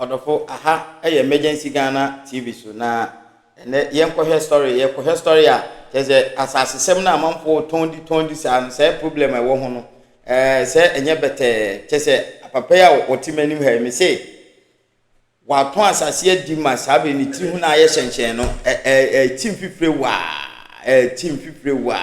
Ɔdɔfo, aha yɛ Emergency Ghana TV so na ɛnɛ yɛnkɔhwɛ story, yɛkɔhwɛ story a kyerɛ sɛ asasesɛm no a amanfoɔ tɔn di tɔn di saa no sɛ problem a ɛwɔ ho no ɛɛ sɛ ɛnyɛ bɛtɛɛ kyerɛ sɛ papa yi a ɔte m'anim ha yi me se Watɔn asase adi ma saa bere ne tiri ho na ayɛ hyɛnhyɛn no, ɛte mfifire waa, ɛte mfifire waa.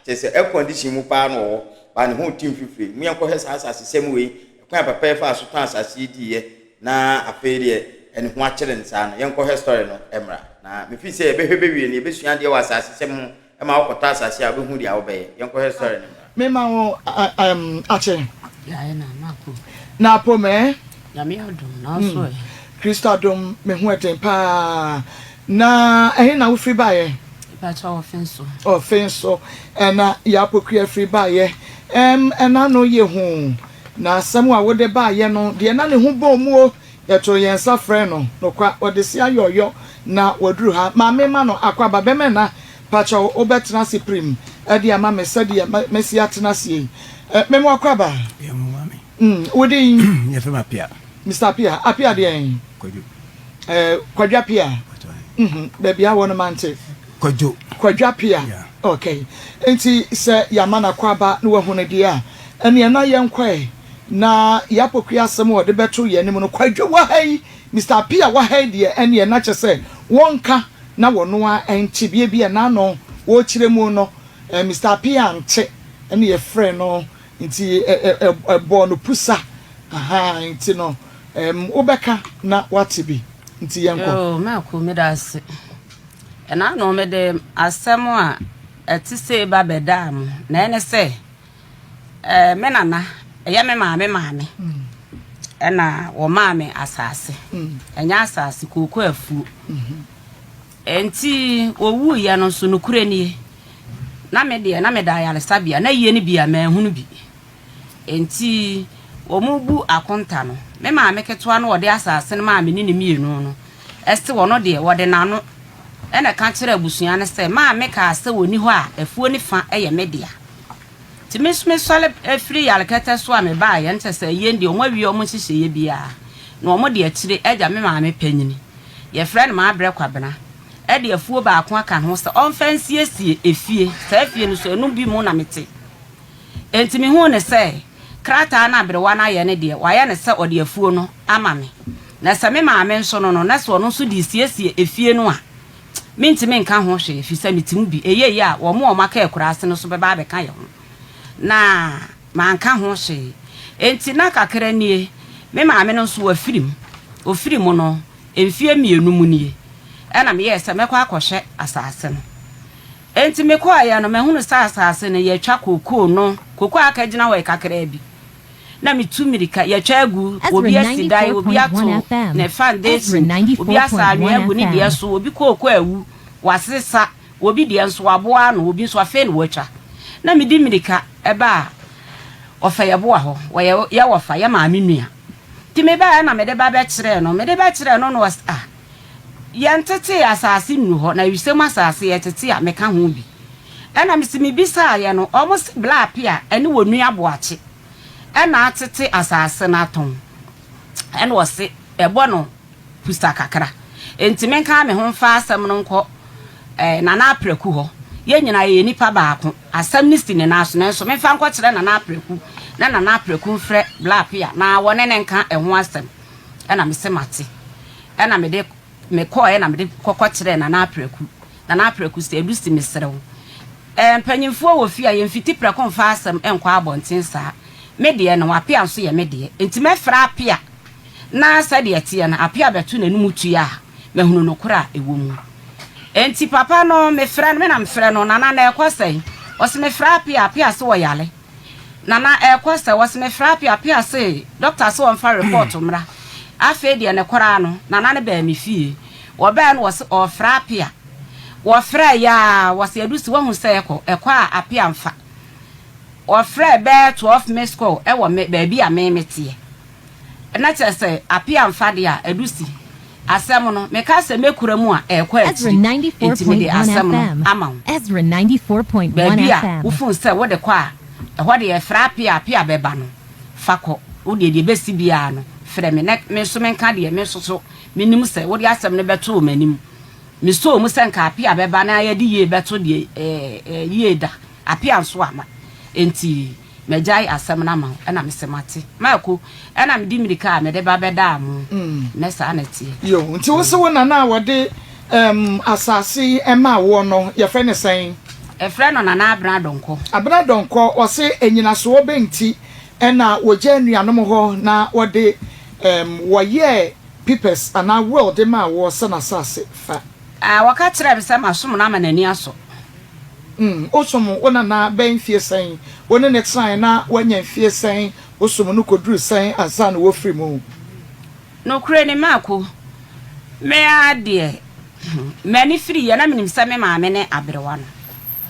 Kyerɛ sɛ air condition mu paa na ɔwɔ, ba ne ho te mfifire. Mu yɛnkɔhwɛ saa asasesɛm wei, ɛkwan a papa yi faa so tɔn asase yi diiɛ, na afei deɛ ɛne ho akyere no saa no. Yɛnkɔhwɛ story no mmra. Na mefii sɛ yɛbɛhwɛ bɛwie no, yɛbɛsua adeɛ wɔ asasesɛm ho ma wokɔtɔ asase a wobɛhu deɛ wobɛyɛ. Yɛnkɔhwɛ story no mmra. Mema wo akye. Na apom ɛ. Nyame adom na wo so ɛ. Kristo adom me ho ɛden paa. Na ɛhe na wofiri baeɛ? Mepakyɛw ɔfe so. Ɔfe so ɛna Yaa Pokuya firi baeɛ. Ɛm ɛna no yɛ hu. Na asɛm a wode baeɛ no deɛ na ne ho bɔɔ mu o. Yɛtoo yɛn nsa frɛɛ no, nokwa, ɔde se ayɔɔyɔ na waduru ha. Maame ma no akwaaba, bɛmɛ na, pakyɛw, wobɛtena ase pirim de ama me sɛdeɛ masi atena aseɛ yi. Me mo akwaaba. Yɛ mo maame. Mm, wo din? Yɛfrɛ me Apia. Mister Apia, Apia deɛn? Kwadwo. Eh, Kwadwo Apia. Mhm, baabi a wɔ no mante. Kwadwo. Kwadwo Apia. Yeah. Okay. Nti sɛ yɛama no akwaaba na wahu no deɛ a, ɛneɛ na yɛnkɔ ɛ. Na Yapokua asɛm a ɔde bɛto yɛn anim no, Kwadwo wɔ ha yi, Mister Appiah wɔ ha yi deɛ, ɛnneɛ na kyerɛ sɛ wɔnka na wɔno ara nte. Bia bi a n'ano wɔrekyerɛ mu no, Mister Appiah ante, ɛnna yɛfrɛɛ no, nti ɛbɔɔ no pusa. Ahaa, nti no, wobɛka na woate bi, nti yɛnkɔ. Yoo, Mako, meda ase. Ɛna ano mede asɛm a ɛte sei ba bɛdaa mo, na ɛne sɛ, Eh, me nana, ɛyɛ me maame maame, ɛna wɔmaa me asase. Ɛnyɛ asase, kooko afuo. Enti wɔwuiɛ no nso, nokorɛ nie, na me deɛ, na meda ayaresabea, na yie no bi a manhunu bi. Enti wɔbu akonta no, me maame ketewa no wɔde asase no maa me ne ne mmienu no, ɛse wɔno deɛ wɔde n'ano ɛna ɛka kyerɛ abusua no sɛ maame kaa sɛ wɔni hɔ a afuo no fa yɛ me dea. Nti me nso mesɔre firi yarekɛtɛ so a mebaeɛ no kyerɛ sɛ yɛn deɛ wɔn awie wɔn nhyehyɛeɛ biara na wɔn de akyire agya me maame panyini yɛfrɛ no Maabrɛ Kwabena de afuo baako aka ho sɛ ɔmfa nsiesie efie saa fie no so ɛno bi mu na mete enti mehuu no sɛ krataa no aberewa no ayɛ no deɛ wayɛ no sɛ ɔde afuo no ama me na sɛ me maame nso no no na sɛ ɔno nso de resiesie efie no a Mentumi nka ho hwee, ɛfiri sɛ mete mu bi. Ɛyɛ yie a, wɔn a wɔaka akuraase no nso bɛba abɛka yɛn ho. Na manka ho hwee. Enti na kakra nie, me maame no nso wafiri mu. Ɔfiri mu no, mfeɛ mmienu mu nie, ɛna meyɛɛ sɛ mɛkɔ akɔhwɛ asase no. Enti mekɔeɛ no, mahunu sɛ asase no, yɛatwa kokoo no, kokoo a aka gyina hɔ yɛ kakraa bi. na metu mmirika, yɛatwa agu, obi asi dan, obi ato ne foundation, obi asa anwea agu ne deɛ so, obi kooko awu, wasesa, obi deɛ nso waboa ano, obi nso afei na watwa. Na medi mmirika baa Ɔfɛyɛboa hɔ, wɔyɛ yɛ wɔfa, yɛ maame nua. Nti mebaeɛ na mede ba bɛkyerɛɛ no, mede bɛkyerɛɛ no na ɔse ah, yɛntetee asase nnu hɔ, na wisam asase yɛtete a meka ho bi. Ɛna mese mebisaeɛ no, wɔn se Bla Apea ne wɔn nua Boakye ɛna atete asase no atɔn. Ɛna ɔse ɛbɔ no pusa kakra. Enti menka me ho mfa asɛm no nkɔ eh, Nana Apraku hɔ. Yɛn nyinaa yɛyɛ nipa baako. Asɛm no si ne nan so, nanso memfa nkɔkyerɛ Nana Apraku na Nana Apraku mfrɛ Bla Apea na wɔne no nka ɛho asɛm. Ɛna mese mate. Ɛna mede mekɔeɛ na mede kɔkɔ kyerɛɛ Nana Apraku. Nana Apraku sɛ, Lucy mesrɛ wo, eh, mpanyimfoɔ wɔ fie a yɛmfiti prɛko mfa asɛm nkɔ abɔnten saa. Me deɛ no, Apea nso yɛ me deɛ. Enti mɛfrɛ Apea na sɛdeɛ ɛteɛ no, Apea bɛto n'anom tua a, mahunu nokorɛ a ɛwɔ mu. Enti papa no, mefrɛ no, me na mefrɛ no, Nana na ɛkɔ sɛn? Ɔse mefrɛ Apea, Apea se ɔyare. Nana ɛkɔ sɛ wɔse me frɛ Apea, Apea se doctor se ɔmfa report mmra. Afei deɛ ne koraa no, Nana no baa me fie. Wɔbaɛ no wɔse ɔɔfrɛ Apea. Wɔfrɛɛ yɛ aa wɔse Adusi wahu sɛ ɛkɔ, ɛkɔ a Apea mfa. Wɔfrɛɛ bɛɛ 12 miss call ɛwɔ me baabi a me meteɛ. Na kyerɛ sɛ Apea mfa deɛ a, Adusi, asɛm no, meka sɛ mɛkura mu a, ɛrekɔ Ezra akyiri, enti mede 94.1 asɛm no FM. ama wo. Ezra 94.1 Baabi a FM. wofunu sɛ wode kɔ a, ɛhɔ deɛ ɛfrɛ Apea a, Apea bɛba no, fa kɔ. Wo deɛ, deɛ ɛbɛsi biara no, Frɛ me na me nso menka deɛ me nso so menim sɛ wode asɛm no bɛtoo m'anim. Mesɔɔ mu sɛ nka Apea bɛba na yɛde yie bɛto deɛ ɛɛ yie da. Apea nso amma. Enti magyae asɛm no ama wo. Ɛna mese mate. Mako, ɛna mede mmirika a mede ba bɛdaa mo. Nnɛ saa na ɛteɛ. Yo, nti wo se wo nana a wɔde ɛɛm asase yi maa woɔ no, yɛfrɛ no sɛn? Yɛfrɛ no Nana Abena Donkor. Abena Donkor, ɔse anyinasoɔ bɛn nti ɛna wɔgyaa anuanom hɔ na wɔde ɛɛm wɔyɛɛ pipɛs anaa will de maa woɔ sɛ n'asase fa? Ah, wɔka kyerɛɛ me sɛ masom no ama n'ani asɔ. Mm, wosom wo nana bɛn mfie sɛn? Wo ne no tenae na wanya mfie sɛn? Wosom no kɔduru sɛn ansa na wofiri mu? Nokorɛ ni, Marko, me ara deɛ, m'ani firiiɛ, na menim sɛ me maame ne aberewa no.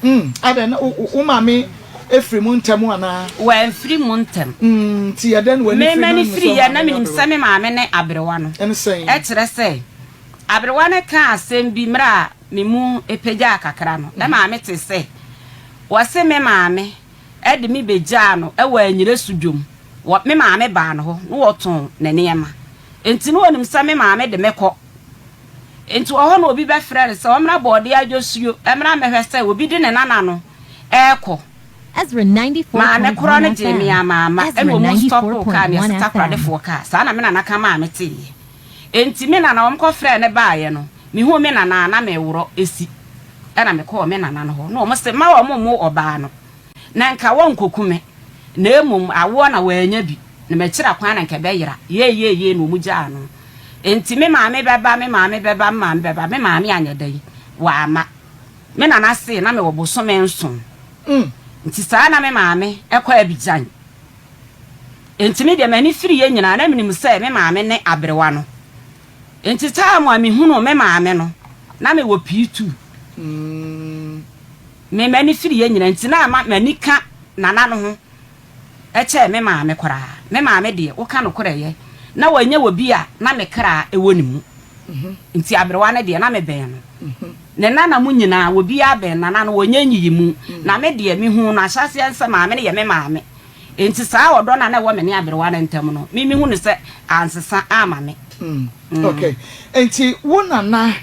Mm, adɛn, na wo maame firi mu ntɛm anaa? Wamfiri mu ntɛm. Mm, nti ɛdɛn na w'ani Me, firi na m'ani wonim sɛ wo firiiɛ, na maame ne menim aberewa? sɛ me maame ne aberewa no. Ɛne sɛn? Ɛkyerɛ sɛ, aberewa no kaa asɛm bi mmerɛ a me mu pagyaa kakra no, me maame tee sɛ wɔse me maame de me begyaa no wɔ Anyiresu dwom. Wɔ, me maame baa no hɔ na wɔtɔn ne nneɛma. Enti na onim sɛ me maame de me kɔ. Enti wɔ hɔ na obi bɛfrɛ no sɛ ɔmmra Bɔɔdeɛ Adwosuo mmra mmɛhwɛ sɛ obi de ne nana no rekɔ. Maame korɔ no gyee me a mamma, ɛna wɔn stɔpoo kaa no, yɛse Takoradefoɔ kaa. Saa na me nana ka maa me teeɛ. Enti me nana, wɔkɔfrɛɛ no baeɛ no, mehuu me nana a na mereworɔ si. Ɛna mekɔɔ me nana no hɔ, na wɔn se mma wɔn mmo ɔbaa no, na nka wɔnkɔku me, na mmom awoɔ na wɔannya bi, na makyira kwan na nka ɛbɛyera. Yei-yei-yei na wɔn gyaa no. Enti me maame bɛba, me maame bɛba, me maame bɛba, me maame anyɛ dɛn? Wamma. Me nana se na mewɔ bosome nson. Nti saa na me maame kɔ Abidjan. Enti me deɛ m'ani firiiɛ nyinaa na menim sɛ me maame ne aberewa no. Enti time a mehunuu me maame no, na mewɔ P2. Me m'ani firiiɛ nyinaa nti na ama m'ani ka Nana no ho kyɛɛ me maame koraa. Me maame deɛ, woka nokorɛ yɛ, na wanyɛ obi a na me kra wɔ ne mu. Nti aberewa no deɛ, na mebɛn no. Ne nana mu nyinaa, obiara bɛn Nana no, wɔnyɛ nyiyimu. Na me deɛ, mehuu no ahyɛaseɛ no sɛ maame no yɛ me maame. Enti saa ɔdɔ no a na ɛwɔ me ne aberewa no ntam no, me mehu no sɛ ansesa amma me. Mm, ok. Enti wo nana,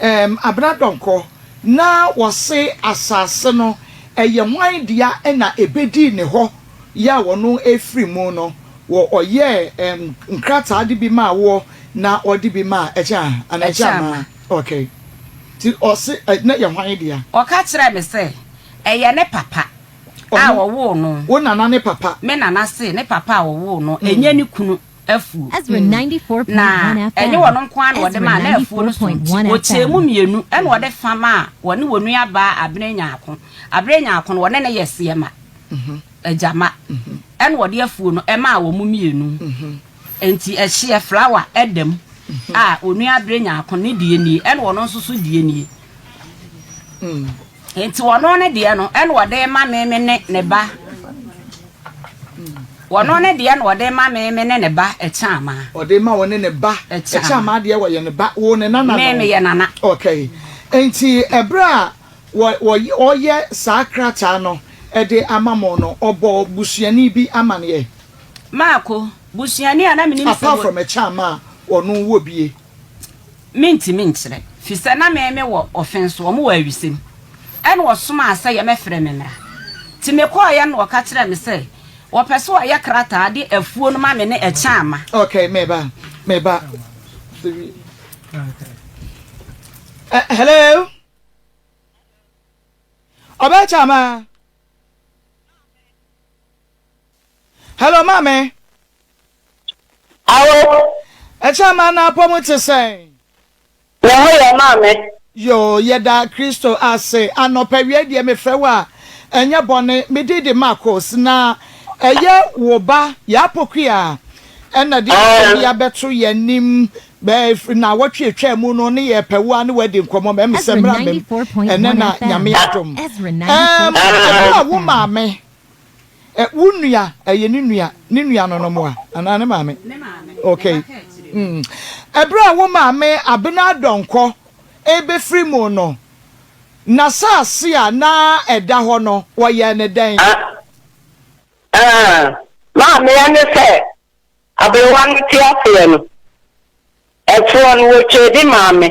um, Abena Donkor, na wɔse asase no ɛyɛ hwan dea na ɛbɛdii ne hɔ yɛ a ɔno ɛfiri mu no, wɔ ɔyɛɛ um, nkrataa de bi maa woɔ na ɔde bi maa Ɛkyɛ a, anaa Ɛkyɛ Amaa? Ok. Nti ɔse na ɛyɛ hwan dea? Ɔka kyerɛɛ me sɛ ɛyɛ ne papa. a wɔwoo no. Wo nana ne papa. Me nana se ne papa a ɔwoo no, ɛnyɛ ne kunu afuo. Na ɛnyɛ ɔno nko ara na ɔde maa, na afuo no so nti, ɔkyɛɛ mu mmienu ɛna ɔde fa maa wɔne wɔn nuabaa Abena Nyarko. Abena Nyarko no, wɔne no yɛ seɛma, agyama, ɛna ɔde afuo no maa wɔn mmienu. Enti ɛhyeɛ, flower, da mu a onua Abena Nyarko ne deɛ nie, ɛna ɔno nso so deɛ nie. Enti ɔno ne deɛ no, ɛna ɔde rema me, me ne ne ba. Ɔno ne deɛ na ɔde rema me, me ne ne ba Ɛkyɛamaa. Ɔde rema wo ne ne ba Ɛkyɛamaa deɛ wɔyɛ ne ba, wo ne nana no. Me, meyɛ nana. Okay. Enti ɛberɛ a wɔ, wɔ, ɔreyɛ saa krataa no de ama mo no, ɔbɔɔ busuani bi amaneɛ? Maako, busuani a na menim sɛ. Apart from Ɛkyɛamaa a ɔno wɔ bie. Mentumi nkyerɛ, fisɛ na me me wɔ ɔfe nso, wɔn wɔ awisem. Ɛna ɔsomaa sɛ yɛmɛfrɛ me mmra. Nti me kɔɔeɛ no na ɔka kyerɛɛ me sɛ wɔpɛ sɛ ɔyɛ krataa de afuo no ma me ne Ɛkyɛama. Okay, meba, meba. Uh, hello? Ɔbɛ Kyama? Hello, maame. Awo. Ɛkyɛma na apɔ mu te sɛn? Me ho yɛ maame. Yoo, yɛda Kristo ase. Anɔpa wia deɛ mefrɛ wo a, ɛnyɛ bɔne. Me din de Marcos, na ɛyɛ wo ba, Yaa Pokuaa, ɛna de asɛm bi abɛto yɛn anim. Bɛɛ nnawɔtwe atwaa mu no, ne yɛrepɛ wo a ne woadi nkɔmmɔ. Mɛme sɛ mmra mmam ɛnnɛ na Nyame adom. Ɛɛm, ɛberɛ a wo maame Ɛ, wo nua, ɛyɛ ne nua, ne nua no no moa, anaa ne maame? Okay. Mm. Ɛberɛ a wo maame Abena Donkor rebɛfiri mu no, n'asaase a na ɛda hɔ no, wɔyɛɛ no dɛn? Ah, ah, maame, ɛne sɛ. Aberewa no te aseɛ no, ɛtoɔ no wɔtwaa bi maa me,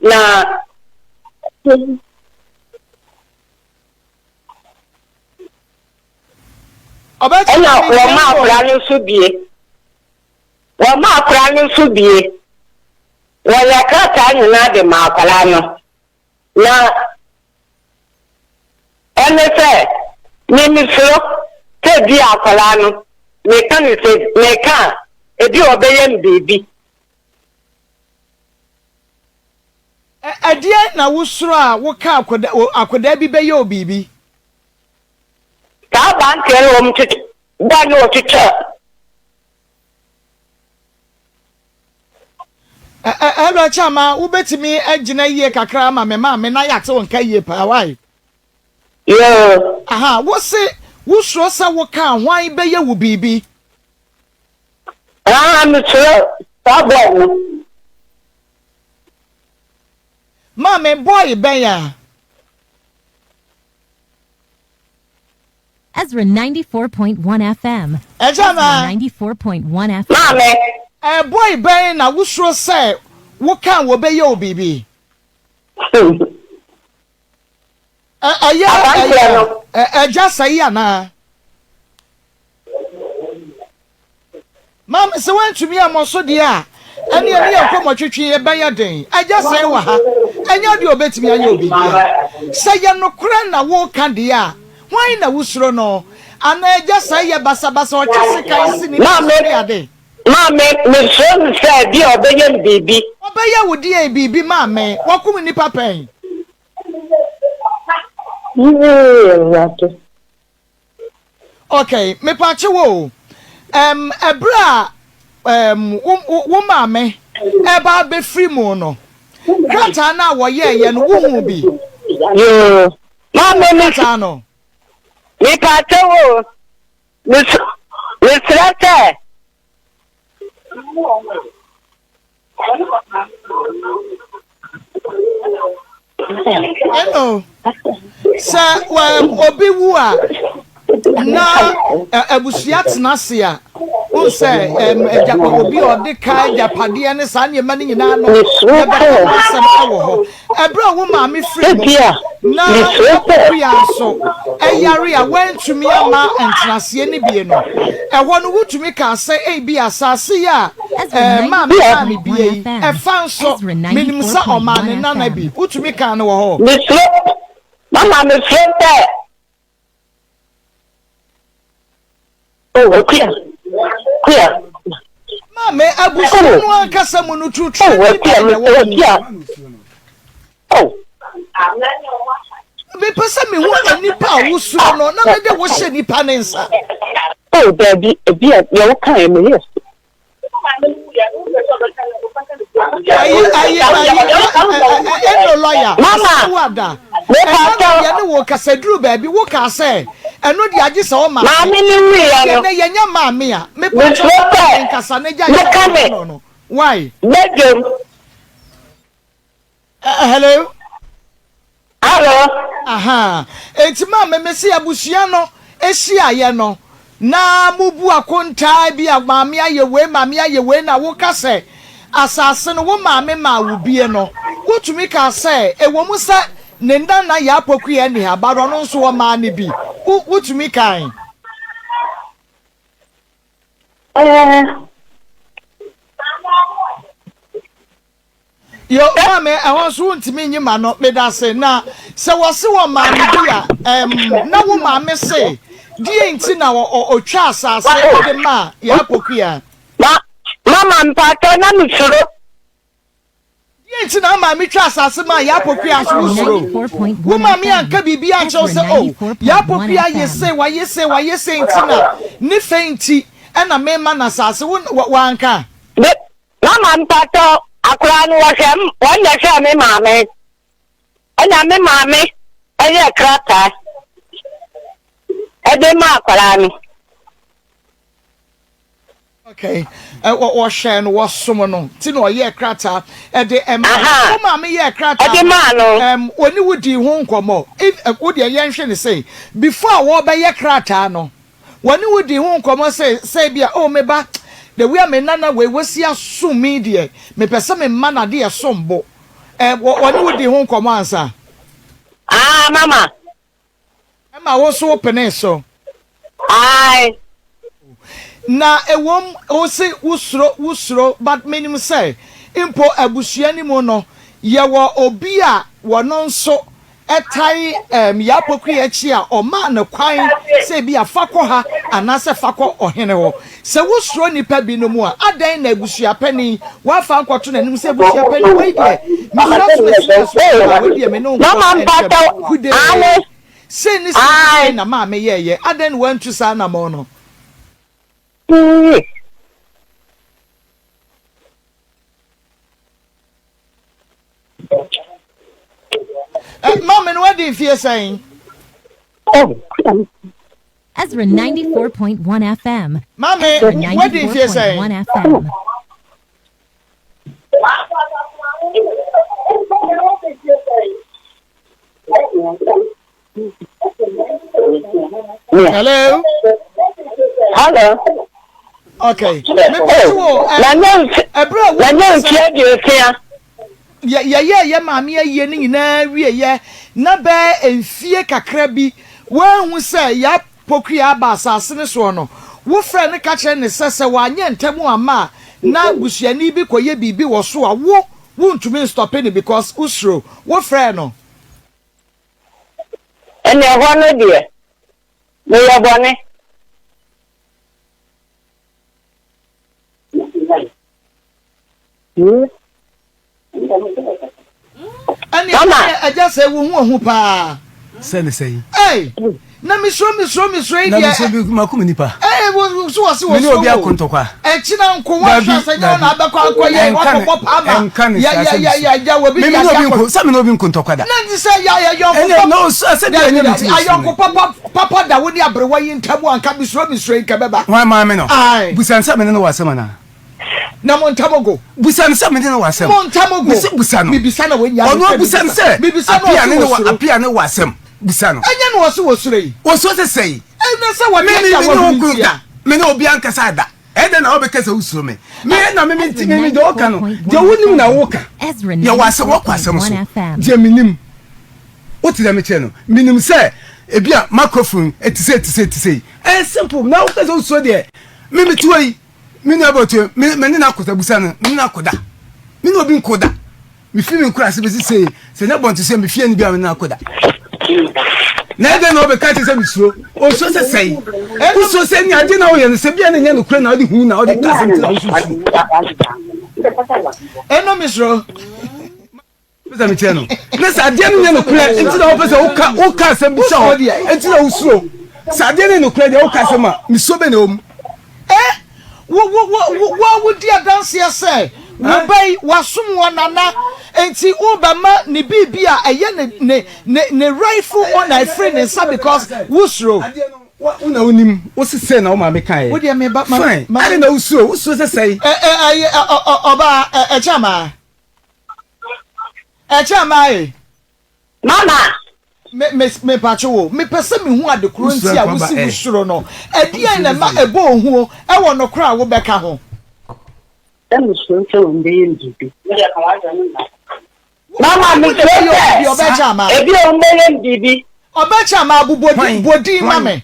na. Ɛna wɔmaa akwadaa no nso bie. Wɔmaa akwadaa no nso bie. Wɔyɛ krataa nyinaa de maa akwadaa no. Na ɛne sɛ, me mesuro sɛ ebia akwadaa no, meka no sɛ, meka a, ebia ɔbɛyɛ me biribi. Ɛdeɛn na wosuro a woka akwadaa bi bɛyɛ wo biribi? Saa aberanteɛ no wɔn twitwa, bɔɔ ne wɔtwitwa. Hello Akyama, wobɛtumi agyina yie kakra ama me maame na yɛate wo nka yie paa, why? Yoo. Aha, wo se wosuro sɛ woka a hwan bɛyɛ wo biribi? Ah, mesuro saa boy no. Maame, boy bɛn a? Ezra 94.1 FM. Ɛgya na. Ezra 94.1 FM. Maame. Ɛ boy bɛn na wosuro sɛ woka a wɔbɛyɛ wo biribi? Ɛ ɛyɛ Aberanteɛ no. ɛyɛ ɛgya sɛe anaa? Maame, sɛ woantumi ammɔ so deɛ a, ɛnneɛ ne yɛn nkɔmmɔtwetwe yi bɛyɛ den. Agya sɛe wɔ ha, ɛnyɛ adeɛ a ɔbɛtumi ayɛ obibiara. Sɛ ɛyɛ nokorɛ na woreka deɛ a, hwan na wosuro no? Anaa agya sɛe yɛ basabasa, ɔtwe sekan si ne ti so ne ade? Maame, mesuro no sɛ ebia ɔbɛyɛ me biribi. Ɔbɛyɛ wo deɛn biribi, maame? Wakum nnipa pɛn? Yee, Awurade. Ok, mepakyew o, ɛm, ɛberɛ a ɛm, wo, wo, wo maame ɛreba abɛfiri mu no, krataa no a wɔyɛeɛ no, wohuu bi? Yoo, maame Wohuu me, krataa no? mepakyew o, mes, mesrɛ sɛ. Ɛno sɛ obi wu a na abusua tena ase a wohu sɛ agyapa obi a ɔde ka agyapadeɛ ne saa nneɛma no nyinaa no yɛbɛka ho asɛm wɔ hɔ. Ɛberɛ a wo maame firi mu na w'akɔkua nso yare a woantumi amma ntenaseɛ no bie no, ɛhɔ no wotumi kaa sɛ ebia asase yi a maame maa me bie yi, ɛfa nso menim sɛ ɔmaa ne nana bi. Wotumi kaa no wɔ hɔ? Mesuro, mama mesuro sɛ Oh, Akua, Akua. Maame, abusua no ankasa mu no turutura Oh, bi Akua, bɛn na ɛwɔ mu? Akua. Oh. Mepɛ sɛ mehu nnipa a wosuro no na mede wo hyɛ nnipa ne nsa. Oh, daabi, ebi a deɛ wokaeɛ meyɛ Ayi ayi ayi ɛno lɔya Mama, wada mepa ɛna no kyɛw. yɛne wo kasa duru baabi wo kaa sɛ ɛno deɛ agye sɛ ɔma Maame no wuiɛ no, yɛnɛ yɛnyɛ maame a mepa kyɛw mesuro sɛ nkasa ne gya mɛka me yɛ no why badwam. Hello. Hello. Aha. Enti maame mese abusua no ehyiaeɛ no na mubu akontaa bi a maame ayɛ wei maame ayɛ wei na woka sɛ asase no wo maame maa wo bie no wotumi kaa sɛ ɛwɔ mu sɛ ne nana yɛ apokua nni ha but ɔno nso ɔmaa no bi wo wotumi kae. Ɛɛ. Yo maame ɛhɔ nso wontumi nyi ma no medase na sɛ wɔse wɔ maame bi a ɛm na wo maame se deɛ nti na ɔtwa asase de ma yɛ apokua. Ma mama mpakyɛw na me suro. Deɛ nti na maame twa asase ma yɛ apokua nso wo suro wo maame anka biribi ankyɛw sɛ o oh, yɛ apokua yɛ se wayɛ se wayɛ se nti na ne fɛ nti ɛna mema na asase wo wanka. Mama mpakyɛw akwadaa no wɔhwɛ m wɔn na ɛhwɛɛ me maame ɛna me maame ɛyɛ krataa ɛde ma akwadaa no. Okay, wɔhwɛ no wɔsom no ti na ɔyɛ krataa ɛde ɛma wo maame yɛ krataa ɛde maa no ɛm wɔne wo di ho nkɔmɔ if wo deɛ yɛnhwɛ ne sɛ before a wɔbɛyɛ krataa no. Wɔne wo dii ho nkɔmmɔ sɛ, sɛ ebia, 'Oh, me ba, The way a me nana wei wasi asom me yi deɛ, mepɛ sɛ mema no adeɛ a ɛsom bo. Ɛ, wɔ, wɔne wo dii ho nkɔmmɔ ansa? Ah, mama. Ɛma wo nso wopenee so? Ae. Na ɛwom, wo se wosuro, wosuro, but menim sɛ mpo abusua no mu no, yɛwɔ obi a wɔno nso tae ɛɛm Yaa Pokuyi akyi a ɔmaa no kwan sɛ ebia fa kɔ ha anaasɛ fa kɔ ɔhene hɔ. Sɛ wosuro nnipa binom a, adɛn na abusua panin woamfa ankɔto n'anim sɛ abusua panin wei deɛ mesuro asomasi ne asomasi a wei deɛ me ne wo nkɔ ntɛm kudee. Sei ne sei ne sei na maame yɛeɛ, adɛn na woantu saa anammɔn no? Eh, maame no wadi mfie sɛn? Ezra 94.1 FM. Maame, wadi mfie sɛn? 94.1 FM. Hello. Hello. Okay. Mepɛ wo. Ɛbrɛ wo. Nanya mfie aduosia. Yɛyɛɛ yɛ maame ayie no nyinaa wieɛ na bɛɛ mfie kakra bi woanhu sɛ ya Pokuya aba asase no soɔ no, wo frɛ no ka kyerɛ no sɛ sɛ wanyɛ ntɛm amma a na busuani bi kɔyɛ biribi wɔ so a wo wontumi nstɔpe no because wo suro. Wo frɛɛ no. Ɛnna ɛhɔ no deɛ, meyɛ bɔne. Ɛne ɛne agya sɛ wo ho ahu paa. Sɛ ne sɛn. Ei na mesuro mesuro mesuro yi deɛ. Na mesuro bi makum nipa. Ei wo so wɔ se wɔ Mene suro obi wo. ako ntɔkwa. Ɛkyina nko wa hwɛ sɛ nyɛ wo na abɛkɔ akɔ yɛ wakɔbɔ paa ma. Ɛnka ne yɛ saa yɛ sɛ yɛ mesuro. yɛ yɛ wɔ bi Me de mene ade obi akɔ. nko sɛ mene obi nko ntɔkwa da. Na nti sɛ yɛ yɛ yɔnko Ɛnɛ papa. no sɛ sɛ deɛ ɛnyɛ me ti mesuro Ayɔnko papa papa da wo ne aberewa yi ntam a nka mesuro mesuro yi nka ɛbɛba. Hwan maame no? Ae. Busa no sɛ mene no wɔ asɛm anaa? Na mo ntam go. Busa no sɛ mene no wɔ asɛm. Mo ntam go. Mese busa no. Mebisa na wanya Ɔno abusa no sɛ Mebisa no Apia ɔse ne ne wɔ wɔ suro. Apia ne wɔ asɛm. Busa no. Ɛnyɛ na ɔse wɔ suro yi. Osuro sɛ sɛn? Ɛnɛ sɛ wɔde Me me agya me wɔ ne wo hene kunu nti da. a. Me ne obi ankasa da. Ɛdɛn na wobɛka sɛ wosuro me? Me na me me nti me me deɛ ɔka no deɛ wonim na woka. Yɛwɔ asɛm wɔkɔ asɛm so. Deɛ menim. Wote deɛ mekyerɛ no? Menim sɛ ebi a microphone ɛte sei ɛte sei ɛte sei. Ɛyɛ simple na woka sɛ wosuro deɛ me mete hɔ yi. Me nua bɛ otie me me ne no akɔda busa no me ne no akɔda me ne obi nkɔda me fi me nkura ase bɛsi sei sɛ nyɛ bɔnte sɛ me fie no bi a me ne no akɔda na ɛdɛn na ɔbɛka kyerɛ sɛ mesuro ɔsuro sɛ sɛe wosuro sɛ ne ade na woyɛ no sɛ bia ne nyɛ nokorɛ na wode hu na wode ka asɛm nti na woso suro ɛno mesuro Pɛ sɛ mekyerɛ no na sɛ adeɛ no nyɛ nokorɛ nti na wopɛ sɛ woka woka asɛm bi kyɛ hɔ nti na wosuro sɛ adeɛ no yɛ nokorɛ deɛ woka asɛm a mesuo bɛ na ɛwɔ mu. Eh, wo wo wo wo wo a wodi adanseɛ sɛ wo ba yi wasom wɔ nana nti wobɛma ne biribi a ɛyɛ ne ne ne ne rightful owner afiri ne nsa because wosuro. Wo na wonim, wo se sɛ na wo maame kaeɛ. Wo deɛ me ba ma Fine, ma. ade na wosuro, wosuro sɛ sɛe. Ɛ ɛ ɛyɛ ɔ ɔ ɔbaa ɛ ɛkyɛ amaa. Ɛkyɛ amaa e. Mama. Me me mepatwo wo, mepɛ sɛ mehu ade koro nti a wosi wo suro no. Ɛdeɛn na ɛma ɛbɔ wo hu wɔ nokorɛ a wobɛka ho? Sɛ mesuro sɛ wɔn bɛyɛ me biribi. Mama mesuro sɛ ebi a wɔn bɛyɛ me biribi. Ɔbɛkyɛ amaa bobɔ din ma me.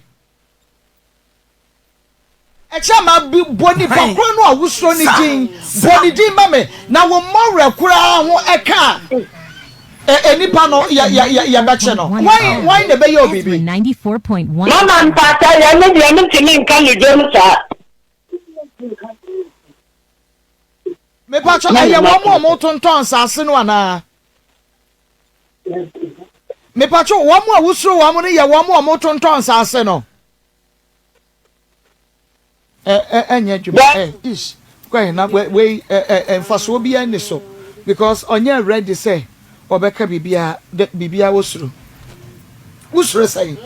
Ɛkyɛ ma bi bɔ nipa korɔ no a wosuro ne din, bɔ ne din ma me, na wo mmɔ werɛ koraa ho ɛka a nipa no yɛ yɛ yɛ yɛbɛkye no. Hwan hwan na ɛbɛyɛ wo biribi? Mama mpakyɛw yɛ me deɛ mentumi nka no dwom saa. Mepakyɛw ɛyɛ wɔn a wɔtontɔn nsaase no anaa? Mepakyɛw wɔn a wosuro wɔn no yɛ wɔn a wɔtontɔn nsaase no? Ɛnyɛ adwuma ɛ ish kwan na wei ɛ mfasoɔ biara nni so because ɔnyɛ ready sɛ ɔbɛka biribiara dɛ biribiara wosuro wosuro sɛn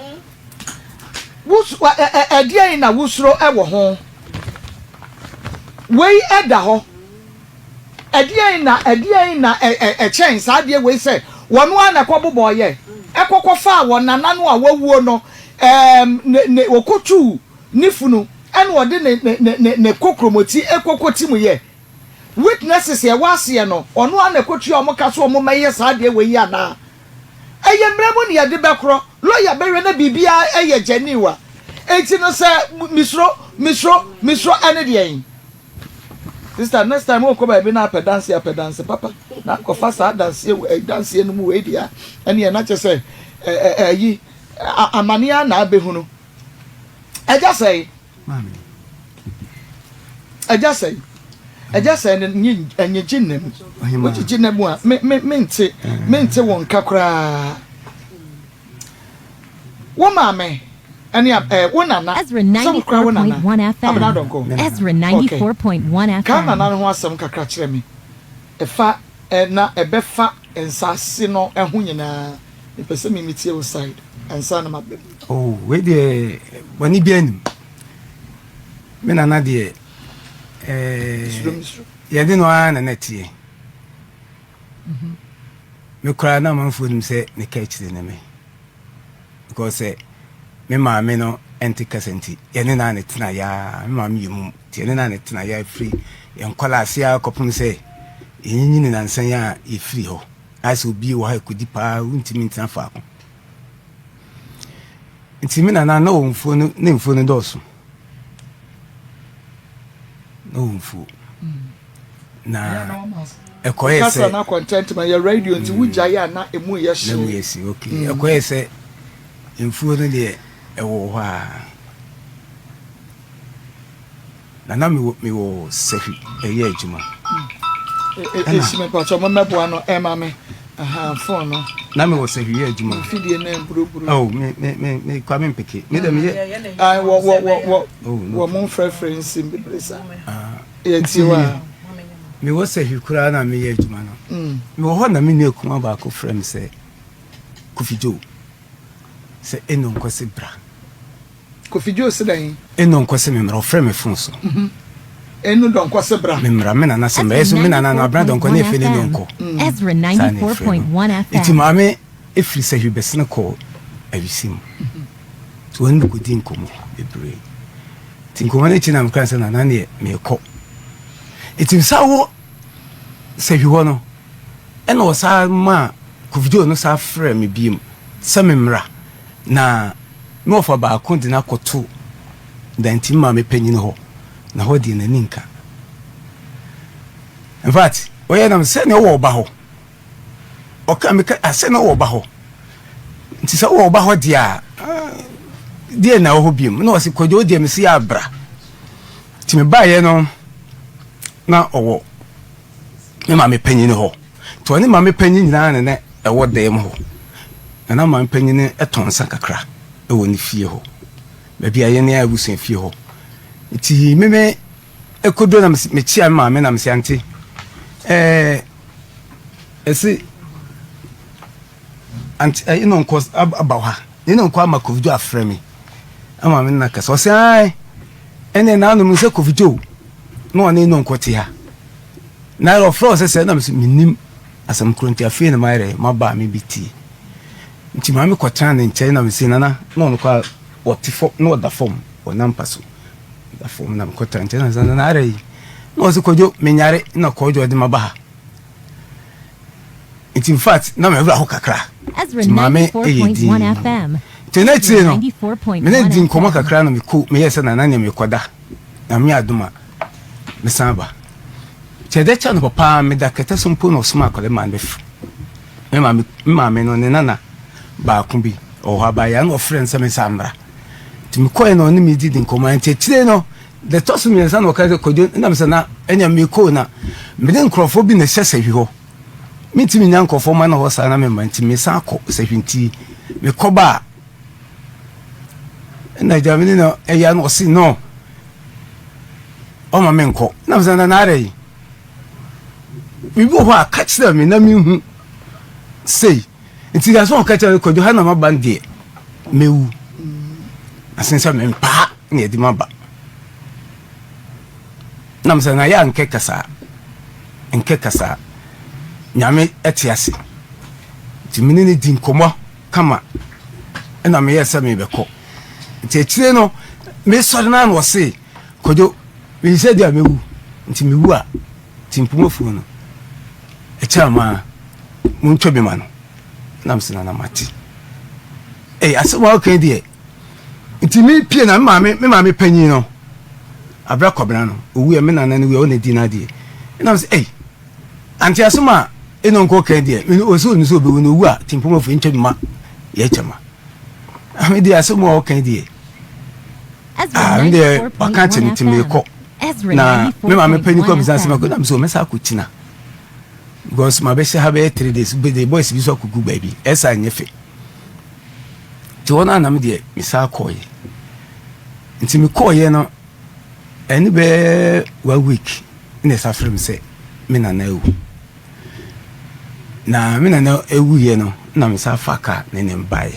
wos ɛ ɛdeɛn na wosuro ɛwɔ ho wei ɛda hɔ ɛdeɛn na ɛdeɛn na ɛ ɛ ɛkyɛn saa adeɛ wei sɛ wɔn ara na ɛkɔ bobɔ yɛ ɛkɔkɔ faa wɔn nana no a wawuo no ɛɛm ne ne wɔkɔtuu ne funu ɛna ɔde ne ne ne ne ne kokromoti ɛkɔkɔ ti mu yɛ? Witnesses a ɛwɔ aseɛ no, ɔno ara na ɛkɔtua wɔn ka sɛ wɔn mmɛyɛ saa adeɛ wei yi anaa? Ɛyɛ mmara mu na yɛde bɛkorɔ. Lawyer bɛhwɛ na biribiara yɛ genuine a. Enti no sɛ mesuro, mesuro, mesuro ɛne deɛn? Sister, next time wokɔ baabi na apɛ danseɛ a, pɛ danse papa na akɔfa saa danseɛ wei, danseɛ no mu wei deɛ a, ɛneɛ na kyerɛ sɛ ɛyi, amaneɛ ara na abɛhunu. Agya sɛe. Maame. Agya sɛe. Agya sɛe no nye nyegye nna mu. Wogyegye nna mu a me me mente mente wo nka koraa. Wo maame ɛne ɛɛ wo nana Ezra sɛ wo kora wo nana 94.1 FM. Abena Donkor. Ezra Okay. 94.1 Ka FM. nana no ho asɛm kakra kyerɛ me. Ɛfa ɛ na ɛbɛfa nsaase no ho nyinaa. Mepɛ sɛ me metie wo side ansa na maba mu. Oh, wei deɛ bɔne biara nim. Me nana deɛ eh, yɛde no ara na na ɛteɛ. Mhm. Me koraa na amanfoɔ nim sɛ ne ka akyire ne me. Because sɛ me maame no ɛnte kasa nti yɛne no a ne tena yaa me maame yɛ mum nti yɛne no a ne tena yaa firi yɛn nkɔla ase ara kɔpem sɛ yɛnyinyini nansa yi a yɛfiri hɔ. Ayɛ sɛ obi wɔ ha ɛkɔdi paa wontumi ntena faako. Nti me nana na ɔwɔ mfuo no ne mfuo no dɔɔso na ɔwɔ mfuo na ɛkɔyɛ sɛ kasa na content ma yɛ radio nti wogya yɛ a na emu yɛ hye na emu yɛ si okay mm. Ɛkɔyɛ sɛ mfuo no deɛ ɛwɔ hɔ a Na na mewɔ mewɔ sahwi ɛyɛ adwuma. Ɛna esi me pàtó mo mɛboa no ɛma me ahan fon no. Na mewɔ sahwi yɛ adwuma. Mfidie no mburuburu. Oh me me me me kwa me mpeke me dɛ me yɛ. Ayi wɔ wɔ wɔ wɔ oh, wɔ mo nfrɛfrɛ nsim bebree sa. Ah. Yɛ tie wa. Mewɔ sahwi koraa na meyɛ adwuma no. Mm. Mewɔ hɔ na me nua kuma baako frɛ me sɛ Kofi Joe sɛ eno nkɔsi bra. Kofi Joe se dɛn? Eno nkɔ se me mmra, ɔfrɛ me phone so. Eno dɔnkɔ se bra. Me mmra, me nana se mmra. Ɛso me nana no, Abena dɔnkɔ ne efe ne Eno nkɔ. Ezra Saa na efrɛ no. 94.1 Eti FM. maame efiri sahwi bɛsene kɔɔ awisi mu. Nti wɔne me kɔdi nkɔmmɔ bebree. Nti nkɔmmɔ no akyi na mekra sɛ nana neɛ meekɔ. Nti saa wɔ sahwi hɔ no, ɛna ɔsaa maa Kofi Joe no saa frɛ me biem sɛ me mmra. Na me wɔfa baako de no akɔto Danti maame panyin hɔ, na hɔ deɛ n'ani nka. In fact, ɔyɛ nam sɛ na ɔwɔ ɔba hɔ. Ɔka meka asɛ ah, na ɔwɔ ɔba hɔ. Nti sɛ ɔwɔ ɔba hɔ deɛ a, ah, deɛ na ɛwɔ hɔ biom. Na ɔse kwadwo deɛ mesi yɛ abra. Nti mebaeɛ no na ɔwɔ me maame panyin hɔ. Nti ɔne maame panyin nyinaa na na ɛwɔ dan mu hɔ. Na na maame panyin no tɔn nsa kakra wɔ ne fie hɔ, baabi a yɛne abusua fie hɔ. Nti me me ɛkɔduro na mekyia me maame na mese ante ɛɛ ɛse ante ɛyi no nkɔ aba hɔ a ne no nkɔ ama Kofi afrɛ me ama me nna kasa ɔse ae ɛne nanom sɛ Kofi Joe na ɔne no nkɔ te ha Na ɔfrɛ wo sɛ sɛ na mesɛ mennim asɛm korɔ nti afei na mayerɛ maba a mebɛtie. Nti maame kɔtena ne nkyɛn na mese nana na ɔno kɔ ɔte fam na ɔda fam wɔ nampa so da fam na mekɔtena nkyɛn na mesɛ nana ara yi na ɔse kɔdwo menyare na kɔdwo ɔde maba ha. Nti in fact na mewura hɔ kakra Ezra nti maame ɛyɛ 94.1 din FM. nti na akyire no 94.1 mene di nkɔmmɔ FM. kakra na mekɔ meyɛ sɛ nana nea mekɔda Nyame adom a, mɛsan aba. Nti ɛdɛ kyɛ anɔpa paa, meda kɛtɛ so mpo na ɔsoma akwadaa maa no bɛfiri. Me maame, me maame no, ne nana baako bi ɔwɔ hɔ abayewa na ɔfrɛ no sɛ mensan mmra. Nti mekɔɛ na ɔne me didi nkɔmmɔ. Nti akyire no, deɛ ɛtɔ so mmiɛnsa na ɔka sɛ Kwadwo, ɛna mesɛ na ɛnea mekɔɔ na mede nkurɔfoɔ bi na ɛhyɛ sahwi hɔ. Mentumi nya nkurɔfoɔ ma no hɔ saa na memma nti mesan akɔ sahwi nti mekɔba a ɛna agya me ne no ɛyɛ no ɔse no ɔma me nkɔ na mesɛ na naara yi biribi wɔ hɔ a ka kyerɛ me na mehu sei nti ka sɛ ɔka kyerɛ me kwadwo ha na maba no deɛ mɛwu asen sɛ mempaa na ɛde maba na mesɛ na yɛ a nkɛ kasaa nkɛ kasaa nyame ɛte ase nti mene ne di nkɔmmɔ kama ɛna meyɛɛ sɛ merebɛkɔ. Nti akyire no mesɔre no ara na ɔse Kwadwo, menim sɛ deɛ mɛwu, nti mewu a, nti mpomafuo no, ɛkyɛ ama montwa bi ma no. Na mesɛ nana mate. Ei, asɛm a woka yi deɛ, nti mepie na me maame, me maame panyin no, Abra Kwabena no, owuiɛ, me nana no wuiɛ, ɔna di n'adeɛ. Ɛna mesɛ, ei, ante asɛm a ɛna ɔnkɔ ka yi deɛ, ɔsɛ ɔnim sɛ ɔbɛwu na ɔwu a, nti mpomafuo ntwa bi ma yɛkyɛ ma. Me deɛ asɛm a ɔka yi deɛ, Ah, me deɛ waka akyerɛ me nti meekɔ. Na me maame panyin kɔ bisa sɛ makɔ na mesɛ mɛsa akɔkyina. Because mabɛhyɛ ha bɛyɛ 3 days, the boys bi so akɔgu baabi. Ɛsa nyɛ fɛ. Nti hɔ no a na me deɛ mesan kɔɔeɛ. Nti mekɔɔeɛ no, ɛne bɛyɛ one week na ɛsa frɛ me sɛ me nana awu. Na me nana wuiɛ no na me san fa kaa ne ne baeɛ.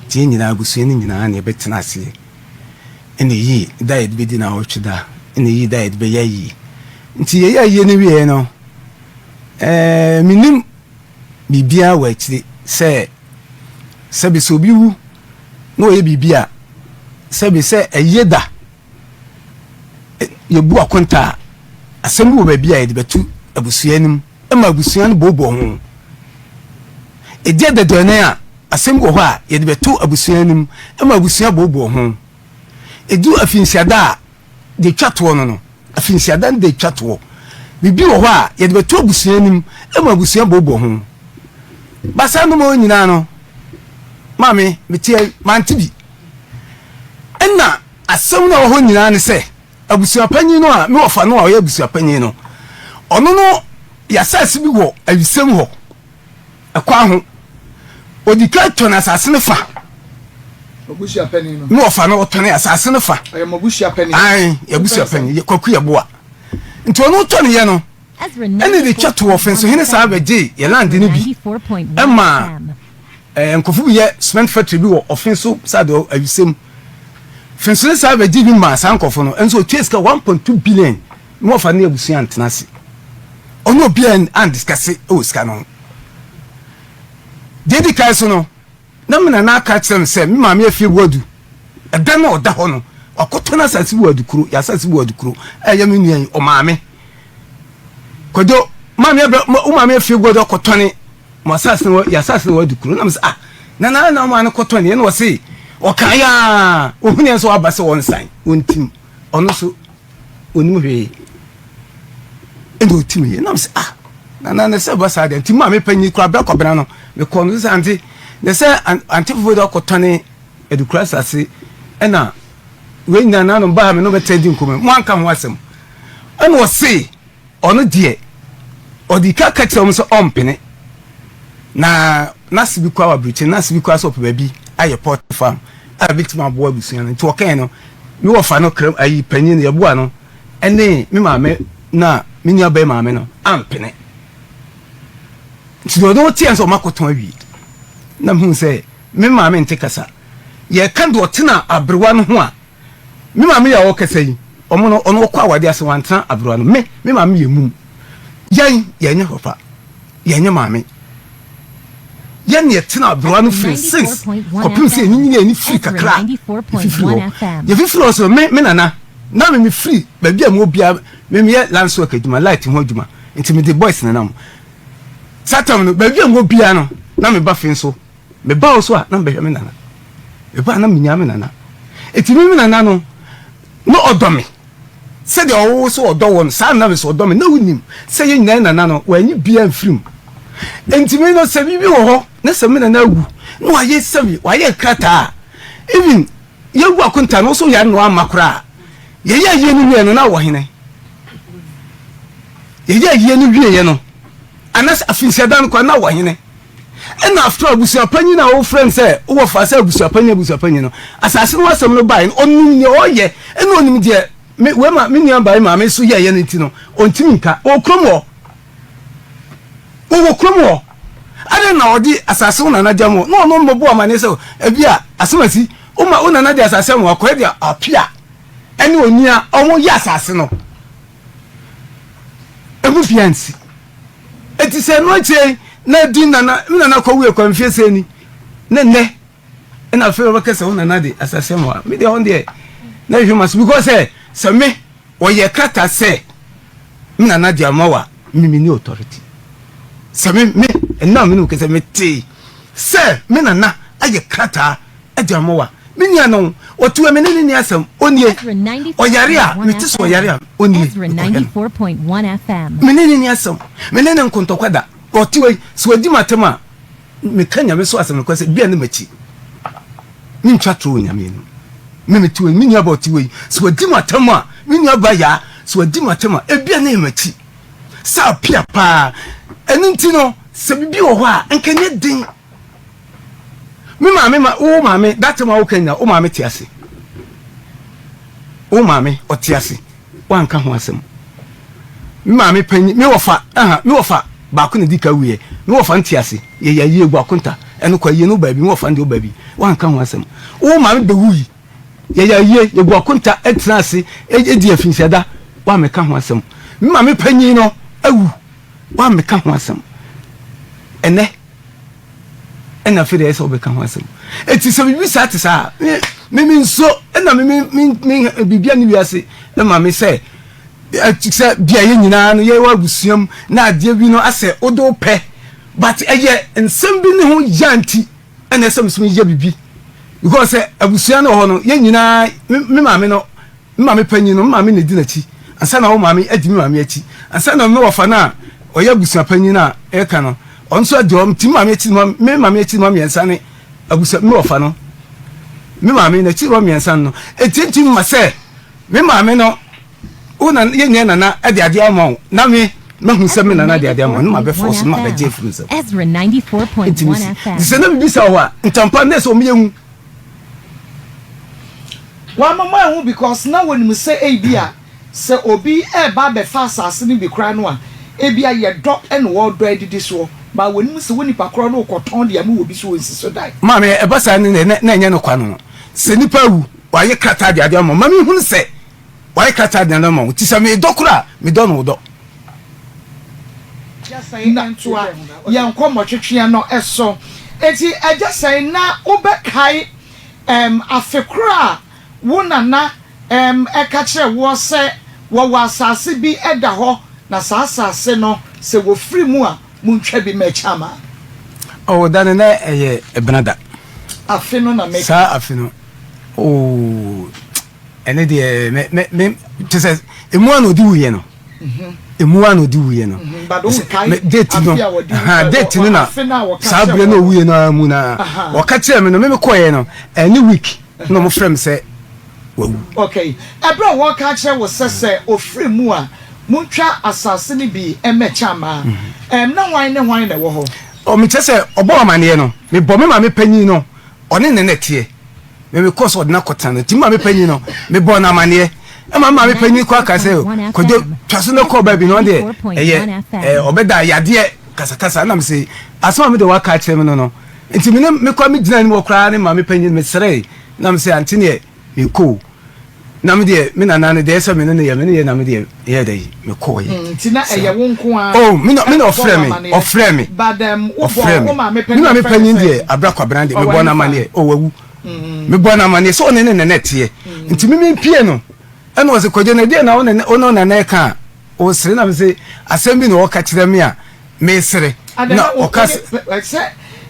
Nti yɛn nyinaa abusua no nyinaa na yɛbɛtena aseɛ ɛna ɛyii da a yɛde bɛdi naawɔtwe da ɛna ɛyii da a yɛde bɛyɛ ayie. Nti yɛyɛ ayie no wieɛ no ɛɛ menim biribiara wɔ akyire sɛ sɛbi sɛ obi wu na ɔyɛ biribi a sɛbi sɛ ɛyɛ da yɛbu akonta a, asɛm bi wɔ baabi a yɛde bɛto abusua anim ma abusua no booboo ho. Ɛdi adaduanan a, asɛm bi wɔ hɔ a yɛde bɛto abusua anim ma abusua booboo ho. Ɛdu afinsiada a, deɛ ɛtwa toɔ no no, afinsiada no deɛ ɛtwa toɔ. Biribi wɔ hɔ a yɛde bɛto abusua anim ma abusua booboo ho. Ba saa nnoɔma nyinaa no, maame, meteɛ, mante bi. Ɛnna asɛm no a ɛwɔ hɔ nyinaa ne sɛ, abusuapanyin no a me wɔfa no a ɔyɛ abusuapanyin no, ɔno no yɛ asase bi wɔ awisɛm hɔ, ɛkwan ho. Odi kan tɔn asase no fa. Abusuapanyin no. Me wɔfa no ɔtɔn asase no fa. Ɔyɛ mo abusuapanyin. Ae, yɛ abusuapanyin, Kwaku Yeboah. Nti ɔno tɔn yɛ no, ɛna de twa to wɔ Fensohene saa bɛgye yɛ land no bi ɛma Eh, nkurɔfo bi yɛ cement factory bi wɔ ɔfe so saa de awisɛm. Fenso ne saa bɛgye bi maa saa nkurɔfo no, nso otua sika 1.2 billion na wɔfa ne abusua antena ase. Ɔne obiara andiskase wɔ sika no ho. Deɛ edi kan so no, na me nana aka akyerɛ me sɛ me maame afie wɔ adu. Ɛdan no a ɔda hɔ no, wakɔtɔ n'asase bi wɔ Adukuro, yɛ asase bi wɔ Adukuro, a ɛyɛ me nua yi, ɔmaame. Kwadwo, maame abɛ, wo maame afie wɔ adu akɔtɔne Mo asase no yɛ asase no wɔ kuro na mo sɛ ah na na na ɔmo ano kɔtɔ ne ɛna ɔse ɔka ya ohun yɛn sɛ waba sɛ ɔnsan ɔntim ɔno so onim hwee ɛna ɔtim yɛ na mo sɛ ah na na na sɛ ba saa deɛ nti maa me panyin kura abira kɔbena no mekɔ no sɛ ante na sɛ ante fufuo de ɔkɔtɔ ne adukura asase ɛna wei nyinaa nanom baa me no bɛtɛ di nkɔmɔ mo anka ho asɛm ɛna ɔse Ɔno deɛ, ɔdii kan ka kyerɛɛ wɔn sɛ ɔmpene, na n'ase bi koraa wɔ aburokyire, n'ase bi koraa sɛ ɔpɛ baabi ayɛ poultry farm a ebetumi aboa abusua no. Nti ɔkae no, me wɔfa no kra ayi panyin no, yɛboa no, ɛne me maame na me nua bɛn maame no ampene. Nti deɛ ɔde ɔteɛ sɛ ɔmakɔtɔn awie, na mehu sɛ me maame nte kasa. Yɛka deɛ ɔtena aberewa no ho a, Me maame yi a ɔrekasa yi, ɔmo no, ɔno ɔkɔ awadeɛ ase, wantena aberewa no. Me, me maame yɛ mum. Yɛn, yɛnyɛ papa. Yɛnyɛ maame. Yɛn na yɛtena aberewa no firi since kɔpem sɛ yɛn nyini yɛn firi kakra yɛfifiri hɔ. Yɛfifiri hɔ so me, me nana, na me mefiri baabi a mewɔ biara, me meyɛ lands work adwuma, light ho adwuma, nti mede boys na nam. Saa tam no, baabi a mewɔ biara no, na meba fe nso. Meba wo so a, na mebɛhwɛ me nana. Meba a, na menya me nana. Enti me me nana no, na ɔdɔ me. Sɛdeɛ ɔwo so ɔdɔ wo no, saa na me so ɔdɔ me. Na wonim sɛ yɛn nyinaa nana no, wanyi biara mfiri mu. Enti me no, sɛ biribi wɔ hɔ na sɛ me nana awu, na wayɛ sɛbi, wayɛ nkrataa a, even yɛwu akonta no, wo so yare na wamma koraa a, yɛyɛ ayie no wieɛ no, na wɔ hene? Yɛyɛ ayie no wieɛ no, anaasɛ afinsiada no koraa, na wɔ hene? Ɛnna after abusuapanyin a wofrɛ no sɛ wowɔ fa sɛ abusuapanyin abusuapanyin no, asase no ho asɛm no bae no, ɔnim nea ɔyɛ, ɛnna ɔnim deɛ me wei ma me nua baa yi maame so yɛeɛ no nti no, ɔntumi nka. Ɔwɔ kurom hɔ. Ɔwɔ kurom hɔ. Adɛn na ɔde asase wo nana de ama wo? Na ɔno mmɔbɔ amaneɛ sɛ ebi a asɛm asi, woma wo nana de asase ama wo, akɔyɛ de apia ɛne onua wɔn yɛ asase no. Emu bia nsi. Enti sɛ ɛno akyire yi na di nana me nana kɔ wuiɛ kɔ mfeɛ sɛ ni ne nnɛ ɛna afei wɔbɛka sɛ wo nana de asase ama wa me deɛ ɔn deɛ na hwehwɛ ma so because sɛ. Sɛ me wɔyɛ krataa sɛ me nana de ama wo a, me menni authority. Sɛ me me ɛnna a me ne wo kasa metee sɛ me nana ayɛ krataa de ama wo a, me nua no ɔte hɔ me ne no nni asɛm, ɔnnie. Ɔyare a mete sɛ ɔyare a ɔnnie mekɔhwɛ no. Me ne no nni asɛm, me ne no nko ntɔkwa da. Ɔte hɔ yi sɛ wadi m'atɛm a, meka Nyame so asɛm nokorɛ sɛ bia ne makyi. Mentwa torɔ wɔ Nyame anim. Me mete hɔ yi, me nua ba ɔte hɔ yi, sɛ wadi m'atɛm a, me nua ba Yaa, sɛ wadi m'atɛm a, ebia ne makyi. Sɛ apia paa. Ɛno nti no, sɛ biribi wɔ hɔ a, nka ɛnyɛ den. Me maame ma, wo maame, that time a woka nyina, wo maame te ase. Wo maame, ɔte ase. Woanka ho asɛm. Me maame panyin, me wɔfa, aha, me wɔfa baako na di ka wuiɛ. Me wɔfa nte ase. Yɛyɛ ayie gu akonta. Ɛno kɔ ayie no baabi, me wɔfa no deɛ ɔbaabi. Woanka ho asɛm. Wo maame bɛwui. Yɛyɛ ayie, yɛgu akonta, tena ase, di afinhyɛda. Woammɛka ho asɛm. Me maame panyin no awu. Woammɛka ho asɛm. Ɛnɛ, ɛna afei deɛ ɛyɛ sɛ wobɛka ho asɛm. Eti sɛ biribi saa te saa a, me me nso ɛna me me me me biribi a ne wiase ɛma me sɛ sɛ bia yɛ nyinaa no yɛwɔ abusua mu na adeɛ bi no asɛ wode wopɛ but ɛyɛ nsɛm bi ne ho ya nti ɛna ɛsɛ me so meyɛ biribi because sɛ abusua no wɔ hɔ no yɛn nyinaa me maame no Me maame panyin no, me maame na edi n'akyi ansa na wo maame adi me maame akyi. Ansa na me wɔfa no a ɔyɛ abusua panyin a yɛka no, ɔno nso adi hɔ. Nti me maame akyiri mma, me maame akyiri mma mmiɛnsa ne abusua, me wɔfa no, me maame n'akyiri mma mmiɛnsa no. Enti ntumi mma sɛ me maame no, wo na yɛn nyinaa nana de adeɛ ama wo, na me mahu sɛ me nana de adeɛ ama wo, na mabɛfɔ so, na mabɛgye afiri nsam. Ntumi si. Nti sɛ na biribi saa wɔ hɔ a, ntampa na ɛsɛ wɔn yɛ hu. Wamma mo anhu because na wɔnim sɛ ebia sɛ obi reba abɛfa asase no bi koraa no a, ebia yɛ dɔ na wɔredɔ adidi soɔ. But wɔnim sɛ wo nipa korɔ no rekɔtɔn de ama obi sɛ ɔnsi so dan. Maame, ɛba saa no deɛ na ɛnyɛ no kwa no. Sɛ nipa awu, wayɛ krataa de adeɛ ama wo, ma menhunu sɛ wayɛ krataa de adeɛ ama wo. Nti sɛ medɔ koraa a, medɔ no wo dɔ. Agya sɛn na ntoa yɛn nkɔmmɔtwetweɛ no so. Enti Agya sɛn na wobɛkae ɛm afe korɔ a wo nana ɛm ɛka kyerɛ woɔ sɛ wɔwɔ asase bi da hɔ na saa asase no sɛ wɔfiri mu a montwa bi ma Akyama? Oh, da no na ɛyɛ Ɛbenada. Afe no na meka. Saa afe no, oh, ɛne deɛ me me me kyɛ sɛ emu a na ɔde wuiɛ no emu a na ɔde wuiɛ no date no date no na saa berɛ na ɔwuiɛ no ara mu na wɔka kyerɛ me no me mekɔeɛ no ɛne week na wɔfrɛ me sɛ wawu. Okay ɛberɛ a wɔka kyerɛ wo sɛ sɛ ɔfiri mu a montwa asase no bi mmɛkyɛ ama ɛm na hwan ne hwan na ɛwɔ hɔ? Ɔ mekyerɛ sɛ ɔbɔ amaneɛ no mebɔ me maame panyin no ɔne ne na ɛteɛ. Me me kɔɔ sɛ ɔde no akɔtena no nti me maame panyin no mebɔɔ no amaneɛ ɛma me maame panyin kɔ aka sɛ kɔdwo twa so no kɔɔ baabi no ɔdeɛ ɛyɛ ɛɛ ɔbɛda yadeɛ kasakasa ɛna me se asɛm a me de waka akyerɛ me no no nti me ne me kɔ me gyina anim hɔ koraa ne maame panyin mesrɛe na me sɛ ante neɛ mekɔ o Na me deɛ, me nana no deɛ ɛsɛ me ne no yɛ, me ne yɛ na me deɛ yɛ dɛ yi, me kɔɔ yɛ. Mm, nti na ɛyɛ wo nko ara. Oh, me na, me na ɔfrɛ me, ɔfrɛ me, But um, wo ɔfrɛ bɔ me. wo maame Me panyin maame frɛ ne panyin sɛn? deɛ, Abra Kwabena deɛ, Ɔwɔ mebɔ no hefa? amaneɛ, oh, wawu. Mebɔ no amaneɛ sɛ ɔne ne nana teɛ. Nti me mepie no, ɛna ɔse, Kwadwo, na ɛdeɛn na wo ne wo ne wo nana ɛka a, ɔsere na mese, asɛm bi na ɔka kyerɛ me a, mesere. Adɛn Na na wo ɔka wo sɛ. ne sɛ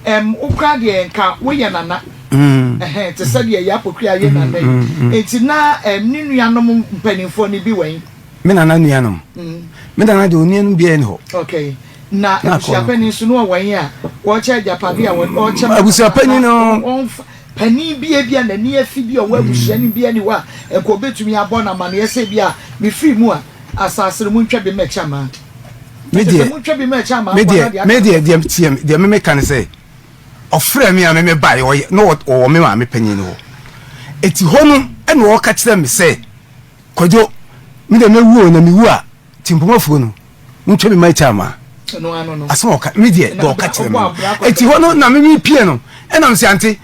ɛm wo koraa deɛ nka woyɛ nana ɛhɛn te sɛ deɛ Yaa Pokuaa yɛ nana yi nti na ɛm ne nuanom mpanimfoɔ no bi wɛn? Me nana nuanom? Me nana deɛ onuanom biara nni hɔ. Okay na abusuapanin nso no ɔwɛn a wɔkyɛ agyapadeɛ a wɔkyɛ ma Abusuapanin no. Wɔnfa panin bi a ebia n'ani afi bi a ɔwɔ abusua no bi ani hɔ a nka obetumi abɔ no amaneɛ sɛ ebia mefiri mu a asase no muntwa bi mmɛkyɛ ama. Me deɛ, me deɛ, me deɛ, deɛ tie me, deɛ me meka ne sɛ, ɔfrɛ me a me me baeɛ, ɔyɛ, na ɔwɔ me maame panyin no hɔ. Eti hɔ no, ɛna ɔka kyerɛ me sɛ, Kwadwo, me deɛ mɛwu o, na mewu a, Timpomafuo no, montwa bi ma akyɛ ama. Asɛm a ɔka, me deɛ, deɛ ɔka kyerɛ me no. Eti hɔ no, na me me pie no, ɛna me sɛ, ante,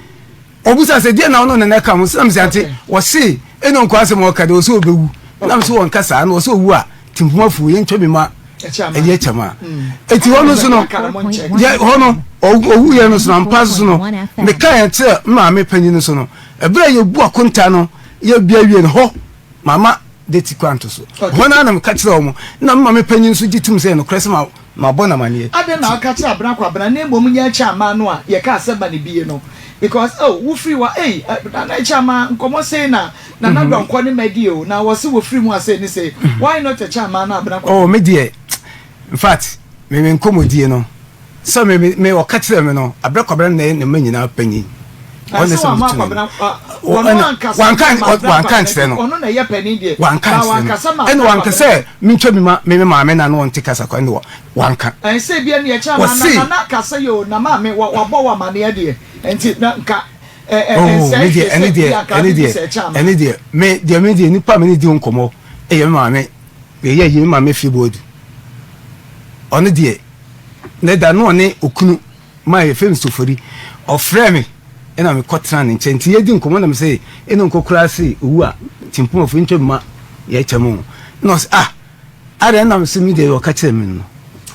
Ɔbisa sɛ, Deɛn na wo ne wo nana ka ho? Sɛ na mese, Ante, wɔse ɛne ɔnkɔ asɛm a ɔka deɛ, ɔsɛ ɔbɛwu. Na mese wɔnka saa, na ɔsɛ ɔwu a, timpoma afu, yɛntwa bi ma ɛyɛ kyɛm a. Enti hɔ no nso no, deɛ hɔ no, ɔwuiɛ no so no, ampa nso so no, meka yɛn kyerɛ me maame panyin no so no, ɛberɛ a yɛbu akonta no, yɛbia wie no, hɔ, mama. date kɔ anto so. Hɔ no ara na meka kyerɛɛ wɔn, na me maame panyin nso gye tom sɛ ɛyɛ nokorɛ sɛ mabɔ no amaneɛ. Adɛn na woka kyerɛ Abena Kwabena na mmom nyɛ ɛkyɛ amaa no a yɛkaa sɛ ma no bie no because oh wo firi wa ei Nana ɛkyɛ amaa nkɔmmɔ sei na Nana Donkor ne madi o na wɔse wɔfiri mu a sei ne sei why not ɛkyɛ amaa na Abena Kwabena. Oh me deɛ infact me me nkɔmmɔdie no Sɛ me me me ɔka kyerɛ me no abrɛ kwabena na ɛyɛ ne mma nyinaa panyin. Ɔne sɛ metu n'ani. Ɔno wanka wanka nkyerɛ no. Ɔno na ɛyɛ panin deɛ. Wanka nkyerɛ no. Ɛna wanka sɛ mentwa bi ma me me maame na no ɔnte kasa kwa ɛna wanka. Ɛnsɛ bi ɛne ɛkyɛ ama na nana kasa yi o na maame wabɔ wɔ amaneɛ deɛ nti na nka ɛnsɛ me deɛ ɛne deɛ ɛne deɛ ɛne deɛ me deɛ me deɛ nipa me ne di ho nkɔmɔ ɛyɛ me maame ɛyɛ yi me maame fi bɔɔdu ɔno deɛ. Ne da no ɔne okunu ma yɛfrɛ no Sofori ɔfrɛɛ me ɛna me kɔ tena ne nkyɛn nti yɛdi nkɔmɔ na me sɛ ɛna nkɔ kura se owu a timpomafo ntwa ma yɛkyɛ mo na ɔsɛ ah adɛn na me sɛ me deɛ ɔka kyerɛ me no.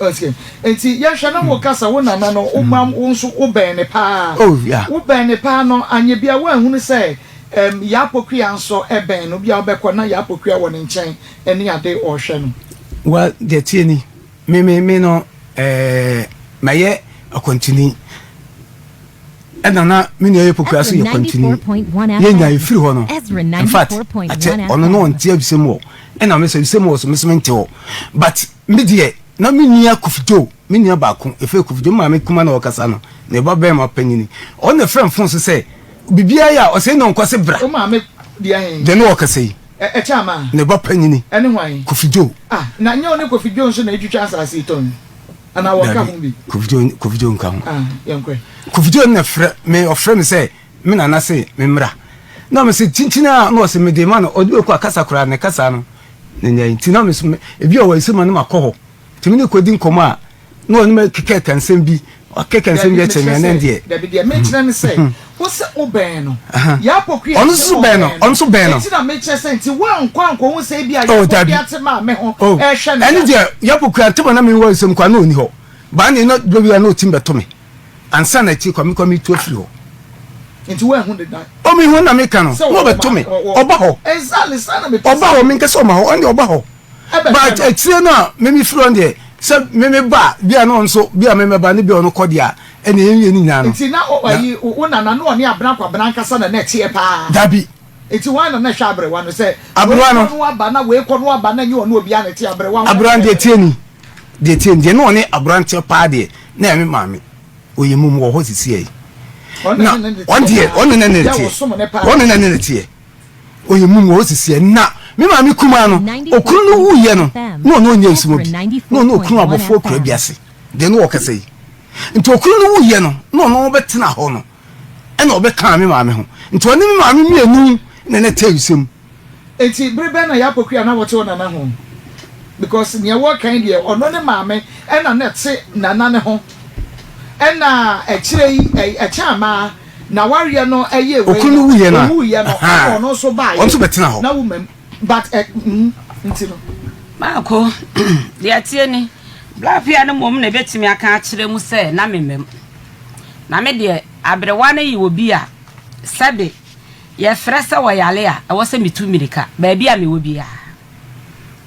Okay. Nti yɛhwɛ na wo kasa wo nana no wo ma wo nso wo bɛn ne paa. Oh yeah. Wo bɛn ne paa no anyɛ bia woanhunu sɛ um, Yaa Pokuya nso ɛbɛn no bia wobɛkɔ na Yaa Pokuya wɔ ne nkyɛn ɛne ade ɔhwɛ no. Well deɛ tie ni. Me me me no ɛɛ mayɛ akwantuni ɛna na me nua yɛ pokua so yɛ kwantuni yɛ nya efiri hɔ no in fact akyɛ ɔno no ɔnte abisɛm wɔ ɛna me sɛ abisɛm wɔ so me so me nte hɔ but me deɛ na me nua Kofi Joe me nua baako efe Kofi Joe maame kuma na ɔkasa no ne ba bɛrima panyini ɔno na ɛfrɛ mfon so sɛ biribiara yɛ a ɔsɛ na ɔnkɔ se bra o maame deɛ he deɛ ne ɔkasa yi Ɛ ɛkyɛ ama? Ne ba panyini. Ɛne hwan? Kofi Joe. Ah, na nyɛ ɔne Kofi Joe nso na etwitwa asase yi tɔn yi? Anaa wɔka Dabi, ho bi? Kofi Joe, Kofi Joe nka ho. Ah, yɛnkɔ ɛ. Kofi Joe na frɛ me, ɔfrɛ me sɛ me nana se me mmra. Na me se kyinkyin a na ɔse mede ma no, ɔde bɛkɔ a kasa koraa ne kasa no ne nyɛ nti na me so ebi a ɔwɔ ma no makɔ hɔ. Nti me ne kɔdi nkɔmmɔ a na ɔne me kekɛka nsɛm bi, ɔkeka nsɛm bi akyerɛ me ɛnɛ deɛ. Dabi deɛ mekyerɛ ne sɛ wo sɛ wo bɛn no Yaa Pokuya ɔno nso bɛn no ɔno nso bɛn no nti na mekyerɛ sɛ nti woankɔ ankɔhu sɛ ebi a Yaa Pokuya te maame ho ɛrehwɛ no ɛne deɛ Yaa Pokuya ntɛm a na mewɔ nsɛm kwa na ɔni hɔ baa ne na baabi a na ɔtim bɛto me ansa na akyi kwa mekɔ metu afiri hɔ. Nti woanhu ne da? O mehu na meka no na ɔbɛto me ɔba hɔ Exactly saa na mepɛ ɔba hɔ menkɛ sɛ ɔma hɔ ɔno deɛ ɔba hɔ. But akyire no a me me firi hɔ deɛ sɛ me me ba bi a na ɔno nso bi a me mɛba ne bi a ɔno kɔ deɛ a ɛna yɛn mmienu nyinaa no. Nti na ayi wo nana na ɔne Abena Kwabena ankasa na na ɛteɛ paa? Dabi. Nti hwan na na ɛhwɛ aberewa no sɛ Aberewa no wei kɔ no aba na wei kɔ no aba na ɛnyɛ ɔne obiara na ɛte aberewa ho? Aberewa no deɛ tie ni deɛ tie ni deɛ na ɔne aberanteɛ paa deɛ na ɛyɛ me maame ɔyɛ mum wɔ hɔ sisi yɛ na ɔno deɛ ɔne na ne teɛ ɔne na ne teɛ. Ɔyɛ mum wɔ hɔ sisiɛ. Na me maame kumaa no, okunu no wuiɛ no, na ɔno ɔnyɛ nsɛm bi. Na ɔno okunu abɔfoɔ kura bi ase. Deɛ no ɔkasa yi. Nti okunu no wuiɛ no, na ɔno ɔbɛtena hɔ no, ɛna ɔbɛkaa me maame ho. Nti ɔne me maame mmienu na na ɛte nsɛm. Nti bere bɛn na Yaa Pokuya na wɔte Ɔnana ho? Because nea wɔka yi deɛ, ɔno ne maame ɛna na ɛte Nana no ho. Ɛna akyire yi, ɛkyɛ amaa. N'awareɛ no ɛyɛ wei Okunu no wuiɛ no a, owuiɛ no ɛna ɔno nso baeɛ. Ɔno nso bɛtena hɔ. Na wo mam but ɛ mm nti no. Maako, deɛ ɛteɛ ni, Blapia no mmom na ɛbɛtumi aka akyerɛ mu sɛ na memmam. Na me deɛ, aberewa no yɛ obi a sɛbe yɛfrɛ sɛ ɔyare a, ɛwɔ sɛ metu mmirika baabi a mewɔ biara.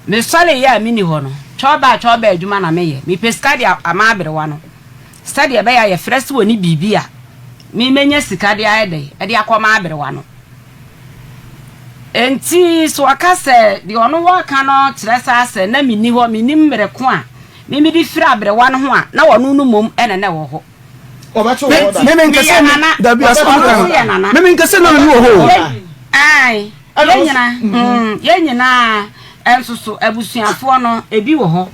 Mesɔreeɛ a menni hɔ no, twɔbaa twɔbaa adwuma na meyɛ. Mepɛ sika de ama aberewa no. Sɛdeɛ ɛbɛyɛ a yɛfrɛ sɛ wɔnni biribi a, me mɛnya sika de ayɛ dɛn? De akɔma aberewa no. Enti sɛ ɔka sɛ deɛ ɔno wɔreka no kyerɛ saa sɛ na menni hɔ, mennim mmerɛ ko a me mede firi aberewa no ho a, na ɔno no mmom na na ɛwɔ hɔ. Ɔbɛto wɔ hɔ da. Meme Meyɛ nkɛsɛ nana, dabi asɛm ɔno aka nso no yɛ nana. meme nkɛsɛ na meme wɔ hɔ o. Yɛ, ae. Yɛn nyinaa, mm, yɛn nyinaa nso so, abusuafoɔ no, ebi wɔ hɔ.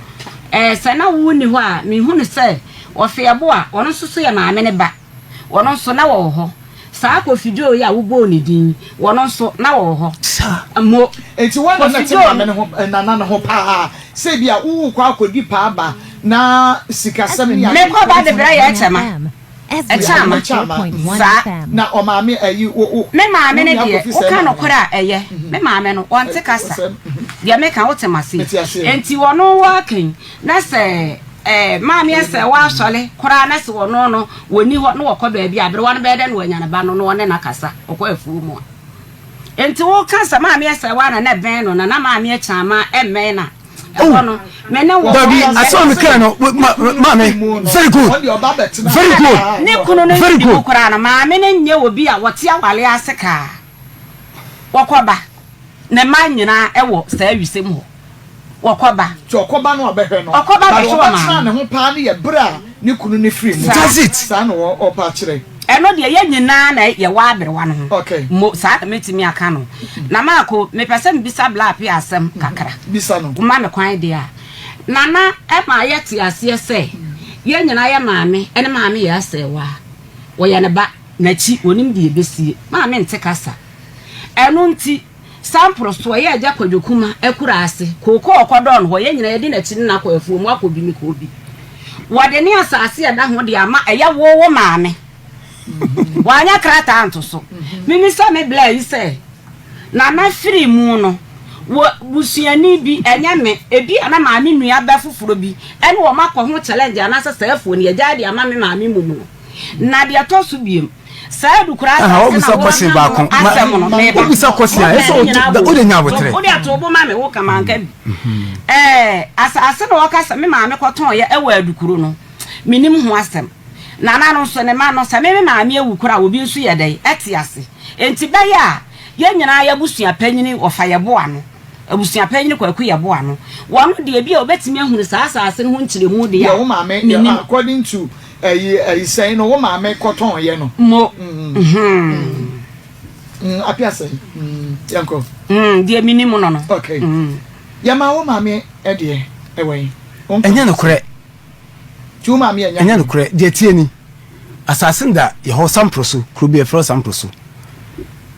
Ɛɛ, sɛ na wonni hɔ a, mehu no sɛ Ɔfeɛbo a, ɔno nso so yɛ maame no ba. Ɔno nso, na wɔwɔ hɔ. Saa Kofi Joe yi a wobɔɔ ne din yi, ɔno nso, na wɔwɔ hɔ. Mo. Enti woana na Kofi ɛte Joe maame no. no ho, nana no ho paa? Sɛ ebia worekɔ akɔdi paa ba na sikasɛm ne ade. Mekɔ ba de brɛ yɛ kyɛma. Ɛkyɛ ama. Saa. Na ɔmaame ayi wo wo. Me maame no wo nua deɛ, Kofi sɛɛ woka maame. nokorɛ a ɛyɛ. Me maame no, ɔnte kasa. Deɛ meka, wote m'aseɛ. Mete aseɛ. Enti ɔno wɔɔka yi, na sɛ eh, maame asɛ wɔasɔre koraa na sɛ ɔno no, wɔnni hɔ na wɔkɔ baabi a, aberewa no bɛyɛ dɛn na wanya ne ba no na ɔne no akasa? Ɔkɔ afuo mu a. Enti woka sɛ Maame Asɛwa na na ɛbɛn no na na Maame Akyama mmɛn no a, ɛhɔ no, me ne wo. Dabi, asɛm a mekae no, maame, very good, very good, Ne kunu no very mfiri mu good. koraa no, maame no nyɛ obi a wɔte aware ase kaa. Wɔkɔba. Ne mma nyinaa wɔ saa wisam hɔ. Wɔkɔba. Nti ɔkɔba no ɔbɛhwɛ no. Ɔkɔba But bɛhwɛ ɔbɛtena ɔmaame. ne ho paa no yɛ bere a ne kunu no firi mu. Saa. That's it. Saa na ɔpɛ akyerɛ. Ɛno deɛ yɛn nyinaa na yɛwɔ aberewa no ho. Okay. Mo, saa na mɛtumi aka no. Na Marko, mepɛ sɛ mebisa Bla Appiah asɛm kakra. Bisa no. Woma me kwan deɛ a. Nana ɛma yɛte aseɛ sɛ yɛn nyinaa yɛ maame ne maame yɛ asɛɛwaa. Wɔyɛ ne ba, n'akyi, wɔnim deɛ ɛbɛsie. Maame nte kasa. Ɛno nti, Sampro so ɔyɛ Agya Kwadwo Kuma akuraase, kookoo a ɔkɔdɔɔ no hɔ, yɛn nyinaa yɛdi n'akyi ne no akɔ afuom akɔ bi mekɔɔ bi. Wɔde ne asase a ɛda ho de ama ɛyɛ wo wo maame. Wanyɛ krataa anto so. Mimisa me bla yi sɛ, Nana firi mu no, wɔ busuani bi, ɛnyɛ me, ebi a na maame nua ba foforɔ bi ɛne wɔn akɔ ho challenge anaasɛ saa afuo no yɛgyae de ama me maame mmom no. Na deɛ ɛtɔ so biom, Saa adukura Aha, asase wobisa na question wɔka baako. ho asɛm no, meba. Wobisa question a, Mo ɛsɛ baanu nyinaa wode wɔ wode nya mu. abotrɛ. Wode ato wo bo ma me, wo ka manka bi. Ɛɛ, asase na wɔka sɛ me maame kɔtɔn yɛ ɛwɔ adukuro no, menim ho asɛm. Nana no nso, ne mma no, sɛ me me maame awu koraa a, obi nso yɛ dɛn? Ɛte ase. Enti bɛyɛ a yɛn nyinaa yɛ abusua panyini wɔfa yɛ bo ano. Abusua panyin Kwaku Yeboah no, wɔn deɛ ebia wɔbɛtumi ahunu saa asase no ho nkyerɛmu deɛ Deɛ a, wo maame, mennim. according to ɛyi ɛyi sɛn no wo maame kɔtɔn yɛ no. Mo, mm. Mm, apia sɛn, mm, yɛnkɔ. Mm, deɛ menim no no. Okay. Mm. Yɛma wo maame ɛdeɛ ɛwɔ yi. Ɛnyɛ nokorɛ. Nti wo maame ɛnyɛ. Ɛnyɛ nokorɛ. Deɛ ɛteɛ ni, asase no da yɛ hɔ Sampro so, kuro bi a yɛfrɛ hɔ Sampro so.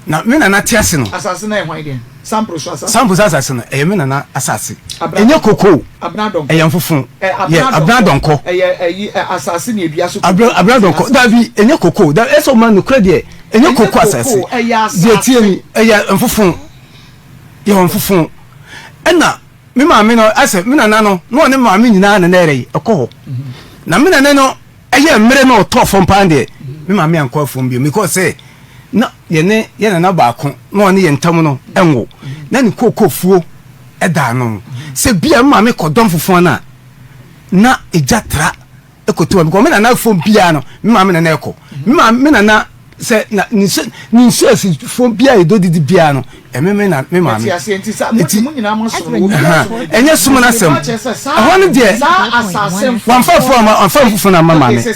Na me nana te ase no. Asase no yɛ hwan deɛ? Sampro so asase. Sampro so asase no, ɛyɛ me nana asase. Ɛnyɛ koko. Abena Dɔnkɔ. Ɛyɛ mfofo. Yɛ Abena Dɔnkɔ. Ɛyɛ ɛyi asase na edua so koko. Abena Dɔnkɔ. Dabi, ɛnyɛ koko. Dabi, ɛsɛ ɔma nokorɛ deɛ, ɛnyɛ koko asase. Ɛyɛ asase. Deɛ ɛteɛ ni, ɛyɛ mfofo. Yɛ mfofo. Ɛna Me maame no, asɛ me nana no, na ɔne maame nyinaa na na ɛrɛ yi, ɛkɔ hɔ. Na me nana no ɛyɛ mmerɛ na ɔtɔɔ fam paa deɛ, me maame ankɔ afuom bio, because sɛ na yɛne yɛ nana baako na ɔne yɛn ntam no ɛnwo, na ne kookoo fuo ɛda ano. Sɛ bia me maame kɔ dɔm fufuo no a, na egya tra ɛkɔtu hɔ because me nana fam biara no me maame nana ɛkɔ me maame me nana sɛ na ne nsu ne nsu asi fam biara yɛdɔ didi biara no ɛme me na me maame nti ɛnyɛ som no asɛm ɛhɔ no deɛ wamfa fo ama wamfa fufu no ama maame ɛne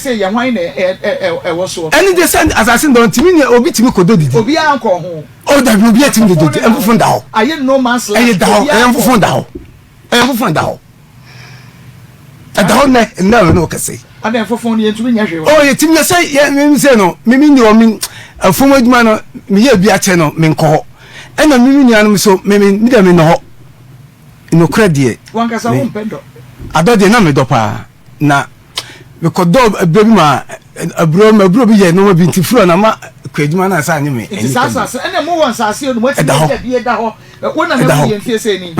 deɛ sɛ asase no dɔ ntumi ne obi tumi kɔdɔ didi o dabi obi atumi didi mfufu da hɔ ɛyɛ da hɔ ɛyɛ mfufu da hɔ. Ɛyɛ foforɔ da hɔ. Ɛda hɔ nnɛ nnɛ a ne ɔkɛse. Adɛn foforɔ no yɛntumi nyɛ hwee wɔ. Oh yɛtumi yɛ sɛ yɛ me sɛ no me me ni hɔ me afuom adwuma no meyɛ bi akyɛ no menkɔ hɔ ɛna me me nuanom so me me me deɛ me nɔ hɔ nokorɛ deɛ. Wankasa wo mpɛ dɔ. Adɔ deɛ na medɔ paa na mekɔdɔ berɛ bi ma aburo ma aburo bi yɛ nneɛma bi nti firi hɔ na ma kɔ adwuma no ansa nye me nti saa asase ɛna mo wɔ nsase no mo atumi anya bi ɛda hɔ wo nana wu yɛ mfie sɛ ni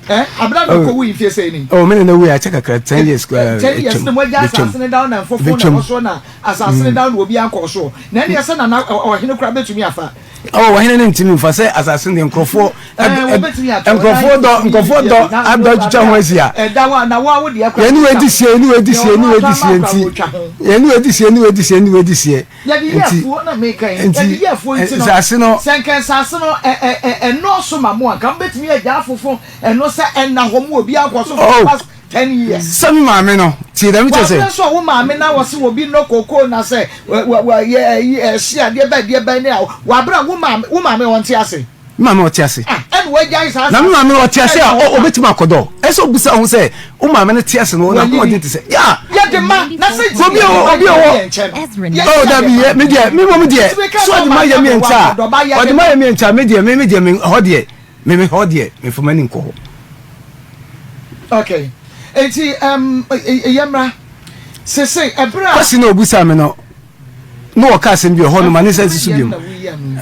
ɛ abena na ɔkɔ wu mfie sɛ ni oh me nana wu yɛ akyɛ kakra 10 years koraa 10 years na mo agya asase no da na mfofo na ɛwɔ so na asase no da na obi ankɔ so na ɛne ɛsɛ nana ɔhene koraa bɛtumi afa Oh, ɔhene no ntumi nfa sɛ asase no deɛ nkurɔfoɔ nkurɔfoɔ dɔ nkurɔfoɔ dɔ adɔ twitwa ho ahyia. Yɛne wei di sie, yɛne wei di sie, yɛne wei di sie nti yɛne wei di sie, yɛne wei di sie, yɛne wei di sie nti nti nsase no. Sɛ nka nsase no ɛnɔɔso ma mo a nka mobɛtumi agya afofo ɛno sɛ ɛnna hɔ mu obi ankɔ so for past 10 years. Sɛ me maame no, tie dɛm kyerɛ sɛ. Wɔ abere nso a wo maame na wɔse obi nnɔ kookoo na sɛ wɔ wɔ yɛ ɛyi ɛhye adeɛ bɛn deɛ bɛn ne a wɔ abere a wo maame wo maame ɔnte ase. Me maame ɔte ase. Ah ɛna wagyae saa Na me maame ɔte ase a ɔ ɔbɛtumi akɔdɔ. Ɛsɛ obisa ho sɛ wo maame no te ase no n'ahoɔden te sɛ ya. Yɛde ma na sɛ Obi a obi a wɔ oh dabi yɛ me deɛ me mmom deɛ so ɔde ma yɛ me nkyɛ a ɔde ma yɛ me nkyɛ a me deɛ me me deɛ me hɔ deɛ Me me hɔ deɛ me nfa m'ani nkɔ hɔ. Okay, eti um, yɛmmra sese ɛberɛ a. Kwasi na obusa me no na wɔka asɛm bi wɔ hɔ no ma ne nsa nsi so biom.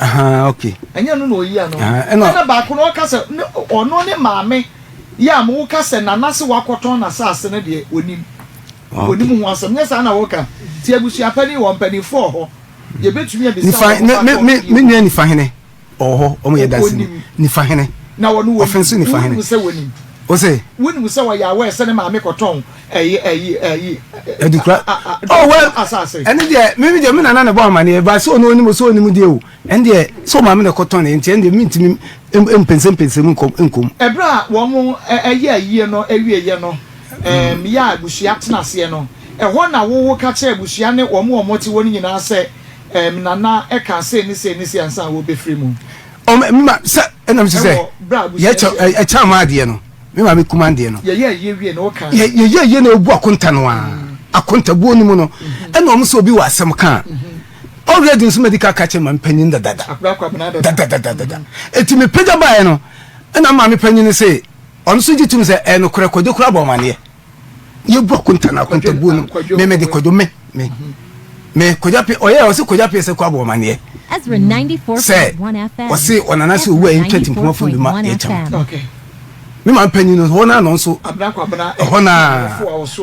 Ahaa okay. Ɛnyɛ no na oyi ano. Ɛna baako no ɔka sɛ ɔno ne maame yɛ a mo ka sɛ nana se wakɔtɔn n'asaase no deɛ onim. Onim ho asɛm nyɛ saa na wɔka. Ti abusua panin wɔ mpanimfoɔ hɔ yɛbɛtumi abisa wɔn. Me nua nifa hene. ɔwɔ hɔ, wɔn yɛ danseni, nifa hene, Na wɔn wɔ ɔfe nso nifa hene. Wonim sɛ wɔnim. Ose. Wonim sɛ wɔyɛ aware sɛ ne maame kɔtɔn ɛyi ɛyi ɛyi. Adukura. Oh well. Asase. Ɛne deɛ mímí deɛ mi nana na ɛbɔ amaneɛ ba sɛ ɔno onim sɛ onim deɛ o ɛne deɛ sɛ ɔmaame na ɛkɔtɔn ne nti ɛne deɛ mi ntumi mpɛnsɛmpɛnsɛm nkɔm nkɔm. Ɛberɛ a wɔn ɛyɛ ayie no awieɛ no, ɛɛm yɛ a abusua tena aseɛ no, ɛhɔ na wo wo ka kyerɛ abusua ne wɔn a wɔte hɔ no nyinaa sɛ ɛɛm Nana ɛkaa sei ne sei ne sei ansa na wɔrebɛfiri mu. Ɔmo me ma sɛ ɛna mi sɛ Ɛwɔ berɛ a abusua yɛkyɛ hyia. ɛkyɛ ama adeɛ no me maame kuma adeɛ no. Yɛyɛ ayie wie no wo kaa. Yɛ yɛyɛ ayie na ebu akonta no aa akontabuo no mu no ɛna ɔmo sɛ obi wɔ asɛm ka a already nso madi ka ka kyerɛ maame panyin dadada Akora Kwabena dada. dadadadada eti me pagya baeɛ no ɛna maame panyin se ɔno nso gye tum sɛ ɛyɛ nokorɛ kwadwo koraa bɔ amaneɛ. Yɛbu akonta na akontabuo no me me de kwadwo me me me kwadwo ape ɔyɛ ɔse kwadwo ape sɛ kɔ abɔ ɔmaneɛ sɛ ɔse ɔnana sɛ owu a yɛntwa timpoma fam bi ma yɛkyɛm me ma mpanyin no hɔ na no nso ɛhɔ na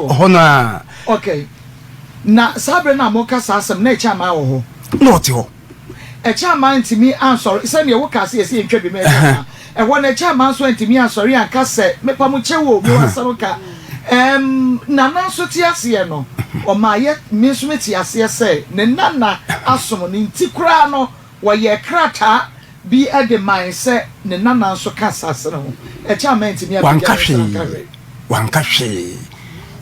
ɛhɔ na okay na saa bere na moka saa asɛm na ɛkyɛ amaa wɔ hɔ na ɔte hɔ Ɛkyɛaman antumi ansɔre, sɛdeɛ wokaa sɛ yɛsɛ yɛntwa bi ma ɛkyɛaman. Ɛhɔ no Ɛkyɛaman nso antumi ansɔre anka sɛ, Mepa mo kyɛw o, mewɔ asɛm ka. Ɛɛm, Nana nso te aseɛ no, ɔmaa yɛ, me nso mete aseɛ sɛ ne nana asom no nti koraa no, wɔyɛɛ krataa bi de mae sɛ ne nana nso ka asase no ho. Ɛkyɛaman antumi ampagya Wanka ne nsa anka hwee, hwee. wanka hwee.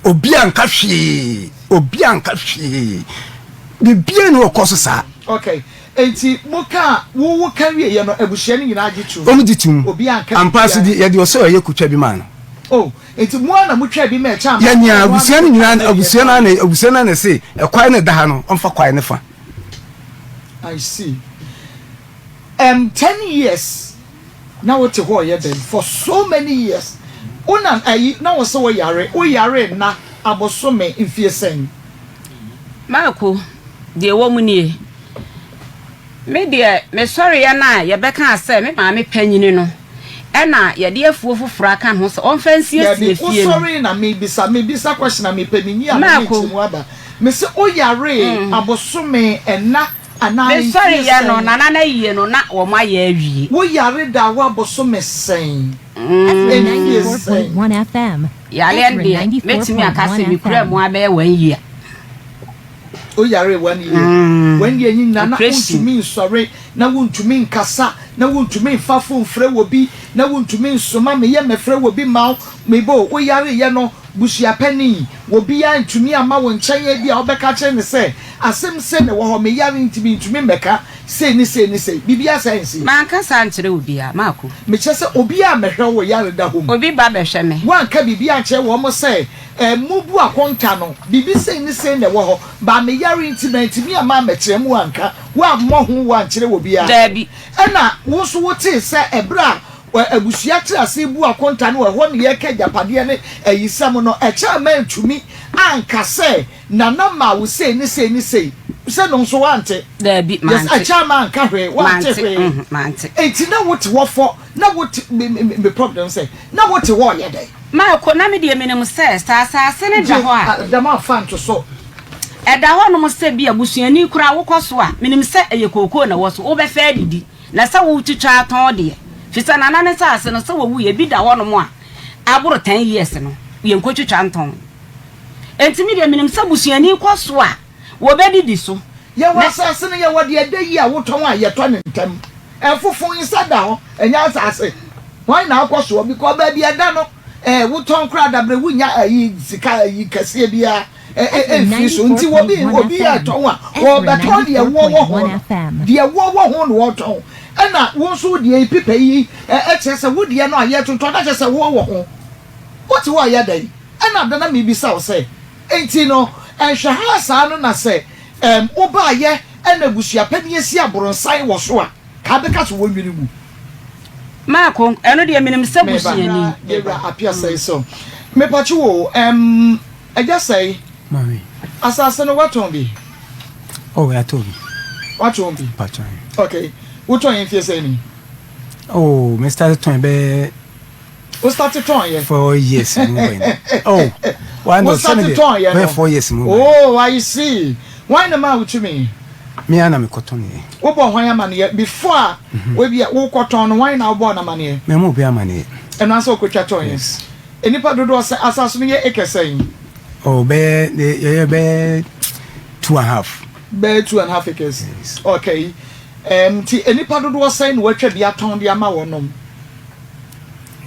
Obi anka hwee, obi anka hwee. Biribiara nni hɔ ɔkɔ so saa. Ok, enti mo ka a wo wo ka wie yɛ no abusua no nyinaa gye tum? Wɔn gye tum. Obiara nka Ampa biribiara. nso de yɛde ɔsɛ ɔyɛ kotwa bi maa no. Oh, enti mo ara na mo twaa bi ma ɛkyɛ Yɛn amanfoɔ nyinaa mo ara na abusua no mo nyinaa twaa bi abusua no maa ara no. na abusua no ara na ɛse ɛkwae no ɛda ha no ɔmfa kwae no fa. I see. Erm ten years na wo te hɔ ɔyɛ dɛn for so many years wo na ayi na wo se wo yare wo yare nna abosome mfie sɛn. Marko, deɛ ɛwɔ mu nie, Me deɛ, mesɔreeɛ no a yɛbɛkaa sɛ me maame panyini no na yɛde afuo foforɔ aka ho sɛ ɔmfa nsiesie Dabi, fie no. wosɔree na mebisa, mebisa question a mepɛ menyi ano ne Marko. nkyerɛmu aba. Mese woyaree abosome nna anaa mfie Mesɔreeɛ no, sɛn? Nana no ayie no, na wɔayɛ awie. Wo yare da hɔ abosome sɛn? Mfie sɛn? Yareɛ no deɛ, mɛtumi aka sɛ mekuraa mu ara bɛyɛ one year. Wo yaree one year? One year yi nyinaa na Operation. wontumi nsɔre, na wontumi nkasa, na wontumi mfa phone mfrɛ obi, na wontumi nsoma meyɛ mɛfrɛ obi mma wo, mebɔ o, wo yareeɛ no, busuapanin, obiara antumi amma wo nkyɛn ebia wobɛka akyerɛ no sɛ asɛm sei na ɛwɔ hɔ, meyare nti mentumi mmɛka sei ne sei ne sei, biribiara saa ansi. Manka saa ankyerɛ obiara, Marko. Mekyerɛ sɛ obiara ammɛhwɛ wo yare da hɔ mu. Obi ba bɛhwɛ me. Woanka biribiara ankyerɛ wɔn sɛ eh, mubu akonta no, biribi sei ne sei na ɛwɔ hɔ, but meyare nti mantumi amma ammɛkyerɛ mu anka, woammɔ ho woankyerɛ obiara. Daabi. Ɛna wo nso wotee sɛ ɛberɛ a abusua tiri ase rebu akonta no ɛhɔ na yɛreka agyapadeɛ ne ayisɛm no, ɛkyɛ a mantumi anka sɛ Nana maa wo sei ne sei ne sei, sɛ no nso woante? Daabi, Yes, mante. ɛkyɛ a manka hwee, woante Mante, hwee. mhm, mante. Enti na wote hɔ fɔ, na wote, me, me, me problem sɛ, na wote hɔ ɔyɛ dɛn? Marko, na me deɛ menim sɛ, sɛ asase no da Gye, hɔ a. a, dɛm afa nto so. Ɛda hɔnom sɛ bi a busuani koraa wokɔ so a, menim sɛ ɛyɛ kookoo na ɛwɔ so, wobɛfɛ adidi. Na sɛ wotwitwa atɔn deɛ, firi sɛ Nana ne nsase no, sɛ wɔwuiɛ, ebi da hɔnom a, aboro ten years no, yɛnkɔtwitwa ntɔn. Enti me deɛ menim sɛ busuani kɔ so a, wɔbɛdidi so. Yɛwɔ Na. asase no, yɛwɔ deɛ ɛda yie a wotɔn a yɛtɔ no ntɛm. Ɛfofo nsa da hɔ, ɛnyɛ asase. Hwan na akɔ soɔ? Because baabi ɛda no, eh, wotɔn koraa dabrɛ wonnya ayi sika ayi kɛseɛ biara eh, eh, ɛmfiri so. Nti obi obi ɛtɔn a, ɔrebɛtɔn deɛ woɔ wɔ ho no. Deɛ woɔ wɔ ho na ɔretɔn. Ɛna wo nso wo deɛ yi pipa yi eh, ɛkyerɛ sɛ wo deɛ no a yɛtontɔn na kyerɛ sɛ woɔ wɔ ho. Wote hɔ a ɛyɛ dɛn? Ɛna da na mebisa wo sɛ, enti no nhwɛhaa saa no na sɛ ɛɛm wobaayɛ ɛna abusua panin asi abronsan wɔ so a, ka bɛka sɛ wɔnwene ngu? Marko, ɛno deɛ menim sɛ Meba busuani. na yɛwura Apia sɛe so. Mepakye wo ɛɛm Agya sɛe, Maame. asase no woatɔn bi? Oh, yɛatɔ bi. Woatɔn bi? Mpakyɛ. Okay, wotɔn yɛ mfie sɛn ni? Oh, me start tɔn bɛyɛ Wo start tɔn yɛ. 4 years mu bɛn. Oh, why Wo not? start Sɛ tɔn yɛ bɛyɛ no. 4 years mu bɛn. Oh, I see. Why na ma wotumi? Me ara na mekɔtɔneeɛ. Wobɔɔ hwan amaneɛ? Before a wabia wokɔtɔn no, hwan na wobɔɔ no amaneɛ? Mammɔ obiara amaneɛ. Ɛno ara sɛ wokɔtwa tɔn yɛ? Yes. Nnipa dodoɔ sɛ asase no yɛ acre sɛn? Oh, bɛyɛ, yɛyɛ bɛyɛ 2½ Bɛyɛ 2½ acres? Yes. Okay. Um, nti nnipa dodoɔ sɛn na watwa bi atɔn de ama wɔnom?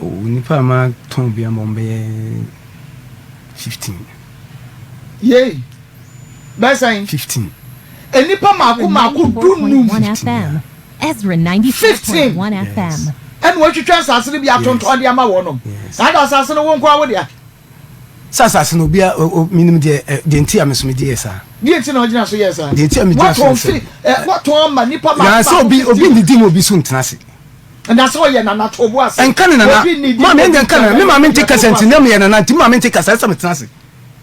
Oh, nnipa a matɔn bi ama wɔn bɛyɛ 15. Yei! Bɛyɛ sɛn? 15. Nnipa mmaako mmaako 15. 94.1 FM. 15. 94.1 FM. Ɛna wɔatwitwa nsase no bi atontɔn de ama wɔnom. Yes. Na ada asase no wo nko ara wo dea. Sɛ asase no obia menim deɛ deɛ nti a me so mede yɛ saa. Deɛ nti na ɔgyina so yɛɛ saa? Deɛ nti a megyina so Woatɔn sɛ. fi ɛ woatɔn ama nnipa mmaako Na sɛ mmaako obi obi 15. ndidi ma obi so ntena ase. Na sɛ ɔyɛ nana to bo ase. Ɛnka ne nana. Obi nnidi Maame ma ɛndeɛ obi nka nana. ntra Me maame bɛyɛ nte to kasa bo nti ase. na meyɛ nana nti me maame nte kasa ɛsɛ sɛ metena ase.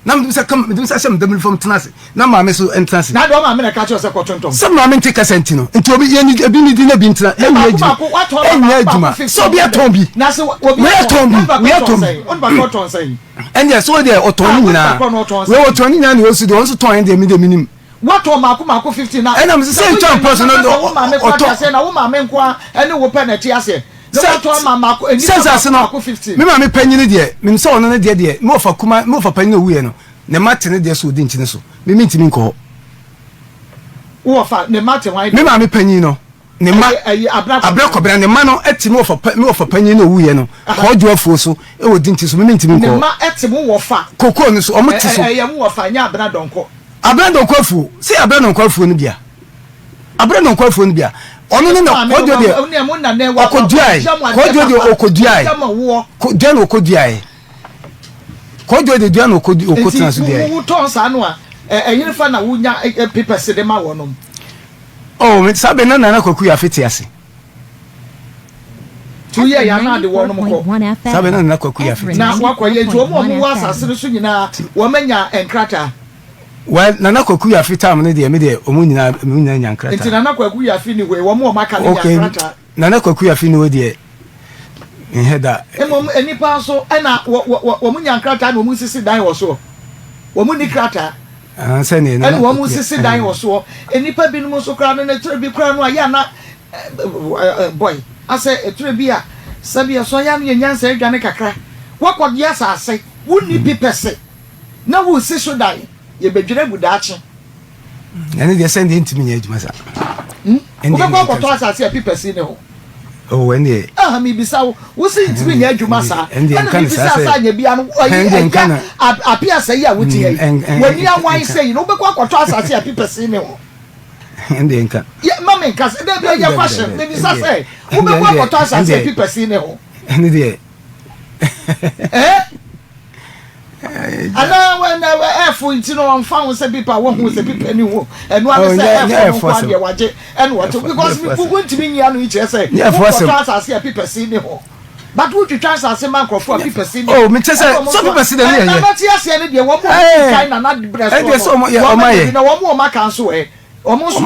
Na mede me nsa ka mede me nsa hyɛ me dabiri fam tena ase na maame so ntena ase. Na deɛ ɔmaame na ɛka kyerɛ sɛ kɔtontɔn. Sɛ maame nte kasa nti no nti obi yɛn ebi nidi na ebi ntena Na ɛnyɛ baako adwuma baako watɔn ma ɛnyɛ baako adwuma baako sɛ 15 obi atɔn bi hundred. Na sɛ obi wei atɔn atɔn bi na nipa wei korɔ atɔn tɔn bi sɛn? Onipa korɔ tɔn sɛn? ɛndeɛ sɛ ɔdeɛ ɔtɔn Ah, ne onipa nyinaa korɔ no ɔtɔn wei sɛn? ɔtɔn ne nyinaa na ɔsi deɛ ɔno nso tɔn ɛndeɛ mi deɛ mi nim. Watɔn mako mako 15 na Ɛna sɛ sɛ ntwa woyɛ mpɔ so nana no na sɛ wo maame koraa te ɔtɔ aseɛ na wo maame nko ara ɛne wo pɛ na ɛte aseɛ na sɛ watɔn ama mako sɛ nnipa nsase mako no mako 15. me maame panyini deɛ menim sɛ ɔno ne deɛ deɛ me wɔfa kuma me wɔfa panyini owuiɛ no ne mma te ne deɛ so ɔdi nkyene so me mentumi nkɔ hɔ. Wo wɔfa ne mma te hwan Me deɛ? maame panyin no ne mma Ɛyi ɛyi Abena Abrɛ Kɔbena. Kɔbena ne mma no te me wɔfa pa me wɔfa panyin no owuiɛ no Aha. Kɔɔdwo afuo so wɔ Dinti so me mentumi Ne nkɔ hɔ. mma te mo wɔfa. Kokoo no so wɔn Ɛ te ɛ so. ɛyɛ mo wɔfa nyɛ Abena Dɔnkɔ. Abena Dɔnkɔ afuo sɛ Abena Dɔnkɔ afuo no bia Abena Dɔnkɔ afuo no bia ɔno ne na Maame no Kɔɔdwo wa deɛ wo ne mo nana wa wa ɔkɔduae wagya mo adeɛ Kɔɔdwo deɛ papa ɔkɔduae wagya mo woɔ. Kɔ dua na ɔkɔduae Kɔɔdwo deɛ dua na ɔkɔ Nti ɔkɔtena so wo duae. wo wotɔn saa no a ɛ ɛyerefa na wonya ɛ ɛ papers de ma wɔnom. Oh me saa bɛ na Nana Kwaku Yafe te ase. Nti woyɛɛ yɛ a na ade wɔnom kɔ. 94.1 Saa bɛ FM. na Nana Kwaku Yafe te Na ase. wakɔ yɛ nti wɔn a 94.1 wɔwɔ asase FM. no so nyinaa wɔn anya nkrataa. Well Nana Kwaku Yafe time no deɛ me deɛ wɔn nyinaa wɔn nyinaa nya Nti nkrataa. Nana Kwaku Yafe ni hɔ yi wɔn a wɔn aka no nya Okay nkrataa. Nana Kwaku Yafe ni hɔ deɛ menhɛ da. Mmom nnipa nso ɛna wɔ wɔ wɔn nya nkrataa na wɔn sisi dan wɔ soɔ. Wɔn nni krataa. Ah, sɛdeɛ Ɛna wɔn sisi dan wɔ soɔ. Nnipa binom nso koraa no, na ɛtɔ bi koraa no a, yɛ a na boy, asɛ ɛtɔ bi a, sɛbi ɛso yɛ a na yɛ nyansa adwane kakra. Woakɔgye asase, wonni pipɛse, na woresi so dan, yɛbɛdwiri agu daakye. Ɛno deɛ sɛdeɛ ntumi nyɛ adwuma saa. Hmm? Wobɛkɔ akɔtɔ asase a pipɛse ni hɔ. Oh, ɛndeɛ. Ah, mebisa wo, wo se ntumi nyɛ adwuma saa. Ɛndeɛ Ɛna nka no mebisa saa sɛ sɛ. anyɛ bia no, ayi Ɛndeɛ nka agya no. ape asɛ yi a wote ha yi, w'ani awan sɛ yi no, wobɛkɔ akɔtɔ asase a pipɛse ni hɔ. Ɛndeɛ nka. Yɛ ma me nka sɛ, dabi ɛyɛ question, mebisa sɛ, wobɛkɔ akɔtɔ asase a pipɛse ni hɔ. Ɛne deɛ. Eh? Anaa wɔ na ɛfo nti no ɔnfa ho sɛ pipa wɔhu sɛ pipa ni ho ɛno ano sɛ ɛfo no nko adeɛ wagye ɛna ɔte because mi kuku ntumi nyi ano yi kyerɛ sɛ wokɔtɔ asase a pipa si ni ho but wotwitwa asase ma nkurɔfoɔ a pipa si ni ho mekyɛ sɛ sɛ pipa si deɛ yɛ nana te aseɛ no deɛ wɔn mu a kan nana brɛ soɔ no wɔn ayɛ bi na wɔn mu wɔn aka nso ɛ. Wɔn nso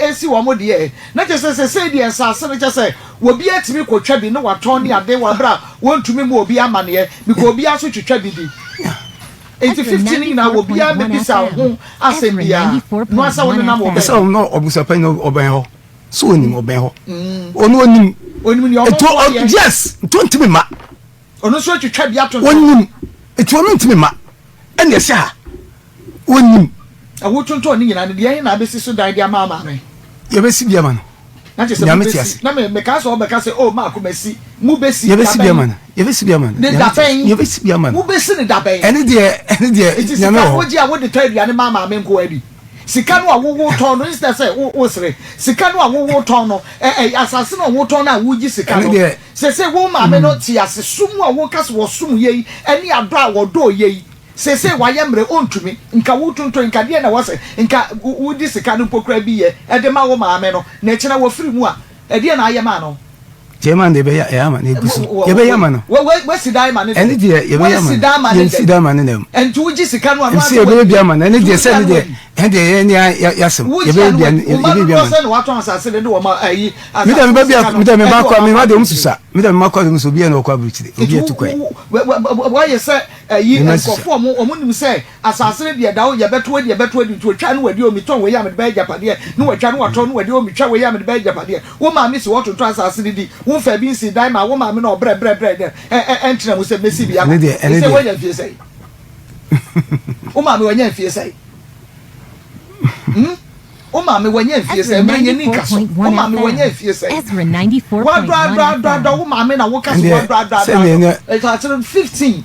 esi wɔn deɛ. Na kyerɛ sɛ sesei deɛ nsaase no kyerɛ sɛ obiara tumi kɔtwa bi na watɔn ne ade wɔ abere a wɔntumi mmɔ obiara amaneɛ because obiara nso twitwa bi di. Nti 15 no nyinaa obiara mmɛbisa wo ho asɛm biara no asɛ wo nenam wɔ baabi. Ɛsɛ ɔno ɔbusuapanyin no ɔbɛn hɔ so onim ɔbɛn hɔ ɔno onim. Onim nea ɔno nso ayɛ. Yes nti ɔntumi mma. Ɔno nso atwitwa bi atontɔn. Onim nti ɔno ntumi mma ɛna ɛhyɛ ha. Wonnim. Na wotontɔn ne nyinaa no, deɛ ɛhe na abɛsi so dan de ama maame? Yɛbɛsi bi ama no. Na kyerɛ sɛ Nyame te mobɛsi. ase. Na me, mekaa sɛ ɔbɛka sɛ, oh, Maako, masi. Mobɛsi. Yɛbɛsi bi Dabɛn? ama no. Yɛbɛsi bi ama no. Ne Nyame te ase. dabɛn? Yɛbɛsi bi ama no. Mobɛsi ne dabɛn? Ɛne deɛ, ɛne deɛ, Nti Nyame sika wɔ no hɔ. wogye a wode tɔ aduane ma maame nko ara bi? Sika no a wo wotɔn no, instead sɛ wo wosere, sika no a wo wotɔn no, ɛ ɛ asase no a wotɔn no a wogye sika Ɛne no, deɛ. seesei wo maame no te ase, som a woka sɛ wɔsom yɛ yi, ɛne adɔ a wɔdɔɔ yɛ yi, Seesei wayɛ mmerɛ ɔntumi, nka wo tontɔn nka deɛn na ɛwɔ sɛ nka wode sika no mpo koraa bi yɛ de ma wo maame no, na ɛkyena wafiri mu a, ɛdeɛn na ayɛ maa no? Gyɛɛma no deɛ yɛbɛyɛ ɛyɛ ama no ɛgu so yɛbɛyɛ ama no. Wasi dan ma no dɛn? Ɛne deɛ yɛbɛyɛ ama Wasi dan ma no no yɛnsi dan ma no nam. Ɛnti wogye sika no a no Ɛnti yɛbɛyɛ bi ama no ɛne deɛ sɛ ɛne deɛ wadi. Ɛn deɛ yɛn ni yasɛm. Yɛbɛyɛ bia yɛbɛyɛ bia ma. Na watɔn asase de de wɔn ayi. Mi dɛ mi ba bia mi dɛ mi ba kɔ mi ma de ɔmu susa mi dɛ mi ma kɔ de ɔmu susa obi yɛ na ɔkɔ aburukyire obi yɛ tu kwan. Wɔayɛ sɛ ayi nkurɔfoɔ ɔmo ɔmo nim sɛ asase no deɛ da hɔ yɛbɛto adi yɛbɛto adi nti otwa no wadi o metɔn wei a mede bɛyɛ agyapadeɛ ne watwa no watɔn no wadi o metwa wei a mede bɛyɛ agyapadeɛ wo maame si hɔ tontɔn asase no di wo mfa bi nsi dan ma wo maame na ɔbrɛ brɛ brɛ dɛ ɛ ɛ ɛntena mu sɛ mɛsi bi ama sɛ woanya mfie sɛn wo maame wanya mfie sɛn hmm? Wo maame wanya mfie sɛn? Mmerɛ nyɛ ni nka so. Wo maame wanya mfie sɛn? Wadɔ adɔ adɔ adɔ wo maame na woka so wadɔ adɔ adɔ adɔ. Ɛsɛ no 15.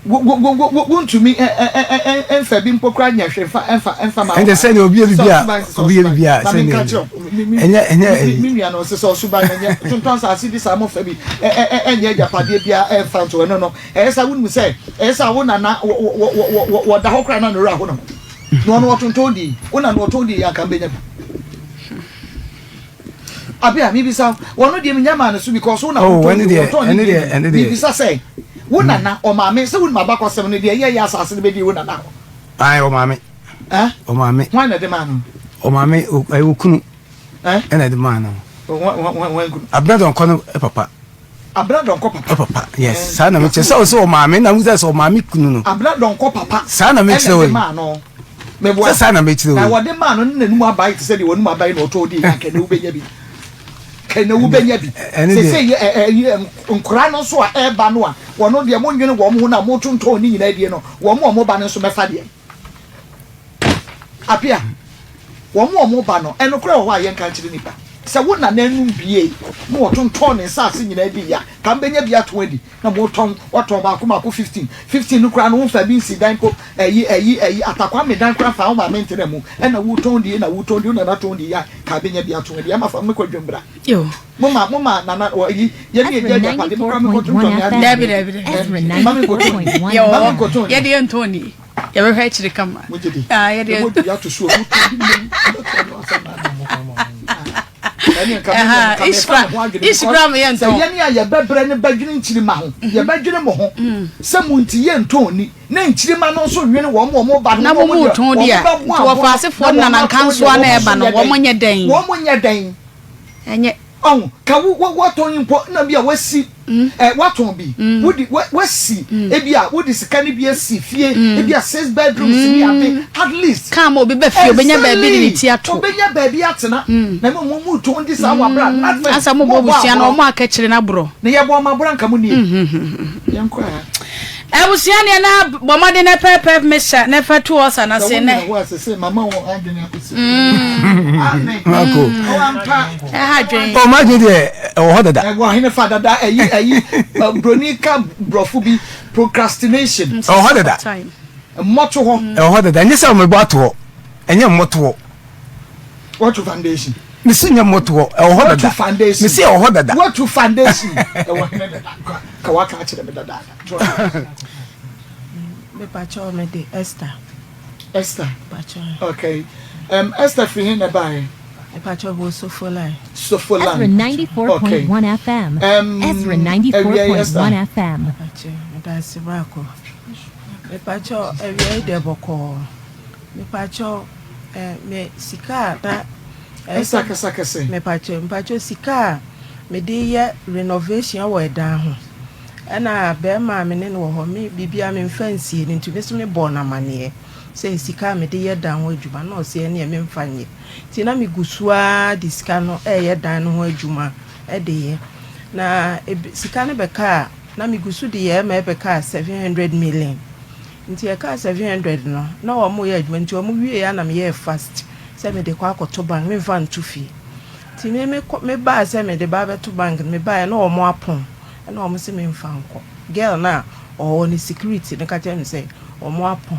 Wontumi mfa bi mpo kora nyɛ hwee mfa mfa mfa ma. Ɛnde sɛdeɛ obi yɛ bibi a obi yɛ bibi a sɛdeɛ ɛnyɛ ɛnyɛ. Me nua no sɛ sɛ ɔsuban ɛnyɛ tontɔn asase bi saa mo fa bi ɛnyɛ agyapadeɛ biara ɛmfa nto ɛno no ɛyɛ sɛ wonim sɛ ɛyɛ sɛ wo nana wɔda hɔ koraa na ne werɛ aho ne ho. Na ɔno ɔtontɔn di, wo na na ɔtɔn di anka mbɛnya bi. Abia mibisa wo, ɔno deɛ menya maa no so because wo na oh, wotɔn di, ɔtɔn ne deɛ bi. Mibisa sɛ, wo hmm. nana ɔmaame sɛ wonim abakɔsɛm no deɛ ɛyɛ yɛ asase no bɛdi wo nana hɔ. Ayi ɔmaame. Eh? Ɔmaame. Hwan na ɛde maa no? Ɔmaame ɛyɛ okunu. Eh? Ɛna ɛde maa no. Hwan kunu? Abena dɔnkɔ no papa. Abena Donkor papa. Papa yes eh, saa na mekyerɛ sɛ ɔsɛ ɔmaame na wosɛ sɛ ɔmaame kunu no. Abena Donkor papa. Saa na mekyerɛ wei. Ɛna de maa no. Meboa. Sɛ saa na mekyerɛ wei. Na wɔde maa no ne n'anum abae te sɛ deɛ wɔnum abae na ɔtɔ di na kɛnɛ wobɛnya bi. Kɛnɛ wobɛnya bi. Sese yɛ ɛ ɛ nkora no nso a ɛreba no a wɔn deɛ mo nwene wɔn ho na mo tontɔn ne nyinaa die no wɔn a wɔn ba no nso mɛfa deɛ. Apia, wɔn a wɔba no, ɛnokorɛ wɔ hɔ a yɛnka nkyerɛ nnipa, sɛ wo nana anom buee na wɔtontɔn ne nsaase nyinaa dii a, ka mobɛnya bi ato adi, na motɔn, wɔtɔn baako mmaako 15, 15 no koraa no womfaa bi nsii dan mpo, ɛyi, ɛyi, ɛyi, Atakwame dan koraa mfaa wo maame ntena mu, ɛna wotɔn die na wotɔn die, wo nana tɔn dii a, ka bɛnya bi ato adi, ama fa me kɔ dwom bra. Mo ma, mo ma nana, wɔ, ɛyi, yɛne yɛgya agyapade, mo koraa mekɔtontɔn me adeɛ. Dabi, dabi, dabi. Ma menkɔtɔn ni, ma menkɔtɔn ni. Yɛde yɛntɔn ni. Yɛbɛhwɛ akyiri kama. Mogye di. Ah, yɛde. Ɛbɔ dua to so ɔmo to bi mu ɛbɛto ɔmo asɛm na ama ɔmo. Ɛne nka mi nka mi fa mi ho adwene because sɛ yɛne a yɛbɛbrɛ no bɛdwene nkyirima ho yɛbɛdwene mo ho sɛ mo nti yɛntɔn ni na nkyirima no nso nwene wɔn wɔn ba no na mo mu tɔn di a wɔn nti wɔfa asefoɔ no nanankansoa na ɛba no wɔn nyɛ dɛn wɔn nyɛ dɛn ɛnyɛ Ɔho, ka wo wo woatɔn yi mpo na bi a woasi ɛ woatɔn bi wode wa woasi ebi a wode sika no bi asi fie ebi a six bedrooms ne ade at least. Kaa ma obi ba fie obenya baabi de ne ti Exactly ato. obenya baabi atena na mmom mo mo tɔn di saa wɔ abira nothing Ansa mo bɔ mo bɔ abusua no aborɔ wɔn aka akyire no aborɔ. na yɛbɔ ɔmo aborɔ anka mo nie yɛnkɔ ɛ. Abusua deɛ na bɔ mmɔden na pɛpɛ mesa na fa to ɔsa no Sɛ ase wo nɛ. nyina hɔ a sese mama wo adwene akɔsi. Amen. Mako. Ɔwɔ ampa. Ɛha adwene. Ɔ m'adwene deɛ ɛwɔ hɔ dada. Ɛwɔ hene fa dada ɛyi ɛyi broni ka brɔfo bi procrastination. Ɛwɔ hɔ dada. Mmɔto hɔ. Ɛwɔ hɔ dada ɛnyɛ sɛ mebɔ ato hɔ ɛnyɛ mmɔto hɔ. Watu foundation. Mesi nyɛ mmɔto hɔ ɛwɔ hɔ dada. Watu foundation. Mesi ɛwɔ hɔ dada. Watu foundation ɛwɔ hene dada ka waka akyerɛ me dada. Mepakyɛw me de Esther. Esther. Mepakyɛw. Okay. Um, Esther firi he na ɛbaeɛ? Mepakyɛw wɔ Sofoline. Sofoline. Ezra 94.1 okay. FM. Um, Ezra 94.1 FM. Mepakyɛw, medase baako. Mepakyɛw, awia yi deɛ bɔkɔɔ. Mepakyɛw, eh, me sika a na. Esther kasa kɛse. Mepakyɛw, mepakyɛw sika a mede yɛ renovation wɔ ɛdan ho. Ɛna bɛɛma a me ne no wɔ hɔ, me biribiara me nfa nsie no nti me nso me bɔɔ no amaneɛ sɛ sika a mede yɛ dan ho adwuma na ɔse ɛneɛ me nfa nyɛ. Nti na me gu so ara de sika no ɛɛyɛ dan no ho adwuma de yɛ. Na sika no bɛkaa na me gu so de yɛ ma ɛbɛkaa 700 million. Nti ɛkaa 700 no na wɔn yɛ adwuma nti wɔn wie a na me yɛɛ fast sɛ mede kɔ akɔto bank me nfa nto fie. Nti me me kɔ me baa sɛ mede ba abɛto bank no me baeɛ na wɔn apɔn. Ɛna wɔn se menfa nkɔ. Girl no a ɔwɔ ne security no ka kyerɛɛ me sɛ wɔn apɔn.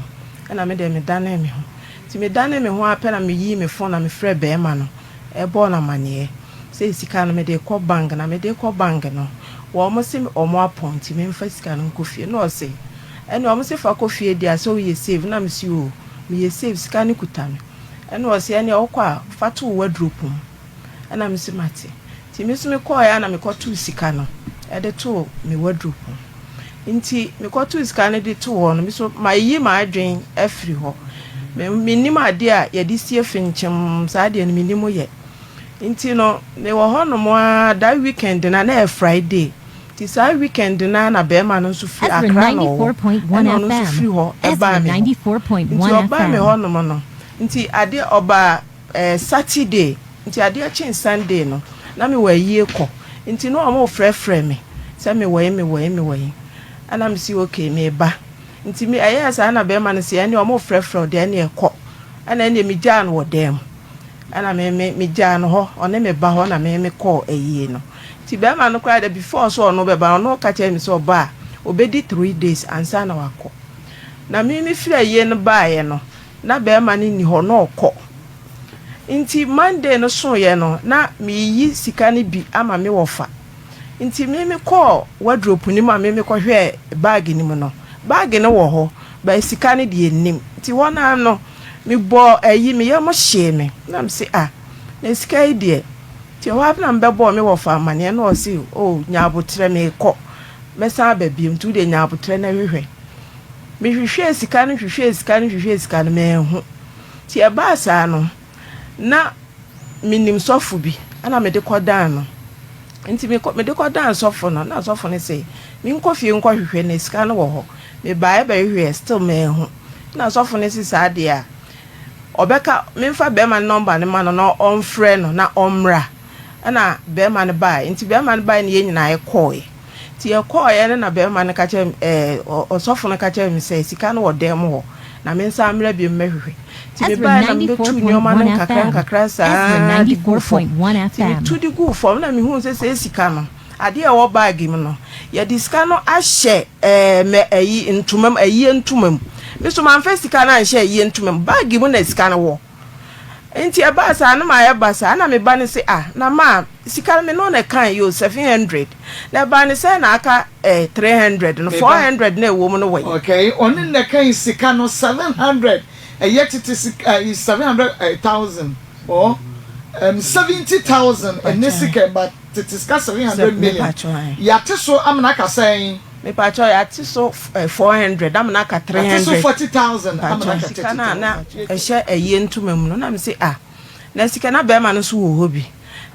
Ɛna me deɛ me danee me ho. Nti me danee me ho ara pɛ na me yii me phone na me frɛɛ barima no bɔɔ no amaneɛ sɛ sika no mede rekɔ bank na mede rekɔ bank no wɔn se wɔn apɔn nti menfa sika no nkɔ fie. Ɛna ɔse ɛneɛ wɔn se fa kɔ fie deɛ a sɛ woyɛ safe. Na me se oo meyɛ safe sika no kuta me. Ɛna ɔse ɛneɛ wokɔ a fa to wo wardrope mu. Ɛna me se mate. Nti me nso me kɔɔɛ a na me kɔ too sika no de too me wardrobe mu. Nti me kɔ too sika no de too hɔ no, me nso mayi m'adwen afiri hɔ. Me mennim adeɛ a yɛde sie fenkyem saa deɛ no mennim yɛ. Nti no mewɔ hɔ nom ara that weekend no a na ɛyɛ Friday nti saa weekend no ara na barima no nso firi Ezra Accra na ɔwɔ 94.1 ɛna ɔno nso FM. firi hɔ Ezra baa me hɔ. Nti 94.1 ɔbaa me FM. hɔ nom no nti adeɛ ɔbaa eh, Saturday nti adeɛ kyee Sunday no na mewɔ ayie kɔ nti na wɔn refrɛfrɛ me sɛ mewɔ he mewɔ he mewɔ he ɛna mese okay meba. Nti me ɛyɛɛ saa na bɛɛma no se ɛneɛ ɔmo frɛfrɛ wo deɛ ɛneɛ kɔ ɛna ɛneɛ me gyaa no wɔ dan mu ɛna me me me gyaa no hɔ ɔne me ba hɔ na me me kɔɔ ayie no nti bɛɛma no koraa deɛ before sɛ ɔno bɛba no ɔno ka kyerɛ me sɛ ɔba a ɔbɛdi 3 days ansa na wakɔ na me me firi ayie no baeɛ no na bɛɛma no nni hɔ na ɔkɔ nti Monday no soeɛ no na meyi sika no bi ama me wɔfa Nti me me kɔɔ wardrope no mu a me me kɔ hwɛɛ bag no mu no, bag no wɔ hɔ but sika no deɛ nnim. Nti hɔ no ara no me bɔɔ ayi me yam hyee me na me se ah na sika yi deɛ. Nti ɛhɔ ara na me bɛ bɔɔ me wɔfa amaneɛ na ɔse oh nya aboterɛ me kɔ mɛsan aba biom nti wo deɛ nya aboterɛ na hwehwɛ. Me hwehwɛɛ sika no hwehwɛɛ sika no hwehwɛɛ sika no manhu. Nti ɛbaa saa no na menim sɔfo bi ɛna mede kɔdan no. Nti mekɔ mede kɔdan sɔfo no na sɔfo no se menkɔ fie nkɔhwehwɛ na sika no wɔ hɔ. Mebaeɛ bɛhwehwɛɛ still manhu. Na sɔfo no se saa deɛ a ɔbɛka memfa bɛrima no nɔmba no ma no na ɔmfrɛ no na ɔmmra. Ɛna bɛrima no baeɛ. Nti bɛrima no baeɛ na yɛn nyinaa yɛkɔeɛ. Nti yɛkɔeɛ no na bɛrima no ka kyerɛɛ me ɛɛ ɔsɔfo no ka kyerɛɛ me sɛ sika no wɔ dan mu hɔ na mensan mmra bio mmɛhwehwɛ. Nti Ezra mebaeɛ na mebɛtuu nneɛma no 94.1 nkakra FM. nkakra Ezra saa de guu fam. 94.1 Nti FM. metu de guu fam na mehuu sɛ sɛ sika no, adeɛ a ɛwɔ bag mu no, yɛde sika no ahyɛ ɛɛ mɛ ayi ntoma mu, ayie ntoma mu. Me nso mamfa sika no anhyɛ ayie ntoma mu, bag mu na sika no wɔ. Nti ɛbaa saa no mayɛ basaa na me ba no se ah na maa sika no me ne wo na ɛkae yi o 700 na ɛbaa no sɛn na aka eh 300 no Me ba. 400 no a ɛwɔ mu no wɔ he? Okay, ɔne na ɛkae sika no 700 ɛyɛ tete sika eh 700 eh thousand or um 70,000 ɛnɛ Mepakyɛw. sika but tete sika Sɛ 700 million mepakyɛw ae. yɛate so amena aka sɛn? Mepakyɛw yɛate so eh 400 amena aka Yɛate so 300. 40,000 amena Mepakyɛw aka sika no a na 30,000. ɛhyɛ ayie ntoma mu no na mese ah na sika na bɛɛma no nso wɔ hɔ bi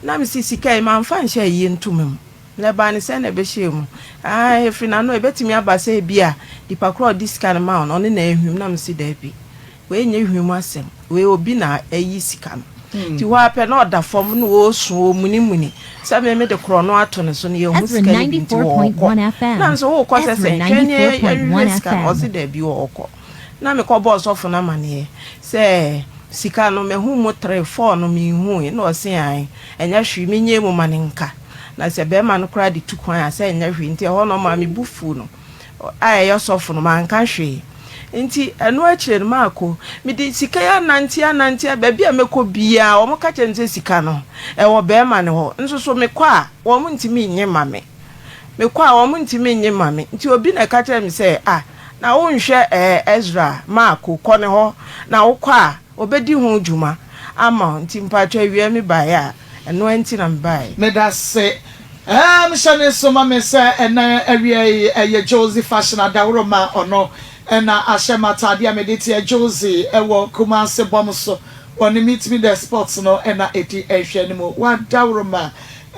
na mese sika yi mamfa anhyɛ ayie ntoma mu na ɛbaa ne sɛn na ɛbɛhyɛɛ mu ah ɛfiri n'ano ɛbɛtumi aba sɛ ebi a nipa korɔ a ɔde sika no ma wo no ɔne na ahwim na mese daabi wei nyɛ hwim asɛm wei obi na ayi sika no nti hɔ ara pɛ na ɔda fam na ɔresu ɔremunimuni sɛ me mede korɔ no ato ne so no yɛhu Ezra sika no bi nti wɔrekɔ 94.1 FM. na nso wokɔ sɛ Ezra sɛn hwɛ ne 94.1 yɛhwehwɛ sika no FM. ɔse daabi wɔrekɔ Na mekɔbɔɔ sɔfo no amaneɛ sɛ sika no mahu mu tre four no menhuui na ɔse ae ɛnyɛ hwee menyɛ mu ma no nka na sɛ bɛɛma no koraa de tu kwan a sɛ ɛnyɛ hwee nti ɛhɔ no ɔmaa me bo fuu no a ɛyɛ sɔfo no manka hwee nti ɛno akyire no maakɔ mede sika yi anante anante a baabi a mɛkɔ biaa wɔn ka kyerɛ me sɛ sika no ɛwɔ bɛɛma no hɔ nso so mekɔ a wɔn ntumi nye ma me Mekɔ a, wɔntumi nnye mma me. Nti obi na ɛka kyerɛɛ me sɛ, Ah, na wonhwɛ ɛɛ Ezra Marko, kɔ ne hɔ, na wokɔ a, ɔbɛdi ho dwuma ama wo. Nti mpakyɛw awia mebaeɛ a, ɛno ara nti na mebaeɛ. Medase. Ɛɛm hyɛ ne nso ma me sɛ ɛnɛ awia yi ɛyɛ Josie Fashion adaworo ma ɔno ɛna ahyɛ m'ataade a mede teɛ Josie ɛwɔ Kumasi bɔm so ɔne Meet Me The Sports no ɛna ɛdi ɛhwɛ no mu wadaworo ma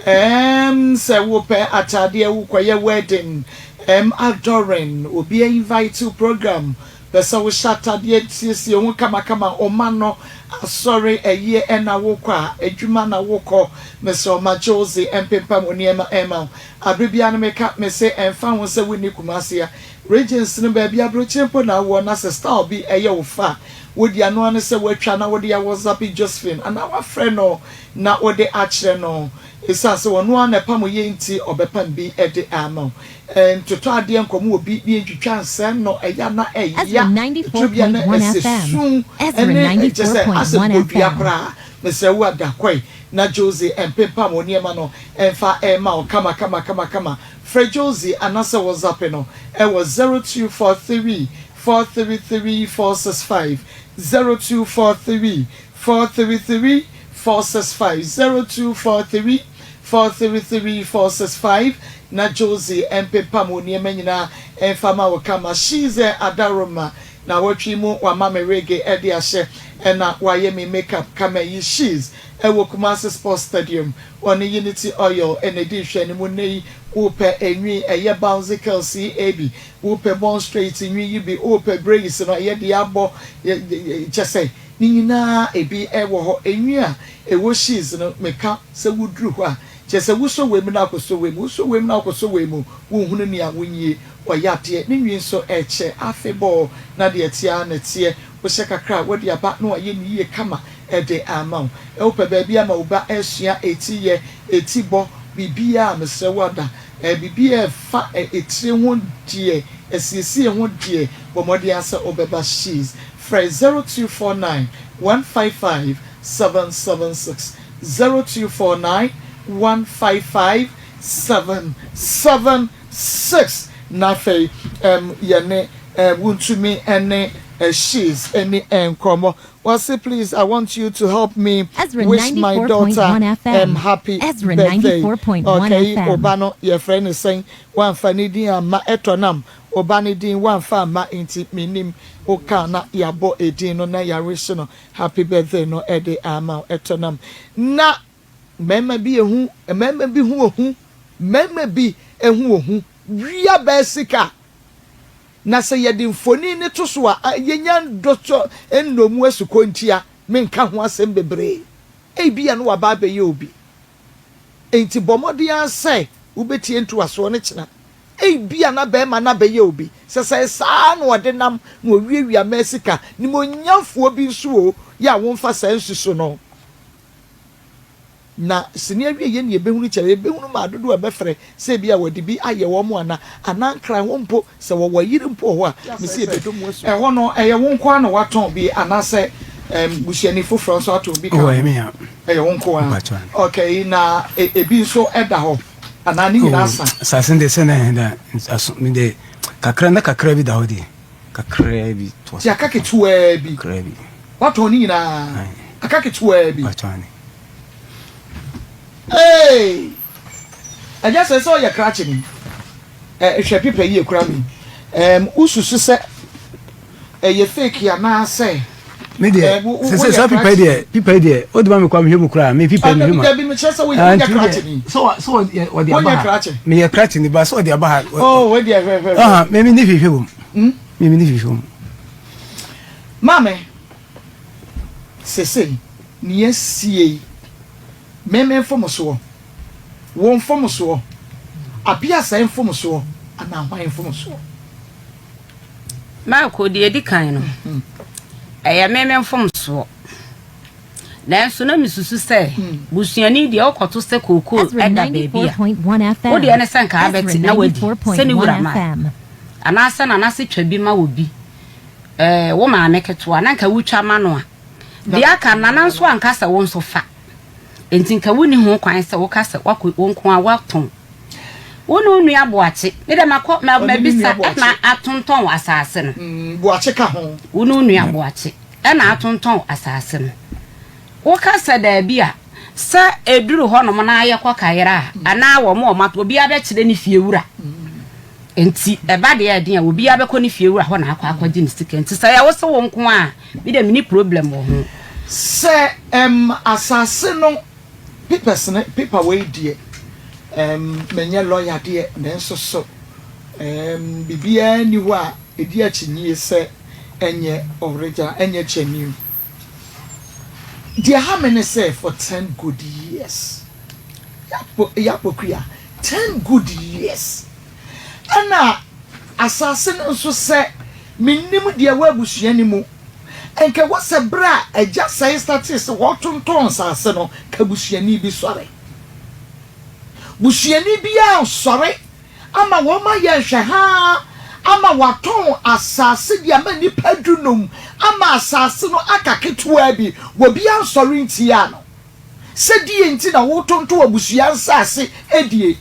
Erm sɛ wopɛ ataadeɛ wokɔyɛ wedding erm adoring obi a invite wo program pɛsɛ wohyɛ atadeɛ siesie wo ho kamakama oma no asɔre ayie ɛna wokɔ a adwuma na wokɔ mesrɛ wo ma Josie ɛmpempam wo nneɛma ɛma wo abere biara no meka mese ɛmfa ho sɛ wonni Kumasi a regions no baabi abrokyire mpo na wowɔ na sɛ style bi ɛyɛ wo fɛ a wodi ano ara ne sɛ woatwa na wode a WhatsApp Josephine anaa woafrɛ no na wode akyerɛ no. Esiane sɛ ɔno ara na ɛpam yɛn nti, ɔbɛpam bi de ama wo. Ntotɔ adeɛ nkɔma obi na yɛntwitwa nsɛe no, ɛyɛ a na Ezra ɛya. Ɛturo bi a na 94.1 ɛsɛ FM. su Ezra ne kyerɛ sɛ asɛ 94.1 bodua FM. koraa. Mesrɛ wo ada kɔe na Josie mpempam wo nneɛma no mfa mma wo kama kama kama kama. Frɛ Josie anaasɛ WhatsApp no wɔ 0243 433 465, 0243 433 465 0243 433 465 Na Josie mpempam wo nneɛma nyinaa mfa ma wo kama She's a Adaroma. Naawɔtwe yi mu wama me wig de ahyɛ ɛna wayɛ me make up kama yi She's ɛwɔ Kumasi Sports Stadium Ɔne Unity Oil na ɛdi nhwɛanimu nnɛ yi Wopɛ enwi ɛyɛ bouncy curls yi ebi Wopɛ bone straight nwi yi bi Wopɛ braids no ɛyɛ deɛ abɔ kyɛsɛ ne nyinaa ebi wɔ hɔ Enwi a ɛwɔ She's no meka sɛ woduru hɔ a kyerɛ sɛ wosɔ wei mu na akɔsɔ wei mu wosɔ wei mu na akɔsɔ wei mu wonhunu nea wonyie Ɔyɛ adeɛ, ne nwi nso ɛkyɛ afebɔɔ, na deɛ ɛteɛ ara na ɛteɛ. Wohyɛ kakra a, wode aba na wayɛ no yie kama de ama wo. Wopɛ baabi ama wo ba asua eti yɛ, eti bɔ, biribiara a, mesrɛ wo ada. Biribiara a ɛfa etire ho deɛ, asiesie ho deɛ, bɔ mmɔden ara sɛ wobɛba She's. Frɛ 0249 155 776, 0249 155 776. 6 na afei um yɛne um wontumi ne she's nni nkɔmmɔ. Wɔse please I want you to help me Ezra wish my daughter 94.1 FM. um happy Ezra birthday. 94.1 Okay, FM. wo ba no yɛfrɛ no sɛn? Woamfa ne din amma ɛtɔ nam wo ba no din woamfa amma nti mennim. Woka na yɛabɔ edin no na yɛawish no happy birthday no de ama wo ɛtɔ nam na Mmarima bi ehu, mmarima bi ho ohu, mmarima bi ho ohu. Wia bɛɛ sika. Na sɛ yɛde mfoni no to so a, yenya ndɔtɔ nnɔmu asukɔ ntia. Menka ho asɛm bebree. Ebia na waba abɛyɛ obi. Enti bɔ mmɔden ara sɛ wubetie ntoasoɔ no kyena. Ebia na barima no abɛyɛ obi. Sɛ sɛ saa ara na ɔde nam na owiawia mmaa sika. Nimonyamfoɔ bi nso o, yɛ a womfa saa nsusu no. Na sini awieɛ na yɛbɛhunu kyerɛ, yɛbɛhunu maa dodoɔ a ɛbɛfrɛ sɛ ebia wɔde bi ayɛ wɔn anaa, anaa nkran hɔ mpo, sɛ wɔwɔ ayere mpo wɔ hɔ a, mese yɛbɛdɔ mu asu. Ɛhɔ no, ɛyɛ wo nko ara na woatɔn bi anaasɛ ɛm, busuani foforɔ nso atɔn bi ka Oh, ho? ɛyɛ me a. Ɛyɛ wo nko ara. Mpakyɛ ane. Okay, na e, ebi nso da hɔ anaa ne nyinaa Oh, sa? asase no deɛ sɛ na ɛhe da, aso, me deɛ kakra na kakra bi da hɔ deɛ. Kakraa bi toa Nti so aka kakra. ketewaa bi. Kakraa bi. Woatɔn ne nyinaa? Ae. Aka ketewaa bi. Mpakyɛw ane. Eei! Agya sɛ sɛ ɔyɛ krakye ni. Ɛ hwɛ pepa yi ekura mi. Ɛm wosusu sɛ ɛyɛ fake anaasɛ Me deɛ ɛ wo sɛ sɛ woyɛ saa pipa yi krakye deɛ ni? pipa yi deɛ wode ma me kɔ a mehwɛ mu koraa me pipa Ah yi mehwɛ dabi mu a dabi mekyerɛ sɛ woyɛ ah wonyɛ nti wo deɛ krakye ni. sɛ wa sɛ wɔde wɔde aba Wonyɛ ha krakye. meyɛ krakye ni ba sɛ wɔde aba ha ɔ ɔ Oh wei deɛ hwɛ hwɛ hwɛ. ɔha me me ni hwehwɛ wɔ mu Hmm? me me ni hwehwɛ wɔ mu. Maame, sesei nea asie yi, me me mfomsoɔ, wo mfomsoɔ, Apiasɛe mfomsoɔ anaa hwan mfomsoɔ? Marko, Deɛ ɛdi kan no, ɛyɛ me me mfomsoɔ. Nanso na mesusu sɛ busuani deɛ wokɔto sɛ kookoo Ezra da baabi a, 94.1 FM. wo deɛ ne sɛ nka Ezra abɛte na wadi sɛ ne wura 94.1 ma FM. anaasɛ nanase twa bi ma wɔ bi ɛɛ wo maame ketewa na nka wotwa ma no a, deɛ aka no nana nso anka sɛ wo nso fa. Enti nka wonni ho kwan sɛ woka sɛ woakɔ wo nko ara woatɔn. Wo ne wo nua Boakye, me deɛ makɔ ma Ɔne ne nua mabisa Boakye. ɛna atontɔn asase no. Mm, Boakye ka ho. Wo ne wo nua Boakye ɛna atontɔn asase no. Woka sɛ daabi a, sɛ ɛduru hɔnom na yɛkɔ kayera a, anaa wɔn a wɔatɔ, obiara bɛkyerɛ ne fie wura. Enti ɛba deɛ ɛden a, obiara bɛkɔ ne fie wura hɔ na akɔ akɔgye ne sika. Nti sɛ ɛyɛ wo se wo nko a, me deɛ menni problem wɔ ho. Sɛ ɛm asase no papers no paper wei deɛ ɛm menyɛ lawyer deɛ nanso so ɛm biribiara nni hɔ a ɛdi akyinnye sɛ ɛnyɛ original ɛnyɛ genuine. Deɛ ɛha me ne sɛ for ten good years Yɛakɔ ten good years ɛna asase no nso sɛ mennim deɛ ɛwɔ abusua no mu nka ɛwɔ sɛ berɛ a agya sɛe startee sɛ wɔtontɔn nsase no ka busuani bi sɔre busuani biara nsɔre ama wɔn ayɛ nhwɛhaa ama wɔatɔn asase de ama nnipa dunum ama asase no aka ketewaa bi wɔ bi ansɔre ntia no Sɛ die nti na wotonto abusua nsase die?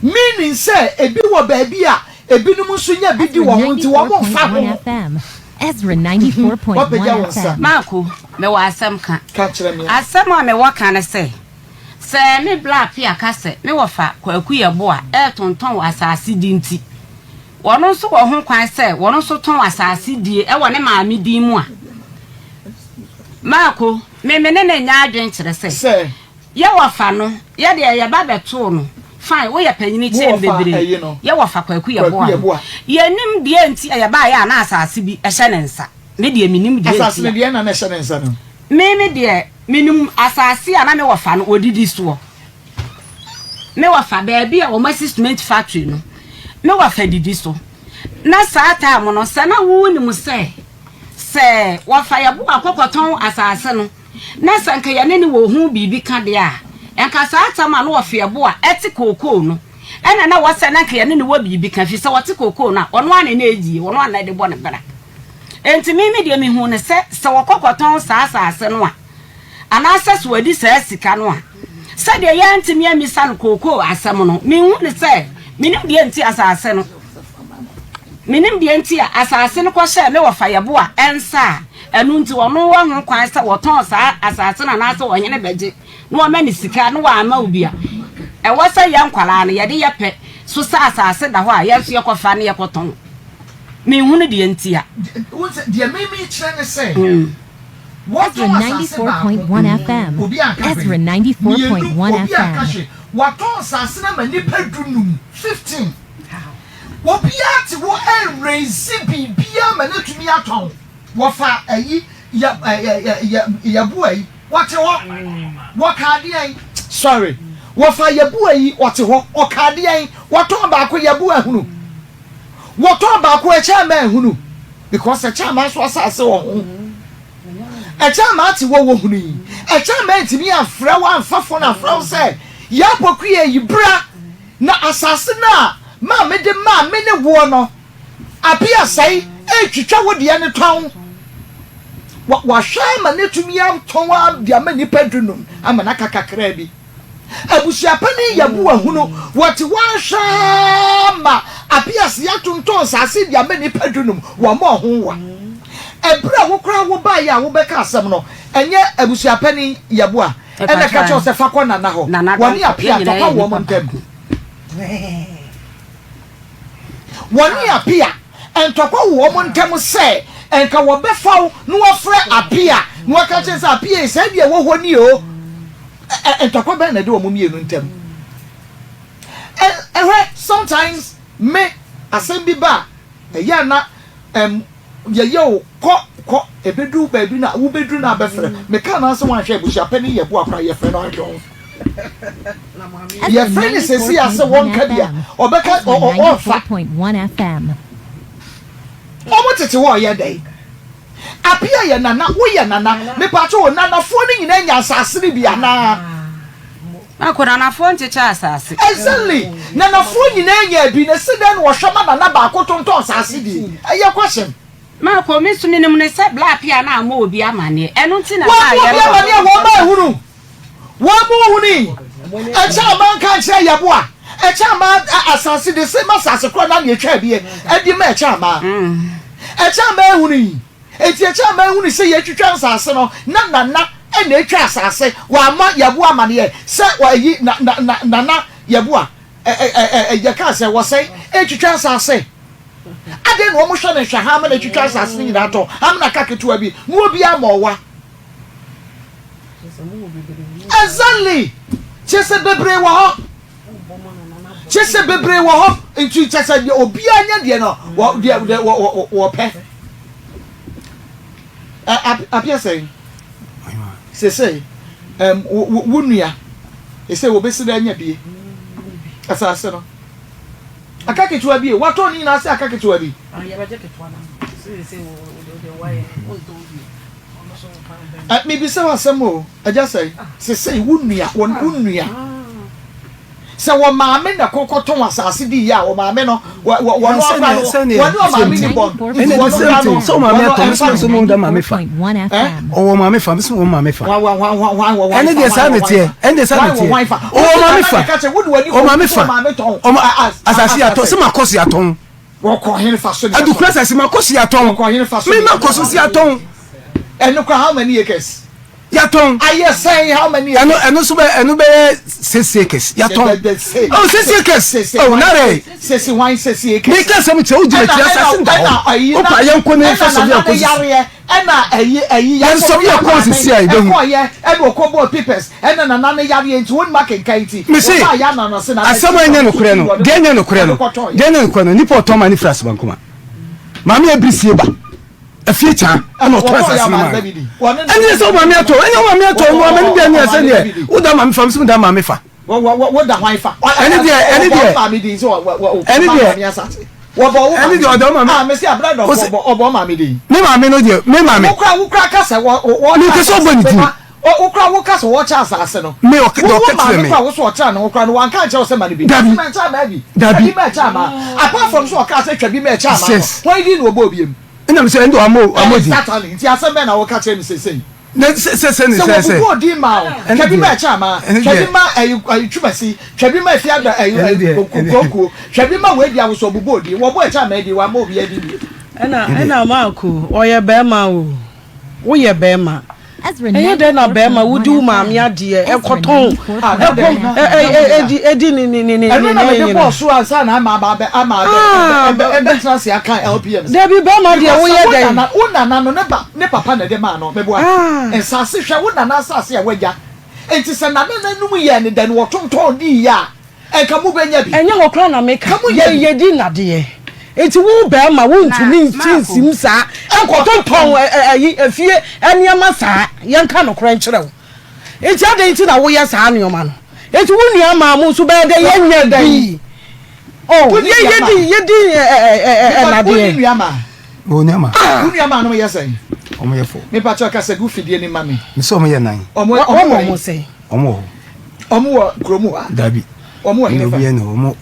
Meaning sɛ ebi wɔ baabi a ebinom nso nya bi di Ezra wɔ ho nti wɔn mfa 94.1 ho. FM. Ezra Woapagya 94.1 wo nsa. FM. Marko, mewɔ asɛm ka. Ka kyerɛ me. Asɛm a mewɔ ka ne sɛ, sɛ me bla Appiah ka sɛ me wɔfa Kwaku Yeboah retontɔn asase di nti, Wɔno nso wɔ ho kwan sɛ wɔno nso tɔn asase die wɔ ne maame din mu a, Marko, me me ne no nyɛ adwene kyerɛ sɛ, yɛ wɔfa no, yɛ deɛ yɛba bɛtoo no, fine, woyɛ panyini kyɛn bebree, yɛ wɔfa Kwaku Yeboah no, yɛnnim deɛ nti a yɛbaeɛ a na asase bi hyɛ ne nsa, me deɛ mennim deɛ nti a. Asase no deɛn na na ɛhyɛ ne nsa no? Me me deɛ menim asase a na me wɔfa no ɔdidi soɔ. Me wɔfa baabi a wɔasi cement factory no, me wɔfa didi so. Na saa time no, sɛ na wonim sɛ sɛ wɔfa yɛ bo akɔkɔtɔn asase no, na sɛ nka yɛne ne wɔ ho biribi ka deɛ a, nka saa time a na wɔfa yɛ bo a ɛte kookoo no, ɛna na wɔsɛ na nka yɛne ne wɔ biribi ka, firi sɛ wɔte kookoo no a, ɔno ara na na ɛdie, ɔno ara na ɛde bɔ ne bra. Enti me me deɛ mehuu no sɛ sɛ wɔkɔkɔtɔn saa asase no a, anaasɛ sɛ wadi saa sika no a, sɛdeɛ yɛantumi ammisa no kookoo asɛm no, menhu no sɛ menim deɛ nti asase no, menim deɛ nti a asase no kɔhyɛɛ me wɔfa Yɛboa nsa a ɛno nti ɔno wɔ ho kwan sɛ wɔtɔn saa asase no anaasɛ ɔhene bɛgye na wɔma no sika na wɔama obi a ɛwɔ sɛ yɛn nkwadaa no yɛde yɛ pɛ so sɛ asase da hɔ a yɛn nso yɛkɔfa na yɛkɔtɔn. Menhunu deɛ nti a. Deɛ me mekyerɛ ne sɛ. Ezra Wɔtɔn asase baako, 94.1 FM. obi anka Ezra hwee. Mmienu, 94.1 obi anka FM. hwee. Wɔatɔn nsase no ama nnipa dunum, 15. Obiara te hɔ ɛnraise biribiara ma no atumi atɔn. Wɔfa ayi, yɛ, ɛ, ɛ, ɛ, yɛ, yɛboa yi, wɔte hɔ. Wɔka adeɛn? Sorry. Wɔfa yɛboa yi, wɔte hɔ. Ɔka adeɛn? Wɔtɔn baako, yɛboa hunu. Wɔtɔn baako ɛkyɛ ama ahunu because ɛkyɛ ama nso asase wɔ ho. Ɛkyɛ ama ate wɔ wɔ hunu yi. Ɛkyɛ ama ntumi afrɛ wo amfa fon afrɛ wo sɛ yɛ apɔkuya yi bra na asase no a maa me de maa me ne woɔ no ape asɛe ɛretwitwa wo deɛ no tɔn. Wahwɛ ama no atumi atɔn de ama nnipa dunum ama no aka kakraa bi. Abusua panin yɛ boa hunu, wɔte hɔ ara hwɛ ara ma apease atontɔn nsase de ama nnipa dunum, wɔmmɔɔ ho wa. Ɛberɛ a wo koraa wobaeɛ a wobɛka asɛm no, ɛnyɛ abusua panin Yeboah na ɛka kyerɛɛ wo sɛ fa kɔ Nana hɔ? Wɔne Apea ntɔkwa wɔ wɔn ntam. Wɔne Apea ntɔkwa wɔ wɔn ntam sɛ nka wɔbɛfa wo na wɔafrɛ Apea na wɔaka kyerɛ sɛ Apea yi saa deɛ ɛwɔ hɔ ni o. Ntɔkwa bɛn na ɛde wɔn mmienu ntam? Ɛhwɛ sometimes me asɛm bi ba a ɛyɛ a na ɛm yɛyɛ o kɔ kɔ ɛbɛduru baabi na wobɛduru na abɛfrɛ meka no ase wanhwɛ abusua panin yɛ boa koraa yɛfrɛ no adwon yɛfrɛ no sɛsi a sɛ wɔnka bi a ɔbɛka ɔmfa wɔn tete hɔ ɔyɛ dɛn Apia yɛ nana, wo yɛ nana. Mepatwo o, nanafoɔ no nyinaa nya asase no bi anaa? Mako, nanafoɔ nkyekyɛ asase. Exactly! Nanafoɔ nyinaa nyaa bi, na ɛsi dɛn na wɔhwɛ ma nana baako tontɔn asase die? Ɛyɛ question. Mako, me nso menim no sɛ Bla Apia no ammɔ obi amaneɛ, ɛno nti na Wammɔ maa obi yɛn. amaneɛ, wɔn ma ahunu. Wɔn mu huni. Ɛkyɛ ama nka nkyerɛ yɛboa. Ɛkyɛ ama asase de se ma asase korɔ na deɛ ɛtwa bie ɛde ma ɛkyɛ ama. Ɛkyɛ ama ehunu yi. Eti ɛkyɛ ama ehunu sɛ yɛtwitwa nsase no na nana ɛna etwa asase wɔama yɛboa amaneɛ sɛ ɛyi na na na nana yɛboa ɛ ɛ ɛ yɛka sɛ wɔsɛn etwitwa nsase. Adɛn na wɔn hwɛ ne nhwɛ ha ama na etwitwa nsase no nyinaa tɔ amena ka ketewa bi na obi ama ɔwa. Exactly! Kyerɛ sɛ bebree wɔ hɔ. Kyerɛ sɛ bebree wɔ hɔ. Nti kyerɛ sɛ deɛ obiara nya deɛ no wɔ deɛ deɛ wɔ wɔ wɔpɛ. Ɛ apia sɛn? Sese ɛm wo wo nua ɛsɛ wɔbɛsi dɛ anya bie asase no. Aka ketewa bi e watɔn ne nyinaa sɛ aka ketewa bi. Mebisa wo asɛm o, agya sɛe, sesei wo nua, wo nua, sɛ wɔ maame na kɔ kɔtɔn asase di yɛ a, wɔ maame no, wɔ wɔ wɔn akora no, wɔne ɔmaame ni bɔn, nti wɔn kora no, wɔn ɛmfa no. Ɔwɔ maame fa, ɔwɔ maame fa, mesɛ wɔ maame fa. Ɛne deɛ saa na ɛteɛ, ɛne deɛ saa na ɛteɛ. Ɔwɔ maame fa, ɔwɔ maame fa, asase yɛ atɔ, sɛ makɔ so yɛ atɔn. Wɔkɔ hene fa so ne Adukura asase ma kɔ so yɛ atɔn. Wɔkɔ hene fa so Me ma kɔ so si atɔn. Ɛno kora how many acres? Yɛatɔn. Ayɛ sɛn how many Ɛno ɛno nso bɛ ɛno bɛyɛ six acres. Yɛatɔn. Oh six acres. Oh nare. Sisi hwan six acres. Mi ka sɛm kyerɛ o gyina kyerɛ asase da hɔ. O pa yɛn ko ne nfa so bi akɔ sisi. Ɛna ɛyi ɛyi yɛn sɔ bi akɔ sisi a ebehu. Ɛkɔ yɛ ɛna ɔkɔ bɔɔ papers ɛna nana ne yareɛ nti wɔn mu akenkan nti. Mese asɛm a ɛnyɛ nokorɛ no deɛ ɛnyɛ nokorɛ no deɛ ɛnyɛ nokorɛ no nipa ɔtɔn ma ne firi asebankoma maame abiri sie ba. Efie kya ɛna ɔtɔ asase no maa no. Ɛne sɛ wo maame atɔ ɛnyɛ wo maame atɔ no ama no bi ani ɛsɛ deɛ woda maame fa mesɛ meda maame fa. Woda hwan fa? Ɛne deɛ ɛne deɛ ɛne deɛ ɛne deɛ ɔda maame. Ah mesi abira dɔn ɔbɔ maame din. Me maame no deɛ me maame. Wokura wokura kasa wɔ wɔ. Me kasa ɔbɔ ne din. Wo koraa wo ka sɛ wɔkyɛ asaase no. Me ɔka Wo deɛ wo ɔka kyerɛ maame me. koraa wo so ɔkyerɛ ne ho koraa no wanka ankyerɛ wo sɛ ma no bi. Dabi. Ɔse mɛnkyɛ amaa bi. Dabi. Twa bi ma ɛkyɛ amaa. Apart from sɛ ɔkaa sɛ twa bi ma ɛkyɛ amaa no, Yes. hwan din na ɔbɔɔ biom? Ɛna me sɛ ɛnde wamɔ wamɔ din. Exactly. Nti asɛm bɛn na woka kyerɛ me seesei? Na sɛ sɛ sɛ ne Sɛ sɛ sɛ. wɔbobɔɔ din maa wo, Ɛne twa bi ma deɛ ɛkyɛ amaa, ɛne twa bi deɛ ma ɛyi ɛyi Twumasi, twa bi ma Efiada ɛyi ɛne ɛyi deɛ ɛne Kokuo, twa bi ma wei deɛ wo so ɔbobɔɔ din, wɔbɔɔ ɛkyɛ amaa din, wammɔ obiara din bio. Ɛna ɛne deɛ. ɛna Marko ɔyɛ bɛɛma o woyɛ bɛɛma. Ɛyɛ dɛn na bɛrima wodi wo maame adeɛ ɛkɔtɔn ɛkɔ ɛdi ɛdi ne ne ne ne Ɛno na mede nyina. bɔɔ so ansa na ama aba abɛ ama abɛ Ah, ɛbɛ ɛbɛtena ase aka LPM sɛ. Dabi bɛrima deɛ Because woyɛ sɛ wo dɛn? nana wo nana no ne ba ne papa na ɛde maa no meboa Ah. nsaase hwɛ wo nana asase a wagya nti sɛ nana no anum yɛɛ ne dɛ no wɔtontɔn diiɛ a Nka mo bɛnya bi. Ɛnyɛ hɔ koraa na meka, Ka mo nya yɛn bi. yɛdi nnadeɛ, nti wo barima wo ntumi Na nti Marko. nsim saa nkɔtontɔn ɛyi efie nneɛma saa, yɛnka nokorɛ nkyerɛ wo, nti adɛn nti na woyɛ saa nneɛma no, nti wo nua maa mo nso bɛyɛ dɛn yɛnya bi, oh Wo ni yɛ nua yɛdi maa? yɛdi ɛ ɛ ɛ Mepa wo ni nnadeɛ. nua maa? Wo nua maa? Wo nua maa nom yɛ sɛn? Wɔn yɛ fo. Mepa kyɛw kasa gu fidie no ma me. Mese wɔn yɛ nan. Wɔn Wɔn wɔn wɔ wɔn he? sɛn? Wɔn wɔ hɔ. Wɔn wɔ kurom hɔ a? Dabi. Wɔn wɔ Ɛna hefa? obiara ni hɔ. Wɔn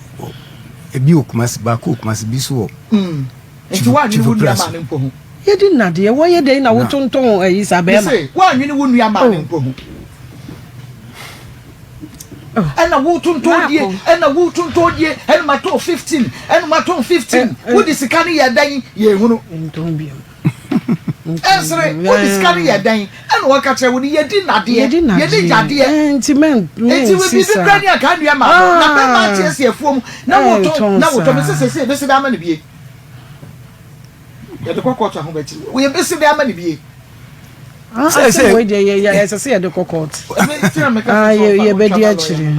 ebi wɔ Kumasi, baako wɔ Kumasi, bi nso wɔ Mm. Nti woanwene wo Chief nua Praso. maa no mpo ho? Yɛdi nnadeɛ, wɔyɛ dɛn na wotontɔn ayi saa bɛrima? Mese woanwene wo nua maa no mpo ho. Ɛna wotontɔn die, ɛna wotontɔn die, ɛna matɔn 15, ɛna matɔn 15. Wode sika no yɛ dɛn? Yɛhunu. Ntɔn biom. Ɛnsere, wode sika no yɛ dɛn? Ɛna wɔka kyerɛ wo no, yɛdi nnadeɛ, yɛdi gyadeɛ. Nti mɛn Nti wo biribi kura ni anka nnua maa no, na bɛma ate asi afuom, na wotɔn, na wotɔn, mese sese ebesi dɛ ama no bie. Yɛde kɔ kɔɔto ahobakyiri, yɛbesi dɛ ama no bie. Asɛm wei deɛ yɛ yɛ ɛsɛ sɛ yɛde kɔ court. Yɛbɛdi akyire.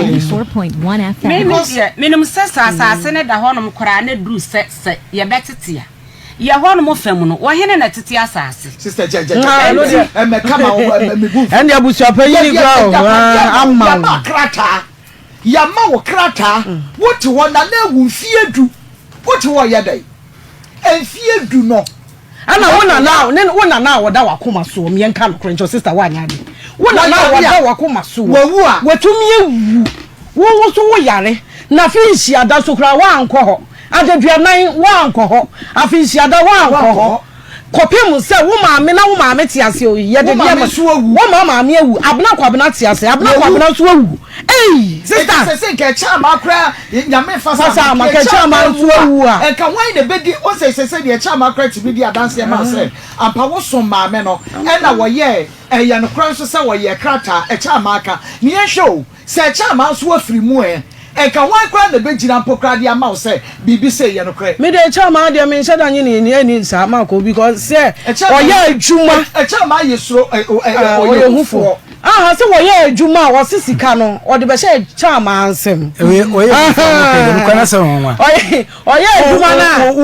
Me me deɛ menim sɛ sɛ asase no da hɔnom koraa na duru sɛ sɛ yɛbɛtete a yɛ hɔnom fam no wɔhene na ɛtete asase. Sister jɛ jɛ jɛ ɛmɛ kama ɛmɛ mi bu. Ɛnni abusuapanyin kura o ama wo. Yama krataa yama wo krataa wote hɔ na na ewu mfie du wote hɔ yɛ dɛ mfie du no. Ɛna wo nana a ne wo nana a wɔda w'akoma soɔ meɛ nka nokorɛ nkyɛ sister woanyɛ ade wo nana a wɔda w'akoma soɔ Wawu a. watumi awu wo wo so wo yare na afe nhyiada so koraa woankɔ hɔ adaduanan woankɔ hɔ afe nhyiada woankɔ hɔ kɔpem sɛ wo maame na wo maame te ase o yɛde Wo maame nneɛma nso awu. wo ma maame awu abena kwabena te ase abena Wawu. kwabena nso awu ei sister Enti sɛ sɛ nka ɛkyɛ ama koraa Nyame fa Fa sa ama, nka nka ɛkyɛ ama nso awu a. Nka hwan na ɛbɛdi wo sɛ sɛ sɛ deɛ ɛkyɛ ama koraa tumi di adanseɛ maa sɛ ampa wo som maame no ɛna wɔyɛɛ ɛyɛ nokorɛ nso sɛ wɔyɛɛ krataa ɛkyɛ ama aka ne yɛnhwɛ o sɛ ɛkyɛ ama nso afiri mu ɛ nka hwan koraa na ɛbɛgyina mpo koraa de ama wo sɛ biribi sei yɛ nokorɛ. Me deɛ ɛkyɛ ama deɛ menhyɛ da nye ne ɛni saa Marco because sɛ ɔyɛ adwuma Ɛkyɛ ama yɛ suro ɔyɛ hufoɔ. Aha sɛ wɔyɛ adwuma a wɔse sika no wɔde bɛhyɛ kyaamaa nsam. Ɔyɛ adwuma no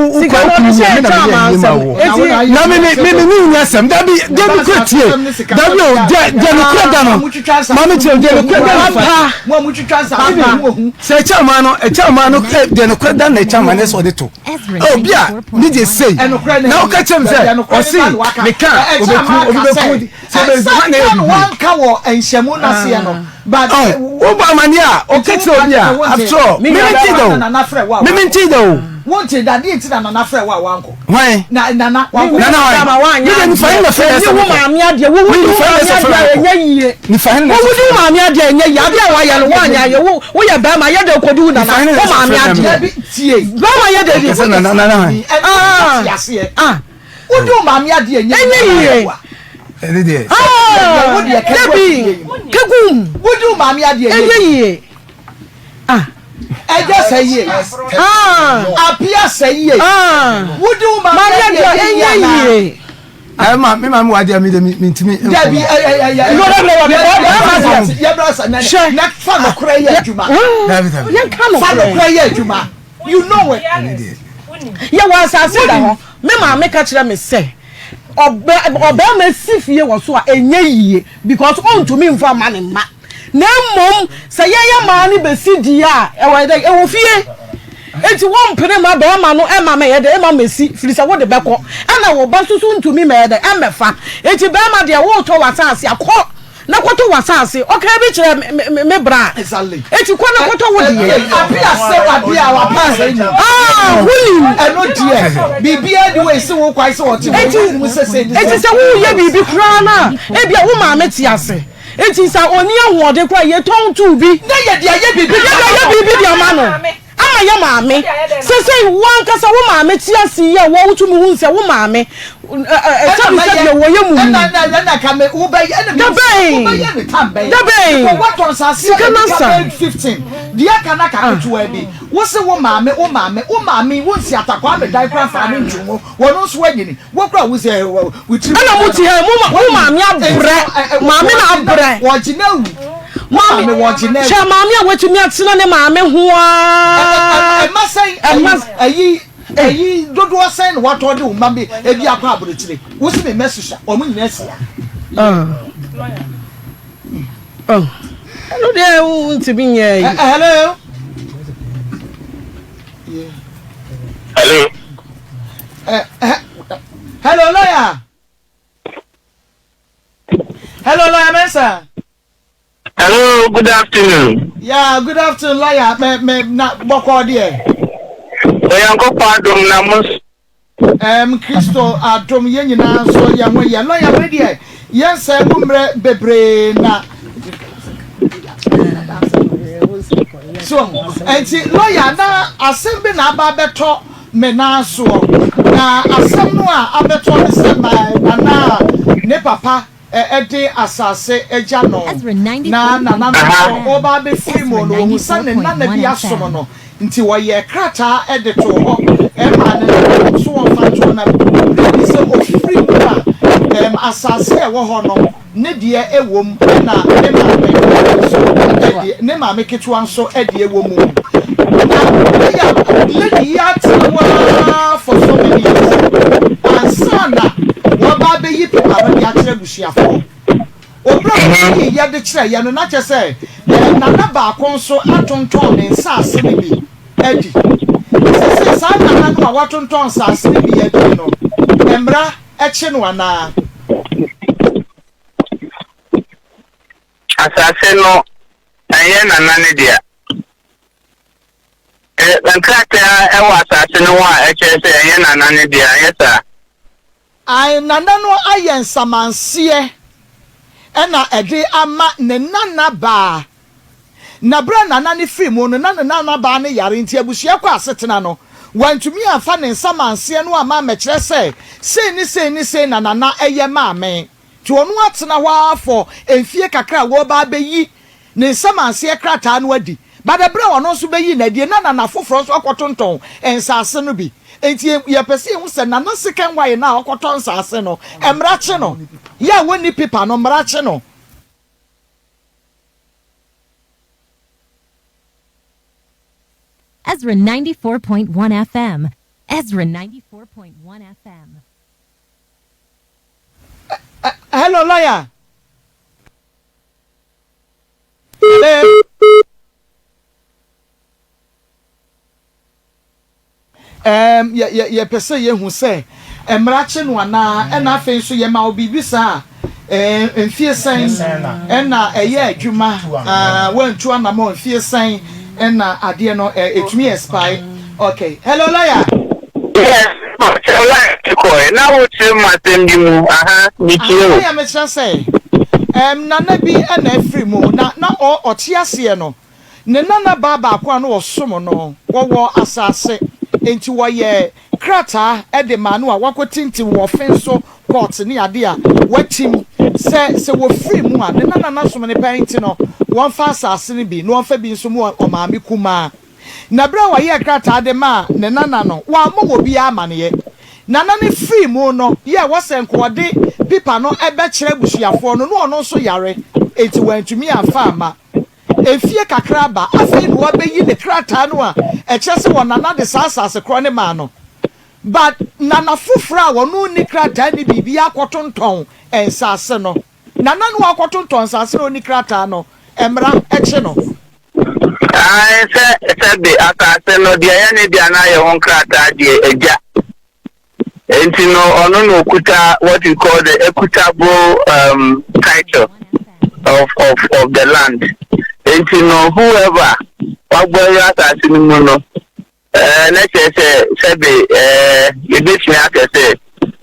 a sika no wɔde hyɛ kyaamaa nsam. Eti na me me me me ni asɛm dabi dabi kura tie dabi o deɛ deɛ no kura da no maame kyerɛ deɛ no kura da no papa sɛ kyaamaa no kyaamaa no deɛ no kura da na kyaamaa no sɛ ɔde to obi a ne deɛ sei na ɔka kyerɛ mi sɛ ɔsi meka obeku obi beku. Sɛ kan wanka wɔ nhyɛmu no aseɛ no, but. Oh, wobɔ amaneɛ a, ɔka kyerɛ obi a, after all, me mente da o, me mente da o. Wonte da, deɛ nti na Nana frɛ wo a wankɔ? Hwan? Na Nana, wankɔ. Nana hwan? Me deɛ nifa he na frɛ yɛ sɛ mekɔ. Wo maame adeɛ, wo wudi wo maame adeɛ a ɛnyɛ yie. Nifa he na Wo wudi wo maame adeɛ a ɛnyɛ yie, adeɛ a wayɛ no woanyɛ ayɛ, wo woyɛ bɛrima yɛ dɛ kɔdi wo nana, wo maame adeɛ. Tie. Bɛrima yɛ dɛ di. Nana hwan? Ah. Wode wo maame adeɛ nyɛ Ɛnyɛ yie. Ɛne deɛ. Ah, dabi, kagum. Wode wo maame adeɛ nyɛ yie. Ah. Ɛgya sɛ yie. Ah. Apia sɛ yie. Ah. Wode wo maame adeɛ nyɛ yie. Ɛma me maame wɔ adeɛ mi de mi ntumi. Dabi ɛyɛ ɛyɛ. Yɛbra sa na na fa nokorɛ yɛ adwuma. Dabi dabi. Fa nokorɛ yɛ adwuma. You know it. Yɛwɔ asase da hɔ. Me maame ka kyerɛ me sɛ ɔbɛrima si fie wɔ so a ɛnyɛ yie because ɔntumi nfa mma ne mma. Na mmom sɛ yɛyɛ maa no bɛsi die a ɛwɔ dɛ ɛwɔ fie. Enti wɔmpene ma bɛrima no ɛma mɛyɛ dɛ ɛma mɛsi firi sɛ wode bɛkɔ ɛna wo ba nso so ntumi mɛyɛ dɛ ɛmmɛfa. Enti bɛrima deɛ wotɔ w'asase a kɔ. Na kɔtɔ w'asase. Ɔkaa bi kyerɛɛ me me bra. Exactly. Eti kɔ na kɔtɔ wo deɛ. Api asɛ adeɛ a wapi asɛ ni. Ah, wonim. Ɛno deɛ, biribiara ni wɔ esi wo kwan sɛ ɔte wɔ Eti mu sɛ sɛ ni sɛ. eti sɛ woyɛ biribi koraa no a, ebia wo maame te ase. Eti sɛ ɔnni ahoɔden koraa a, yɛtɔn too bi. Na yɛde ayɛ biribi de Yɛde ama ayɛ no. biribi de ama no. Ama yɛ maame. Sesei wo ankasa wo maame te ase yi a wo wotumi hu sɛ wo maame sɛbi sɛbi wɔ yɛ mumu. Dabɛn dabɛn sika na sa. Deɛ aka na aka ketewa bi wo se wo maame wo maame wo maame wo nsi atakwaa me dan koraa mfaa no nto mu wɔno nso anyini wo koraa wo sɛ wo tiri Ɛna mo te ha yi mo mo maame abrɛ maame na abrɛ. Wɔgye no awu. Maame, hwɛ maame a watumi atena ne maame ho ara. Ɛma sɛn ɛyi ɛyi dodoɔ sɛn na watɔ de wo mma bi ebi akɔ aburokyire wosi mi mɛ sisa wɔn nyinaa si ya. Ɛno deɛ ntumi nyɛ yi. Hello. Hello. Hello lawyer. Hello lawyer Mensah. Hello, good afternoon. Yeah, good afternoon, lawyer. Me me na bɔkɔ deɛ. Onyankopɔn adom na mo. Um, Kristo adom yɛn nyinaa nso yɛn ho yɛ. Lawyer, wei deɛ yɛn sɛ mo mmerɛ bebree na. So, nti lawyer na asɛm bi na aba abɛtɔ me nan soɔ. Na asɛm no a abɛtɔ ne sɛ ma nana ne papa de asase agya no, na nananom nso wɔreba abɛfiri mu no, wɔhu sɛ ne nana bi asom no, nti wɔyɛɛ krataa de too hɔ maa ne nananom nso wɔmfa nto hɔ, na berɛ bi sɛ ɔfiri mu a, asase a ɛwɔ hɔ no, ne deɛ wɔ mu, ɛna ne maame nso deɛ, ne maame ketewa nso deɛ wɔ mu. Na ɛyɛ lady yi atena mu ara for so many years ansa na wɔba abɛyi paper no de akyerɛ abusuafoɔ. Oberɛ a wɔyii yɛ de kyerɛeɛ no, na kyerɛ sɛ nana baako nso atontɔn ne nsaase no bi adi. Seesei saa nana no a watontɔn nsaase no bi adi no, mmara kye no anaa? Asase no, ɛnyɛ nana no dea. Nkrataa wɔ asase no ho a ɛkyerɛ sɛ ɛnyɛ nana no dea, anyɛ saa? Ae, nana no ayɛ nsamanseɛ na ɛde ama ne nana baa. Na berɛ a nana no firi mu no, na ne nana baa no yare nti abusua kɔ asetena no, wantumi amfa ne nsamanseɛ no amma ammɛkyerɛ sɛ sei ne sei ne sei na nana yɛ maa me. Nti ɔno atena hɔ ara for mfie kakra a wɔreba abɛyi ne nsamanseɛ krataa no adi. But ɛberɛ a ɔno nso bɛyii no adie na nana foforɔ nso akɔtontɔn nsaase no bi. Nti yɛpɛ sɛ yɛhu sɛ nana second wife no a ɔkɔtɔ nsaase no, mmara kye no? Yɛ a wɔnni paper no, mmara kye no? Ezra 94.1 FM. Ezra 94.1 FM. Hello, lawyer. Hello. Ɛɛm, yɛ, yɛ, yɛpɛ sɛ yɛhu sɛ mmara kye no anaa, ɛna afei nso yɛma wo biribi saa a, ɛɛ, mfie sɛn ɛna ɛyɛ adwuma, aa, woantu anamɔ mfie sɛn ɛna adeɛ no, ɛ, ɛtumi expire. Okay. Hello, lawyer. Yes, sɛ line no kɔɛ na wokyerɛ mu asɛm bi mu, aha, metie o. Lawyer, mekyerɛ sɛ, ɛɛm, nana bi ɛna afiri mu, na, na ɔ, ɔte aseɛ no, Ne nana baa baako a na ɔsom no, wɔwɔ asase, enti wɔyɛɛ. nkrataa de maa no a wakɔtintim wɔ ɔfen so court ne ade a watim sɛ sɛ wɔfiri mu a ne nana no asom no pɛn nti no wɔmfa asase no bi na wɔmfa bi nso mu ɔmaame kumaa. Na berɛ a wɔyɛɛ krataa de maa ne nana no, wammɔ obiara amaneɛ. Nana no firii mu no, yɛ wɔ sɛ nka ɔde pipa no bɛkyerɛ abusuafoɔ no, na ɔno nso yare, enti wantumi amfa amma. Mfie kakra aba, afei na wabɛyi ne krataa no a ɛkyerɛ sɛ wɔ nana de saa asase korɔ no maa no. But nana foforɔ a ɔno nni krataa nni biribiara akɔtontɔn nsase no. Nana no a ɔkɔtontɔn nsase na ɔnni krataa no, mmara kye no. Aane, sɛ sɛbe asase no, deɛ ɛyɛ ne dea no ayɛ ho nkrataa deɛ, agya. Enti no, ɔno na ɔkuta what you call the equitable um, title of, of, of the land. Enti no, whoever wabɔ awura asase no mu no, Ɛɛ, na kyerɛ sɛ, sɛbe, ɛɛ, yebetumi aka sɛ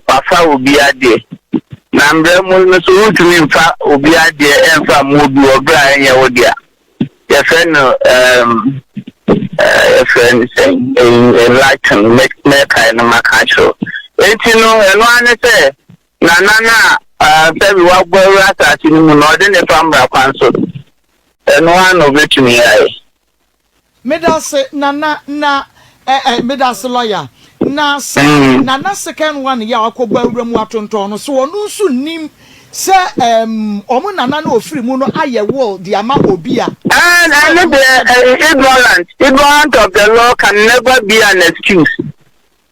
wafa obi adeɛ. Na mmara mu no nso, wontumi mfa obi adeɛ mfa mma obi wɔ berɛ a ɛnyɛ wo dea. Yɛfrɛ no, ɛɛm, ɛɛ, yɛfrɛ no sɛn, in Latin, mɛ, mɛkae no maka akyerɛ wo. Enti no, ɛno ara ne sɛ, nana no a, ɛɛ, sɛbe wabɔ awura asase no mu no, ɔde ne fa mmara kwan so. Ɛno ara na obetumi ayɛ. Medase Nana na eh eh medase lawyer na sɛ Nana second one yi a wakɔ bɔ awura mu atontɔn no so ɔno nso nnim sɛ ehm ɔmo Nana no ofiri mu no ayɛ will de ama obi a. And sɛ ɛno ɔno deɛ nso nim. eh, ignorant ignorant of the law can never be an excuse.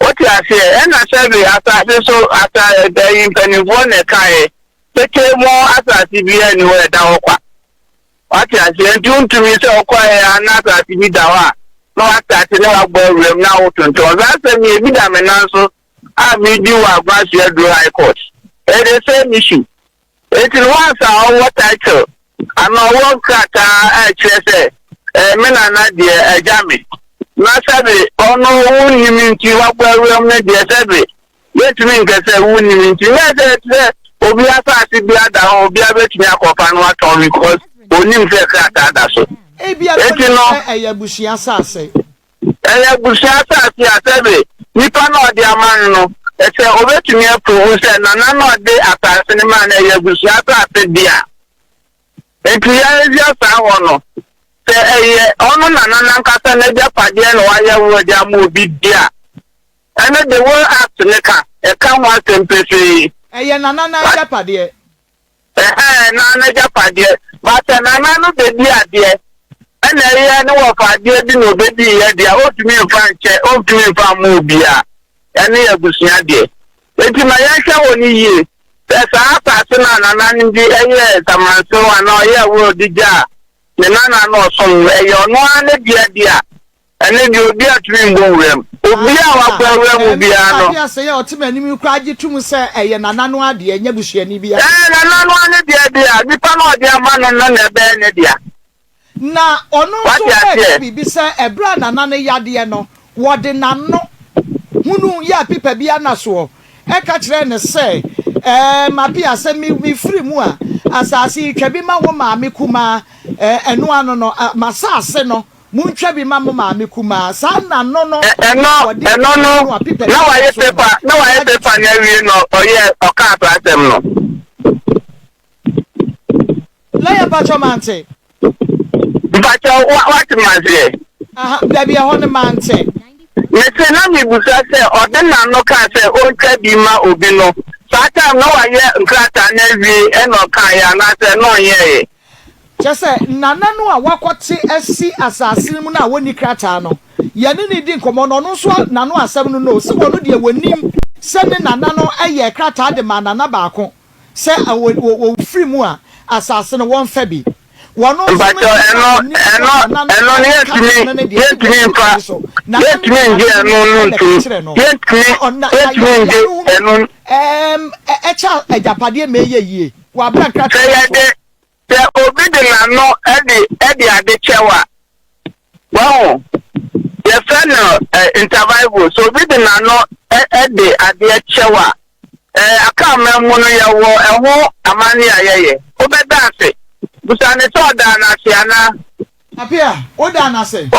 Wote aseɛ? Ɛna sɛbe asase so asa ɛyi mpanimfoɔ na ɛkaeɛ petee mu asase biara nni hɔ ɛda hɔ kwa. Wate aseɛ? Nti wontumi sɛ wokɔeɛ a na asase bi da hɔ a na woastate ne woabɔ awuram na wotontɔn. Saa asɛm yi ebi da me nan so a medi wɔ Agona Aduro High Court. Ɛyɛ the same issue. Enti no once a ɔwɔ title anaa ɔwɔ nkrataa a ɛkyerɛ sɛ ɛyɛ me nana deɛ agya me na sɛbe ɔno wonnim nti wabɔ awuram no deɛ sɛbe Yɛntumi nka sɛ wonnim nti. Nyɛ sɛ ɛte sɛ obi asase bi ada hɔ, obiara bɛtumi akɔfa no atɔn because onim sɛ krataa da so. Ebia na Enti onim no, sɛ ɛyɛ abusua asase. ɛyɛ abusua asase a sɛbe nipa no a ɔde ama no no, sɛ obetumi apuruvu sɛ nana no a ɔde asase no maa no ɛyɛ abusua asase de a. Enti yɛn saa hɔ no, sɛ ɛyɛ ɔno nana no ankasa n'agyapadeɛ na wayɛ will de ama obi de a, Ɛno de Will Act no ka, ɛka ho asɛm pefee. Ɛyɛ nana no agyapadeɛ. Ɛhɛɛ, nana no agyapadeɛ. But sɛ nana no bɛdi adeɛ, ɛna ɛyɛ ne wɔfa adeɛ bi na ɔbɛdiiɛ deɛ a, ɔntumi mfa nkyɛ, ɔntumi mfa mma obiara. Ɛno yɛ abusua deɛ. Enti ma yɛnhwɛ hɔ no yie, sɛ saa asase no a nana no de yɛɛ samansew anaa ɔyɛɛ will de gyaa ne nana no ɔsom no, ɛyɛ ɔno ara ne dea deɛ a, Ɛno deɛ obiara ntumi mbɔ nwura mu. Obiara a wabɔ awura mu biara no. Ɛɛ, Mr. a ɔte m'anim yi koraa gye tom sɛ ɛyɛ Nana no adeɛ, ɛnyɛ busuani biara. Ɛɛ, Nana no ara ne deɛ deɛ a, nipa no a ɔde ama no no na ɛbɛyɛ ne dea. Na ɔno nso Wate reka aseɛ? biribi sɛ ɛberɛ a Nana no yadeɛ no, wɔde n'ano hunu yɛɛ pepa bi anasoɔ ka kyerɛɛ no sɛ, Ɛɛ, Mapia, sɛ me, mefiri mu a, asase yi, twa bi ma wo maame kumaa. Ɛɛ, ɛno ano no, m'asase no, Montwa bi ma mo maame kumaa. Saa nna no no Ɛno, na wɔde ɛno no, no a pipa na bi wayɛ so no paper, na wayɛ agye paper tom. no awie na ɔyɛ ɔkaa saa asɛm no. Lawyer mpakyɛw mante. Mpakyɛw, wa, wate me aseɛ? Aha, dabi ɛhɔ no mante. Mese na mebusa sɛ ɔde n'ano kaa sɛ ɔntwa bi ma obi no, saa time na wayɛ nkrataa no awie ɛna ɔkaeɛ anaasɛ na ɔnyɛeɛ? Kyerɛ sɛ, nana no a wakɔte asi asase no mu no a wɔnni krataa no, yɛne no redi nkɔmmɔ no, ɔno nso n'ano asɛm no no, sɛ ɔno deɛ wɔnim sɛ ne nana no yɛɛ krataa de maa nana baako sɛ wɔfiri mu a, asase no wɔmfa bi. Wɔno nso no Mpakyɛw, deɛ ɛno, ɔnim sɛ ɛno, nana no ɛno no ka yɛntumi, no no deɛ, yɛntumi ɛde mfa, ne so. Nana no yɛntumi nana ngye no ɛno no na ɛka ntom, kyerɛ no. yɛntumi, Na ɔna, na yɛntumi yɛ, ngye yɛano ɛno. ɛɛm, ɛkyɛ agyapadeɛ ma ɛyɛ yie wɔ abira Sɛ nkrataa no yɛde, soɔ. Sɛ obi de n'ano de de ade kyɛ wo a, wahu, yɛfrɛ no eh, intervival. Sɛ obi de n'ano de adeɛ kyɛ wo a, eh, Akanman mu no yɛwɔ ɛho amanneɛ a yɛyɛ. Wobɛda ase. Bisa no sɛ ɔdaa no ase anaa. Apia, wodaa no ase?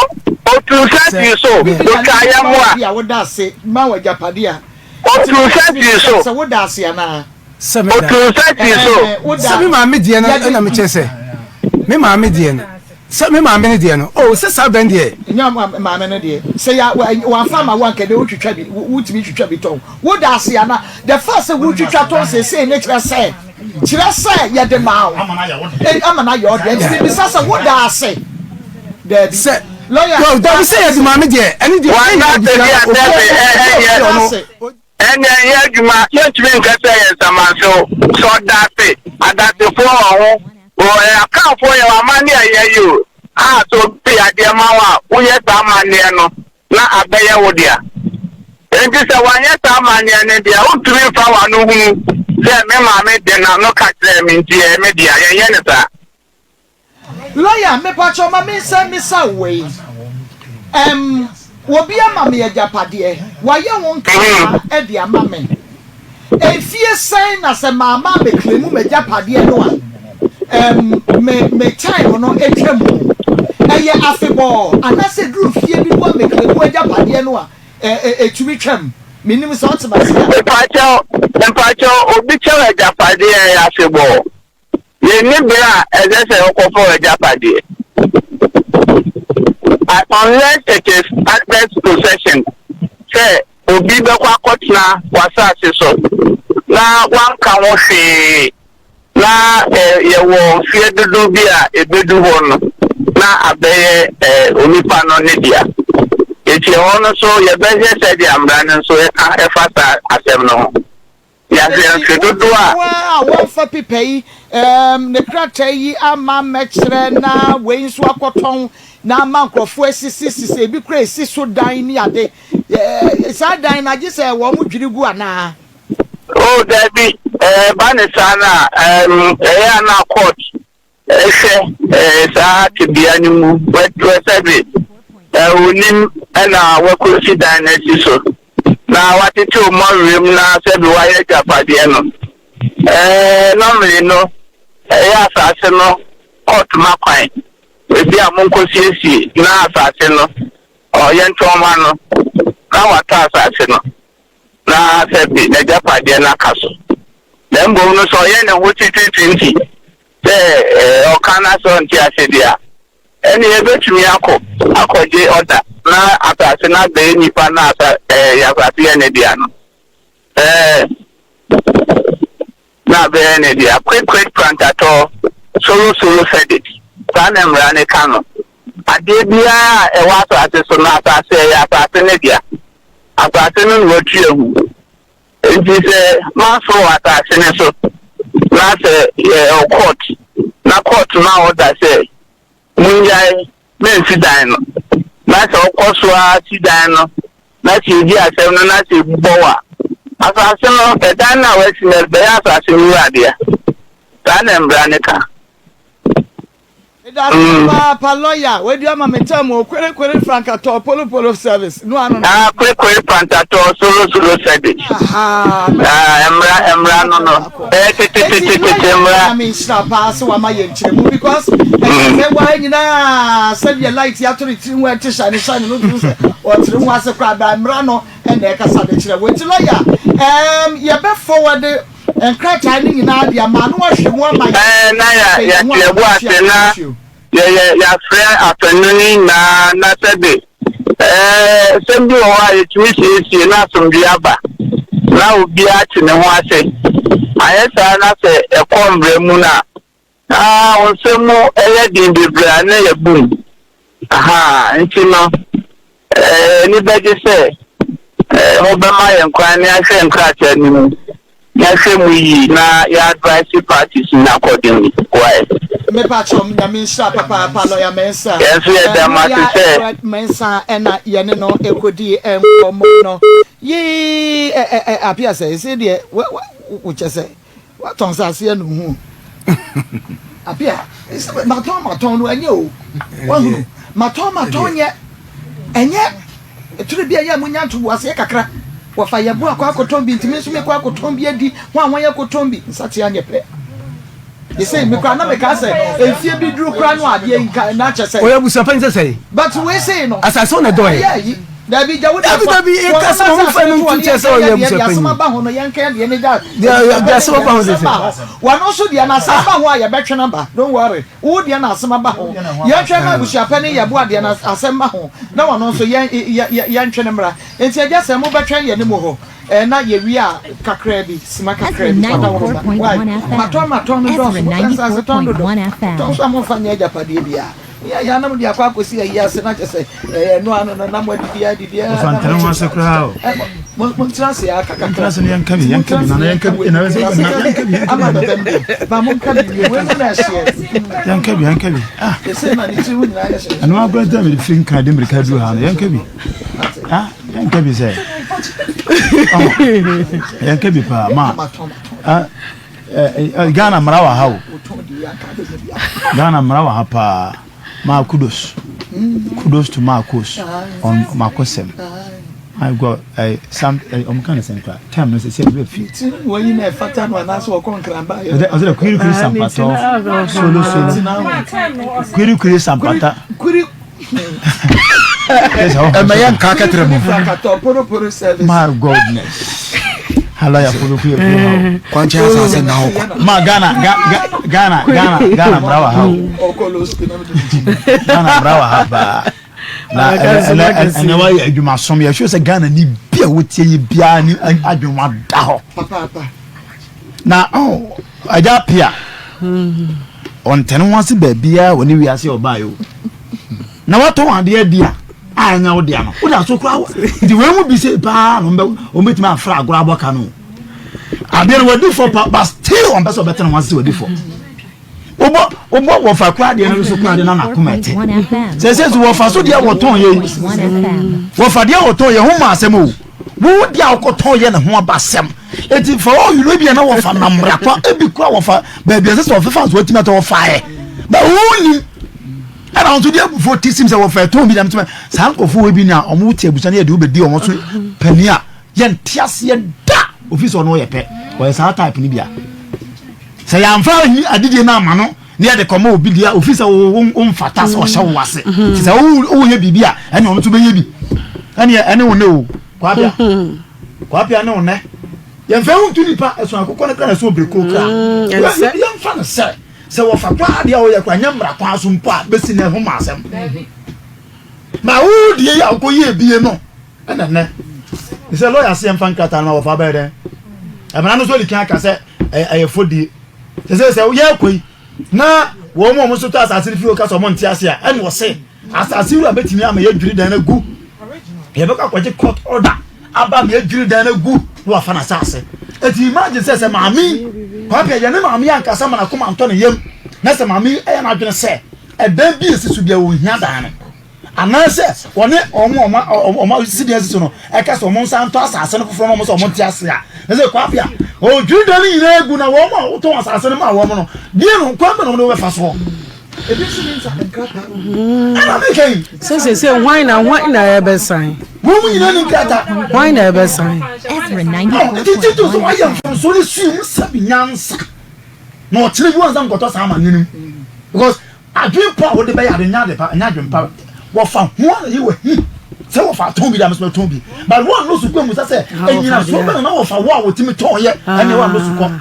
Otu nsa sii so, otwaa yɛn mmoa. Bi a woda ase ma w'agyapade a. Otu nsa sii so. Sɛ woda ase anaa? Sɛ me da. Otu nsa sii so. Sɛ me maame deɛ no ɛna mekyerɛ sɛ me maame deɛ no sɛ me maame no deɛ no oh sɛ saa bɛn deɛ. Nyɛ maame no deɛ sɛ ya wamfa ama wo anka ɛnɛ wotwitwa bi wotumi twitwa bi tɔn woda ase anaa the fact sɛ wotwitwa tɔn seesei ne kyerɛ sɛ. Kyerɛ sɛ yɛde maa wo. Ama no ayɛ wo deɛ. Nti mebisa sɛ woda ase? Daabi. Sɛ Lɔya. Daabi sɛ yɛde maa me deɛ ɛne deɛ Wɔn ɛnyɛ ase abusua deɛ no sɛ obiara ɛnyɛ obiara ɔno. Ɛnneɛ ɛnyɛ adwuma yɛntumi nka sɛ ɛyɛ nsamansew sɛ ɔda ase adansefoɔ wɔ ho wɔ Akanfoɔ yɛwɔ amanneɛ a yɛyɛ o a sɛ obi yɛ adeɛ ma wo a woyɛ saa amanneɛ no na abɛyɛ wo dea. Enti sɛ wanyɛ saa amanneɛ no deɛ, wontumi mfa w'ano hunu sɛ me maame de n'ano ka kyerɛɛ me nti ɛyɛ me dea. Yɛnyɛ no saa. Lawyer, mepakyɛw ma me nsa mmisa wo wei. Ɛm, obi ama me agyapadeɛ, wayɛ ho nkrataa de ama me. Mfie sɛn na sɛ mamma ammɛclaimu m'agyapadeɛ no a, ɛm, me, me time no atwa mu? Ɛyɛ afebɔɔ, anaasɛ ɛduru mfie bi no woammɛclaimu w'agyapadeɛ no a, ɛ, ɛ, ɛtumi twam? Mennim sɛ wote m'ase a. Mepakyɛw, mepakyɛw, obi kyɛw agyapadeɛ a ɛyɛ afebɔɔ? Yenni bere a ɛsɛ sɛ ɔkɔfa w'agyapadeɛ. Unless it is adverse possession, sɛ obi bɛkɔ akɔtena w'asase so na wanka ho hwee, na yɛwɔ mfeɛ dodow bi a ɛbɛdu hɔ no na abɛyɛ onipa no ne dea. Enti ɛhɔ no nso yɛbɛhwɛ sɛdeɛ mmara no nso ɛka ɛfa saa asɛm no ho. Yɛahwɛ Enti mfe dodow a. wo a wɔmfa pipa yi, ɛɛm, ne krataa yi amma ammɛkyerɛ na wei nso akɔtɔn na ama nkurɔfoɔ asisisisi, ebi koraa esi so dan ne ade. Ɛɛ, saa dan no, agye sɛ wɔdwiri gu anaa? Oh, dabi, ɛba ne saa no a, ɛɛm, ɛyɛ a na court Hwɛ saa tebea no mu, sɛbe onim na wakosi dan no asi so, na watetew mmɔwerɛ mu na sɛbe wayɛ agyapadeɛ no. Normally no, ɛyɛ asase no court ma kwan, ebi a monkɔsiesie na asase no yɛntɔn ma no, na watɔ asase no. Na sɛbe n'agyapadeɛ no aka so. Na mmom no, sɛ ɔyɛ ne ho titiritii nti sɛ ɔka na sɛ ɔnte ase deɛ a, ɛnneɛ yɛbɛtumi akɔ akɔgye ɔda na asase no abɛyɛ nipa na asa ɛɛ asase yɛ ne dea no. Ɛɛ na abɛyɛ ne dea. Quick quick prantatɔ, solo solo said it. Saa na mmara no ka no. Adeɛ biara a ɛwɔ asase so no, asase ɛyɛ asase no dea. Asase no na watua hu. Enti sɛ manso wɔ asase no so na sɛ yɛwɔ court na court ma order sɛ mongyae mensi dan no na sɛ ɔkɔ so ara si dan no na sɛ yɛdi asɛm no na sɛ ebu bɔ wo a, asase no, ɛdan no a wasi no ɛbɛyɛ asase no wura dea. Saa na mmara no ka. Meda ase papaapa lawyer wadi ama me term o kwere kwere frankatɔɔ polo polo service no ano no. Ah kwere kwere frantatɔɔ solo solo service. Ahaa Ah mmra mmra no no ɛyɛ tetetetete mmra. Nyame nhyira paa sɛ wama yɛn nkyerɛmu because ɛkyɛ sɛ waa nyinaa sɛdeɛ light ato ne tiri ho ɛte shine shine no tumi sɛ ɔtere ho ase koraa baa mmra no ɛna ɛkasa de kyerɛ wɔ nti lawyer ɛɛm yɛbɛ forward Nkrataa no nyinaa de ama na wahwɛ mu ama yɛn. Ɛɛ, na yɛ, Afei yɛn ho yɛte yɛn bo a ase na yɛ, yɛ, yɛafrɛ afanu no nyinaa na sɛbe, ɛɛ, asɛm bi wɔ hɔ a yɛtumi siesie na asomdwoeɛ aba, na obiara te ne ho ase. Anyɛ saa na sɛ ɛkɔ mmara mu no a, Ah, wo nsɛm mu yɛ den bebree a na yɛbu mu. Ahaa, nti no, eh, ani bɛgye sɛ eh, mobɛma yɛn kwan na yɛahwɛ nkrataa no mu, na yɛahwɛ mu yie na yɛ advice parties no accordingly. Why? Mepakyɛw Nyame nhyira papaapa Lawyer Mensah. Yɛn nso yɛda mo ase Lawyer sɛ. Edward Mensah ɛna yɛne no ɛkɔdi nkɔmmɔ no. Yii ɛ ɛ ɛ Apia sɛ ɛsei deɛ wo wo kyɛ sɛ Watɔn nsase anu ho. Apia, matɔn matɔn no ɛnyɛ o. Wahunu, matɔn matɔn nyɛ ɛnyɛ. Ɛturo bi a ɛyɛ a munya ntoboaseɛ kakra. Wɔfa yɛ bo akɔ akɔtɔn bi, ntumi nso mekɔ akɔtɔn bi adi. Ho a wɔn yɛ kɔtɔn bi, nsateaa nyɛ pɛ. Sesei me koraa na mekaa sɛ mfie bi duru koraa no adeɛ yi nka na kyɛ sɛ. Ɔyɛ abusuapanyin sɛ sɛn? But wei sei no. Asase wo na ɛdɔɔ yɛ. Ɛyɛ ayi. Dabi gya wo deɛ fa. Dabi dabi eka sɛ wɔn fa no ntu kyɛ sɛ ɔyɛ abusuapanyin. Asɛm aba ho no yɛn nka deɛ ne gya. Deɛ asɛm aba ho sɛ sɛ. Wɔn nso deɛ na asɛm aba ho a yɛbɛtwe no aba don't worry wo deɛ na asɛm aba ho yɛntwɛn ma abusuapanyin yɛ boa deɛ na asɛm ba ho na wɔn nso yɛn yɛntwe no mmra nti agya sɛ mobɛtwɛn yɛn ne mu hɔ. Eh na yɛwie a kakraa bi, sima kakraa bi, fata wo ba. Why? Matɔn matɔn no dɔɔso, mopɛ nsase tɔn dodo. Tɔn so a momfa nyɛ agyapadeɛ biara. Meyɛ yɛ a na mode akɔ akɔsi ayi ase na kyɛ sɛ ɛyɛ ɛno ano no na moadidi adidi a. Ɔfa ntena ho ase koraa o. Montena ase aka kakra. Montena ase no yɛnka bi, yɛnka bi, nana yɛnka bi, nana yɛnka bi, yɛnka bi. Ama bɛbɛm bi, ba monka bi wie, wei mu na ɛhyeɛ. Yɛnka bi, yɛnka bi. Ah. Ɛsɛ na ne tiri ho nyinaa yɛ hyehyɛ. Ɛno agorɔ ntina mede firi nkran de mmirika duru ha no, yɛnka bi. Ah. Yɛnka bi sɛ yɛnka bi paa ma Ghana mmara wɔ ha o Ghana mmara wɔ ha paa ma kudos kudos to Marcos on Marcosɛm my God eh, some eh, ɔmo ka ne sɛn kora time no sɛ sɛ ɛbɛ fi. Wɔyi na ɛfata no anaasɛ ɔkɔ nkramba yɛ. Ɔsɛ dɛ kwiri kwiri sampatɔ solo solo kwiri kwiri sampata. Kwiri Ɛmɛ yɛ nka kɛtɛrɛ mu. My goodness. Hala ya folo kuye kuye ha. Kwankyɛn asase na hɔ kwa. Ma Ghana Ghana Ghana Ghana mra wa ha o. Ghana mra wa ha baa. Na ɛnɛ ɛnɛ wa yɛ adwuma som yɛ sure sɛ Ghana ni bi a wotie yi biara ni adwuma da hɔ. Na oh agya pia. Ɔntɛne ho ase baabiara wɔ ne wiase a ɔbaeɛ o. Na watɔn adeɛ adi a a ɛnyɛ wo dea no wode aso koraa nti wei mu bi sei paa na wɔbɛtumi afra agorɔ abɔ ka no adeɛ no wadi fɔ pa but still ɔmpɛ sɛ ɔbɛtene ho ase sɛ wadi fɔ wobɔ wobɔ wɔfa koraa deɛ no so koraa deɛ na nakoma ɛte sɛ sɛ so wɔfa so deɛ wɔtɔn yɛ yi wɔfa deɛ wɔtɔn yɛ ho ma asɛm o Wo deɛ a wokɔtɔn yɛ ne ho abasɛm. Eti fa ɔyere ebi a na wɔfa nam mmara kwa ebi kura wɔfa baabi ɛsɛ sɛ ɔfefa nso watumi atɔ wɔfaeɛ. Ba wonim ɛna nso deɛ abufuo te sim sɛ wɔfa ɛtɔn bi na metumi saa nkurɔfoɔ wɔ bi na wɔn te abusua no yɛ de wobɛdi wɔn so panin a yɛnte aseɛ da ofi sɛ ɔno ɔyɛ pɛ ɔyɛ saa type no bi a sɛ yɛamfa adidie no ama no ne yɛde kɔma obi deɛ ofi sɛ womfata sɛ ɔhyɛ wo ase mm-hmm. nti sɛ woyɛ biribi a ɛne ɔno nso bɛyɛ bi ɛne ɛne wo nɛ o kwapia mm-hmm. kwapia ne wo nɛ yɛmfa wo nto nipa ɛso akokɔ no kra na ɛso obiriko kra mm, yɛmfa no sɛ sɛ wɔfa koraa deɛ woyɛ kora nyɛ mmara kwan so mpo a bɛsi na ɛho ma asɛm ma wo deɛ yi a wokɔyɛ bie no ɛna nɛ sɛ lɔya se yɛmfa nkrataa no ma wɔfa bɛyɛ dɛn ɛmana no so adi kan aka sɛ ɛyɛ fɔdie Te sɛ sɛ yɛrekɔ yi na wɔn a wɔn nso tɔ asase no firi hɔ ka sɛ wɔn nte ase a, ɛna wɔse asase wura bɛtumi ama yɛadwiri dan no agu. Yɛbɛkɔ akɔgye court order aba ama yɛadwiri dan no agu na wafa n'asase. Eti imagine sɛ sɛ maame yi kwapɛ yɛne maame yi ankasa ma n'akoma ntɔ ne yam na sɛ maame yi ɛyɛ n'adwene sɛ ɛdan bi esi so bia wɔn hia dan no. Anaasɛ wɔne wɔn a wɔn a wɔasisi dan asi so no ka sɛ wɔn nsa ntɔ asase no foforɔ na wɔn sɛ wɔn nte ase a, na sɛ kwape a wɔdwiri dan no nyinaa gu na wɔn a wotɔn asase no maa wɔn no deɛ no kwan bɛ na wɔn de wɔbɛfa soɔ. Ebi nso ne nsa nkrataa. Ɛna mi kɛn. Sɛ sɛ sɛ hwan na hwan na ɛbɛsan. Wɔn mu nyinaa ni nkrataa. Hwan na ɛbɛsan. Nti titi so wɔayɛ mfomso ne sua mu sɛbi nyansa na ɔkyerɛ bi wɔn nsa nkɔtɔ saa amaneɛ no mu because Adwene pa a wode bɛyɛ ade nyɛ ade pa, ɛnyɛ adwene pa. Wɔfa ho ara na yɛ wɔ he sɛ wɔfa tɔn bi de ameso tɔn bi. But wɔn no sukuu mu sɛ sɛ enyinasoɔ bɛ na na wɔfa wo a wɔtumi tɔn yɛ ɛne wɔn no sukɔ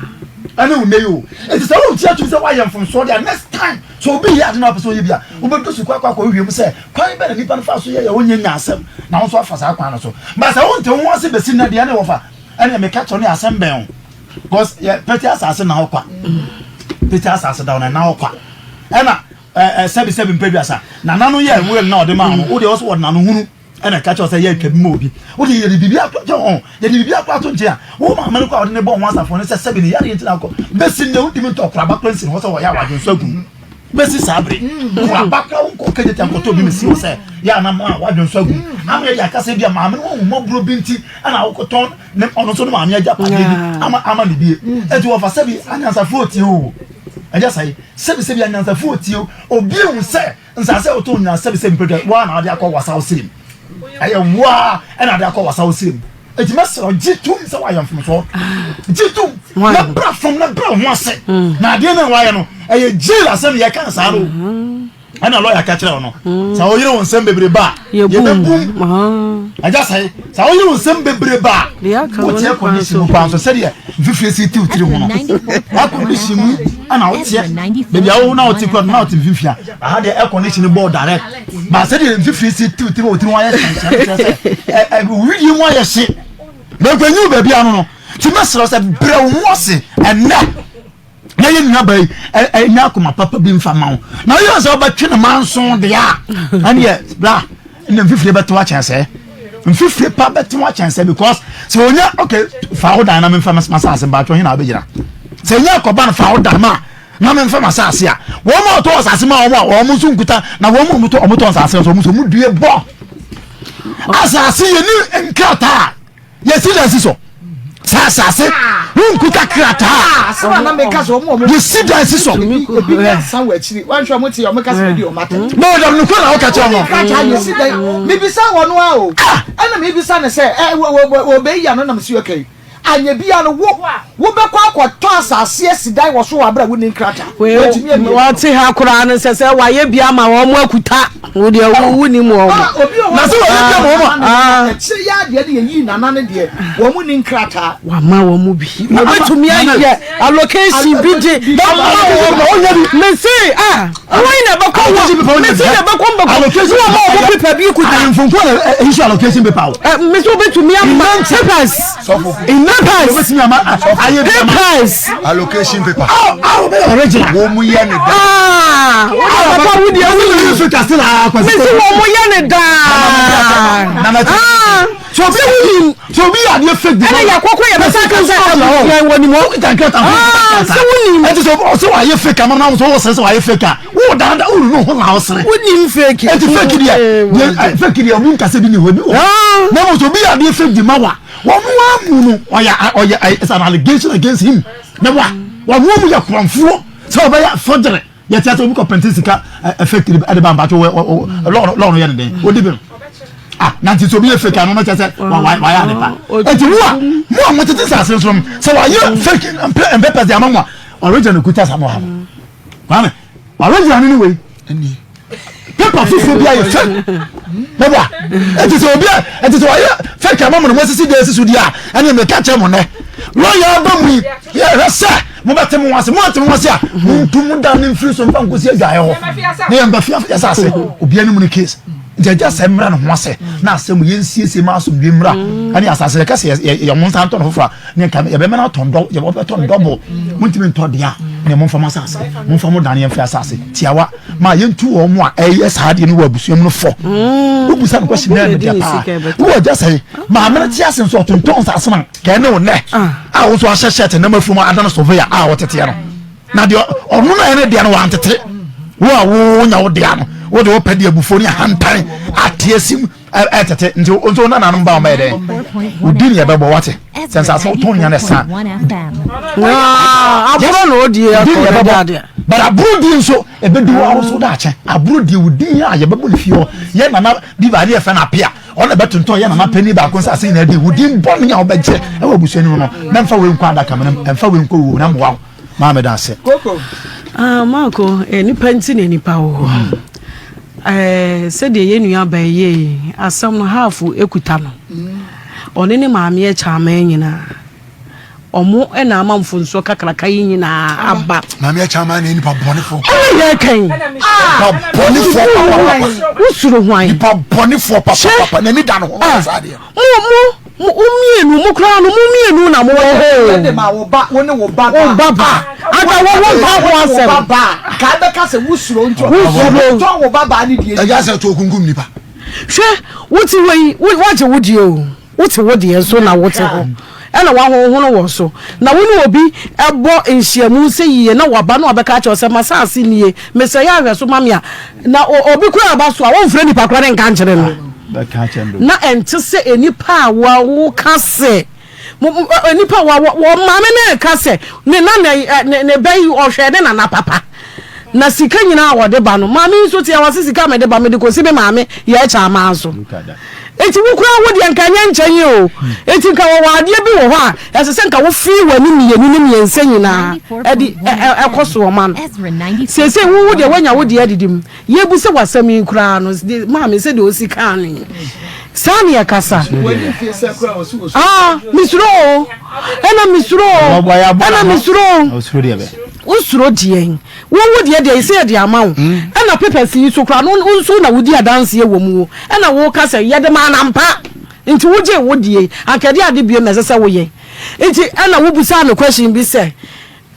ɛne wo nne yi o. Eti sɛ wɔn ti atum sɛ wɔayɛ mfomsoɔ deɛ next time sɛ obi yɛ ade na wapɛ sɛ ɔyɛ bi a wobɛdɔ sukuu akɔ akɔ hwehwɛ mu sɛ kwan bɛ na nipa no fa so yɛ yɛ wɔnyɛ nya asɛm na wɔn nso afa saa kwan no so. But sɛ wɔn nte ho ase bɛsi nnɛ deɛ ɛne wɔfa ɛne meka kyerɛ ne asɛm bɛn o. Because yɛ pɛti asase na hɔ kwa. Pɛti asase da hɔ na ɛna hɔ kwa. Ɛna ɛɛ sɛbi sɛbi mpɛduasa. Nana no yɛ will na ɔde maa no. Wo deɛ ɔsɛ wɔde n'ano hunu ɛna ɛka kyerɛ sɛ yɛ atwa bi ma obi. Wo deɛ yɛde biribi ato kyɛ ɔn yɛde biribi ato ato nkyɛn a wo maame no kɔ a ɔde ne bɔ ho asafo no sɛ sɛbi ne yareɛ nti na akɔ bɛsi nnɛ wontumi ntɔ koraba kora nsi ne hɔ sɛ wɔyɛ awadwo nso agu mu bɛsi saa bere koraba kora wonkɔ kɛgye tɛ nkɔtɔ obi mesi hɔ sɛ yɛ anam a wadwo nso agu mu ama yɛde akasa bi a maame no wɔn mmɔborɔ bi nti ɛna wokɔtɔn ne ɔno nso ne maame agyapadeɛ bi ama ama ne bie eti wɔfa sɛbi anyansafoɔ tie o ɛgya sɛyi sɛbi sɛbi anyansafoɔ tie o obi ehu sɛ nsaase a wɔtɔn nyinaa sɛbi sɛbi mpɛtɛ waa na ade akɔ wasaw sirim ɛyɛ waa ɛna ade akɔ wasaw sirim. Eti mɛsrɛ wo, gye tom sɛ woayɛ mfomsoɔ. Gye tom na bra fam na brɛ wo ho ase. Na adeɛ no a woayɛ no, ɛyɛ jail asɛm yɛka no saa no. Ɛna lɔya ka kyerɛ wo no, sɛ woyere wo nsɛm bebrebe a, yɛbɛbum. Agya sɛe, sɛ woyere wo nsɛm bebrebe a, wote air condition mu paa nso sɛdeɛ mfifire si tew tiri ho no, air condition mu ɛna woteɛ. Baabi a wo na wote kura no na wote mfimfini a, aha deɛ air condition bɔɔ direct. Ba sɛdeɛ mfifire si tew tiri wɔ tiri ho ayɛ hyɛnhyɛn kyerɛ sɛ ɛ ɛ widie mu ayɛ hye. Mɛnkɔ baabi ano no, ti mɛsrɛ sɛ brɛ wo ho ase ɛnɛ. na yɛ nuaba yi ɛnya akoma papa bi nfa ma wo na yɛ sɛ wobɛtwe ne manso deɛ a ɛneɛ bra na mfifire bɛto akyɛn sɛ mfifire pa bɛto akyɛn sɛ because sɛ onya ok fa wo dan na memfa masase mbaatwɔ he na wobɛgyina sɛ nya akɔba no fa wo dan ma na memfa masase a wɔn a ɔtɔ asase ma wɔn a wɔn nso nkuta na wɔn a wɔtɔ wɔtɔ asase nso wɔn nso wɔn due bɔ asase yɛ ni nkrataa Yɛsi dan si so. Sɛ asase wonkuta krataa. Asɛm a na meka sɛ wɔn a wɔn. Yɛsi dan si so. Ebi nyansa wɔ akyiri. Wɔnhwɛ wɔn ti wɔn kasa di wɔn atɛm. Na ɔdam no kura na ɔka kyerɛ wɔn. Krataa yɛsi dan. Mibisa wɔn a o. Ɛna mibisa ne sɛ ɛ wɔ wɔ wɔ bɛyi ano nam si ɔka yi. Anyɛ bia no wo wobɛkɔ akɔtɔ asase asi dan wɔ so wɔ abere a wonni nkrataa. Wei wɔte ha koraa no sɛ sɛ wayɛ bi ama wɔn akuta wo deɛ wo wo nim wɔn. Na sɛ wayɛ bi ama wɔn a. Akyire yi adeɛ no yɛyii nana no deɛ wɔn nni nkrataa. Wama wɔn mu bi. Wɔbɛtumi ayɛ allocation bi de ama wɔn. Mese ah wɔn na ɛbɛkɔ wɔ mese na ɛbɛkɔ mbɛkɔ ne wɔn a wɔn paper bi kuta. Ahemfo nko na issue allocation paper o. Mese wɔbɛtumi ama papers. Papers. Papers. Allocation paper. Awo awo bɛ original. Wɔn mu yɛ ne da. Aa wɔn na papa wo deɛ wo yi. Mese wɔn mu yɛ ne daa. So obi nim so obi yɛ adeɛ fake bi. Ɛna yɛ kɔkɔ yɛ bɛsa kasa yɛ wɔ nim hɔ. Kita nkirata ho. Aa sɛ wo nim. Ɛti sɛ ɔsɛ wayɛ fake ama na sɛ ɔsɛ sɛ wayɛ fake a wo dada wo nunu ho na ɔsere. Wo nim fake. Ɛti fake deɛ deɛ fake deɛ ɔmu nkasa bi ni hɔ bi wɔ. Na mo sɛ obi yɛ adeɛ fake di ma wa wɔn amu no ɔyɛ ɔyɛ it's an allegation against him. Na wa wɔn amu yɛ korɔnfoɔ sɛ ɔbɛyɛ forgery. Yɛ ti ase obi kɔ pɛnti sika ɛfɛ tiri ɛde ba mpatsɔ wɔ wɔ lɔɔ lɔɔ no yɛ ne den odi bi no ah na nti sɛ obi yɛ fake ano no kyɛ sɛ wa wa wayɛ ade pa eti mu a mu a mo tete saase nso no sɛ wayɛ fake mpɛ mpɛpɛ de ama mo a original kuta sa mo ha no kwame original ne wei paper foforɔ bi ayɛ fake mɛboa eti sɛ obi a eti sɛ wayɛ fake ama mo na mo asisi deɛ esisi deɛ a ɛne mɛka kyerɛ mo nɛ lɔya aba mu yi yɛ hwɛ sɛ. Mobɛte mo ho ase, moante mo ho ase a, montu mo dan no mfiri so mfa nkɔsi adwaeɛ hɔ na yɛmfa fie afei asase obiara ne mu no case nti agya sɛ mmra ne ho ase na asɛm yɛnsiesie ma asomdwe mmra ɛne asase yɛka sɛ yɛ mo nsa ntɔ no foforɔ a ne nka yɛbɛma no atɔn dɔ yɛbɛtɔn dɔbo montumi ntɔ deɛ a ne momfa mo asase momfa mo dan yɛmfiri asase tiawa ma yɛntu wɔn mo a ɛyɛ saa adeɛ no wɔ abusua mu no fɔ wobusa no kɔsi nɛ no deɛ paa wowɔ agya sɛ maame no te ase nso ɔtontɔn nsase ma Kɛn ne wo nnɛ a wo nso ahyɛ shirt nam afurum adane surveyor a wɔteteɛ no na deɛ ɔno na ɛne deɛ no wantete wo a wonya wo deɛ no wode wopɛ de abufuo ne ahantan ate asim ɛtete nti nso wo nananom ba wɔn dɛn wodi ne ɛbɛbɔ wate sɛ nsase wotɔn nya no ɛsa aburo na odi di ne ɛbɛbɔ but aburo di nso ɛbɛdi wo ahosuo daakye aburo di wo din a yɛbɛbɔ ne fie hɔ yɛ nana bi ba adeɛ fɛ no apea Ɔno na ɛbɛtontɔn yɛ nana panin baako nsase nyinaa di. Wo din bɔne a wobɛgye wɔ abusua no mu no, mɛmfa wei nkɔ adaka mu na ɛmfa wei nkɔ wuo na mmoa wo. Maa meda ase. Koko. Ah, Marco, eh, nipa nti na nipa wɔ hɔ. Hmm. Eh, sɛdeɛ yɛn nua bɛn yɛ yi, asɛm no half ekuta no. Hmm. Ɔne ne maame ɛkyɛ ama nyinaa. Ɔmo na ama mfonsoɔ kakraka yi nyinaa aba. Maame Akyama ne nipa bɔnefoɔ. Ɛna yɛ kan. Nipa bɔnefoɔ papapapa. Wosuro hwan? Nipa bɔnefoɔ papapapa. N'ani da ne ho na saa deɛ. Mo mo mo mmienu mo koraa no mo mmienu na mo wɔ hɔ. Yɛ de ma wo ba wo ne wo ba ba. Wo ba ba. Ada wo wo mpa ho asɛm. Wo ba ba. Kaa bɛka sɛ wosuro nti. Wosuro. Tɔn wo ba ba ne deɛ. Ɛgya sɛ to okunkum nipa. Hwɛ wote hɔ yi wagye wo deɛ o. Wote wo deɛ nso na wote hɔ ɛna wahonhono wɔ so na wo ne obi bɔ nhyiamu sɛ yie na waba na wabɛka akyerɛ wo sɛ m'asaase nie mesrɛ yɛ ahwɛso ma me a na obi koraa aba so a womfrɛ nipa koraa ne nka nkyerɛ no na ɛnte sɛ nipa a woka sɛ nipa a wɔ maame no ɛka sɛ ne nana ne bɛ yi ɔhwɛ ne nana papa na sika nyinaa a wɔde ba no maame nso te a wɔse sika mede ba mede kɔsi me maame yɛ ɛkyɛ amaa so. Enti wo koraa wo deɛ nka ɛnyɛ nkyɛn o. Enti nka wɔwɔ adeɛ bi wɔ hɔ a ɛsɛ sɛ nka wofiri w'ani mmienu ne mmiɛnsa nyinaa ɛde ɛkɔ soɔ ma no. Seesei wo wo deɛ woanya wo deɛ adidi mu. Yɛbu sɛ w'asɛm yi koraa no maame sɛdeɛ ɔsi kaa no yi saa ne yɛkasa. Ah, mesuro o. Ɛna mesuro o. Ɛna mesuro o. Wosuro deɛn? Wo wo deɛ deɛ sɛ yɛde ama wo ɛna papers yi so koraa no wo nso na wodi adanseɛ wɔ mu ɛna woka sɛ yɛde maa no ampa nti wogyee wo deɛ yi anka ɛde ade biom na ɛsɛ sɛ woyɛ nti ɛna wobusaa me question bi sɛ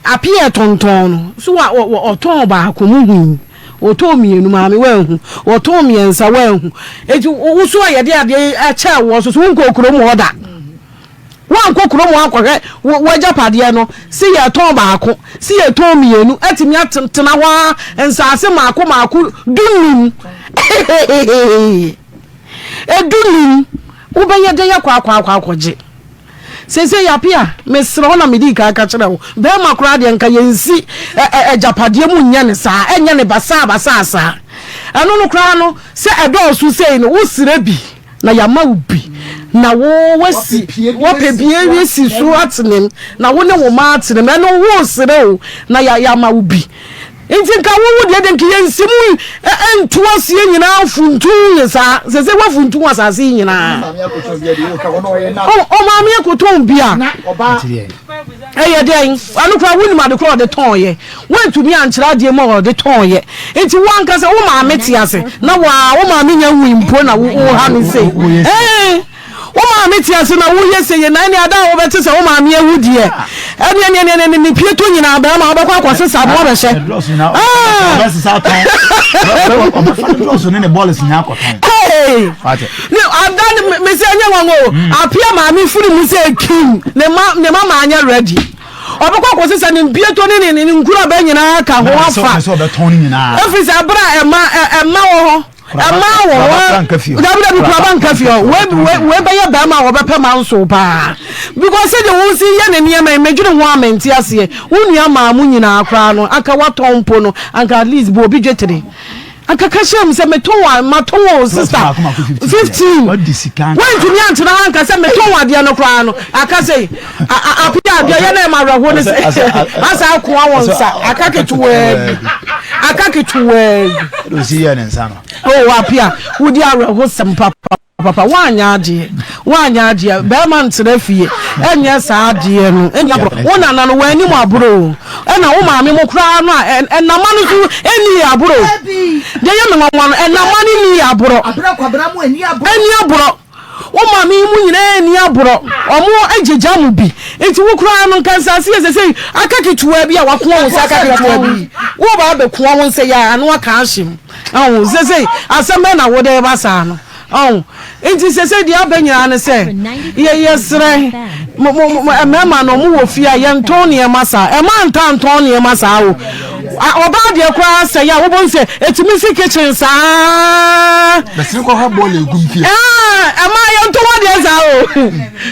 apeɛ tontɔn no so wa ɔtɔn baako mu hui ɔtɔn mmienu maame wanhu ɔtɔn mmiɛnsa wanhu nti wo so a yɛde adeɛ ɛkyɛɛ woɔ so so wonkɔ kurom hɔ da. Woankɔ kurom hɔ ankɔhwɛ w'agyapadeɛ no, se yɛtɔn baako, se yɛtɔn mmienu, atumi atena hɔ ara nsaase mmaako mmaako dunum. Hehehehe. Edunum. Wobɛyɛ dɛn akɔ akɔ akɔ akɔgye? Seesei Apia, mesrɛ wo na medii kan ka kyerɛ wo, bɛrima koraa deɛ nka yɛnsi agyapadeɛ mu nyɛ no saa, ɛnyɛ no basaa basaa saa. Ɛno no koraa no, sɛ ɛdɔɔso sei no, wosrɛ bi. Na yɛama wo bi, na wo wasi wapɛ bi asi so atenem, na wo ne wo mma atenem. Ɛno woresrɛ o, na yɛama wo bi. Nti nka wo wo deɛ deɛ nka yɛnsi mu ntu aseɛ nyinaa funtum ne saa. Sɛ sɛ woafuntum asase yi nyinaa. Ɔmaame akɔtɔn bi a, ɛyɛ dɛn? Ɛno koraa wonim ade koraa ɔde tɔn yɛ. Woantumi ankyerɛ adeɛ mu a ɔde tɔn yɛ. Nti wo ankasa wo maame te ase na waa wo maame nya nwui mpo na wo ha no sei. Ee, wo maame te ase na woyɛ sei na ɛne ada a wobɛte sɛ wo maame awu deɛ. Ɛne ɛne ɛne ɛne ne pie to nyinaa bɛrima wobɛkɔ akɔsesa mo abɛhyɛ. Ee, ne ada ne mesɛ ɛnyɛ nwanwa o. Apia maame firi mu sɛ kim ne ma ne ma maanyɛ ready. Ɔbɛkɔ akɔsesa ne mpieto ne ne ne nkuraba nyinaa ka ho afa. Ɛfiri sɛ ɛberɛ a ɛma ɛma wɔ hɔ ɛma wɔ hɔ dabi dabi kuraba nka fie hɔ wei wei bɛyɛ bɛrima a wɔbɛpɛ ma nso paa because sɛdeɛ wɔn si yɛ ne nneɛma yi medwene ho a mente aseɛ wo nua maa mo nyinaa koraa no anka watɔn mpo no anka at least bɔ obi dwetire. Anka ka kyerɛ me sɛ metɔn wa matɔn o sista 15 woantumi antena hɔ anka sɛ metɔn adeɛ no koraa no aka sɛ apia adeɛ yɛ na ɛma awerɛhoɔ no sɛ asa akoa wɔn nsa aka ketewaa bi aka ketewaa bi o apia wodi awerɛho sɛm papa. Papa woanyɛ adeɛ woanyɛ adeɛ bɛrima ntena fie ɛnyɛ saa adeɛ no ɛni aborɔ wo nana no w'anim aborɔ o ɛna wo maame mo koraa no a ɛnama no so ɛni aborɔ deɛ yɛ me nwanwa no ɛnama no ni aborɔ ɛni aborɔ wo maame yi mu nyinaa ɛni aborɔ ɔmo agyegya mo bi nti wo koraa no nka nsaase yɛ sɛ sɛ aka ketewa bi a wakoa wo sɛ aka ketewa bi wo ba abɛkoa wo nsɛ yɛ ano aka ahyem Ɔho, sesei asɛm bɛn na wode reba saa no? Ɔho, nti sesei deɛ aba nyinaa ne sɛ, yɛ, yɛsrɛ mo, mo, mo, mmarima no, mo wɔ fie a, yɛntɔn nneɛma saa. Ɛmaa ntaa ntɔn nneɛma saa o. A, ɔbaa deɛ koraa sɛe a, wobɛhu sɛ ɛtumi si kitchen saa. Bɛsene kɔhwɛ bɔɔl egu mfie. Ɛɛ, ɛmaa yɛntɔn adeɛ saa o.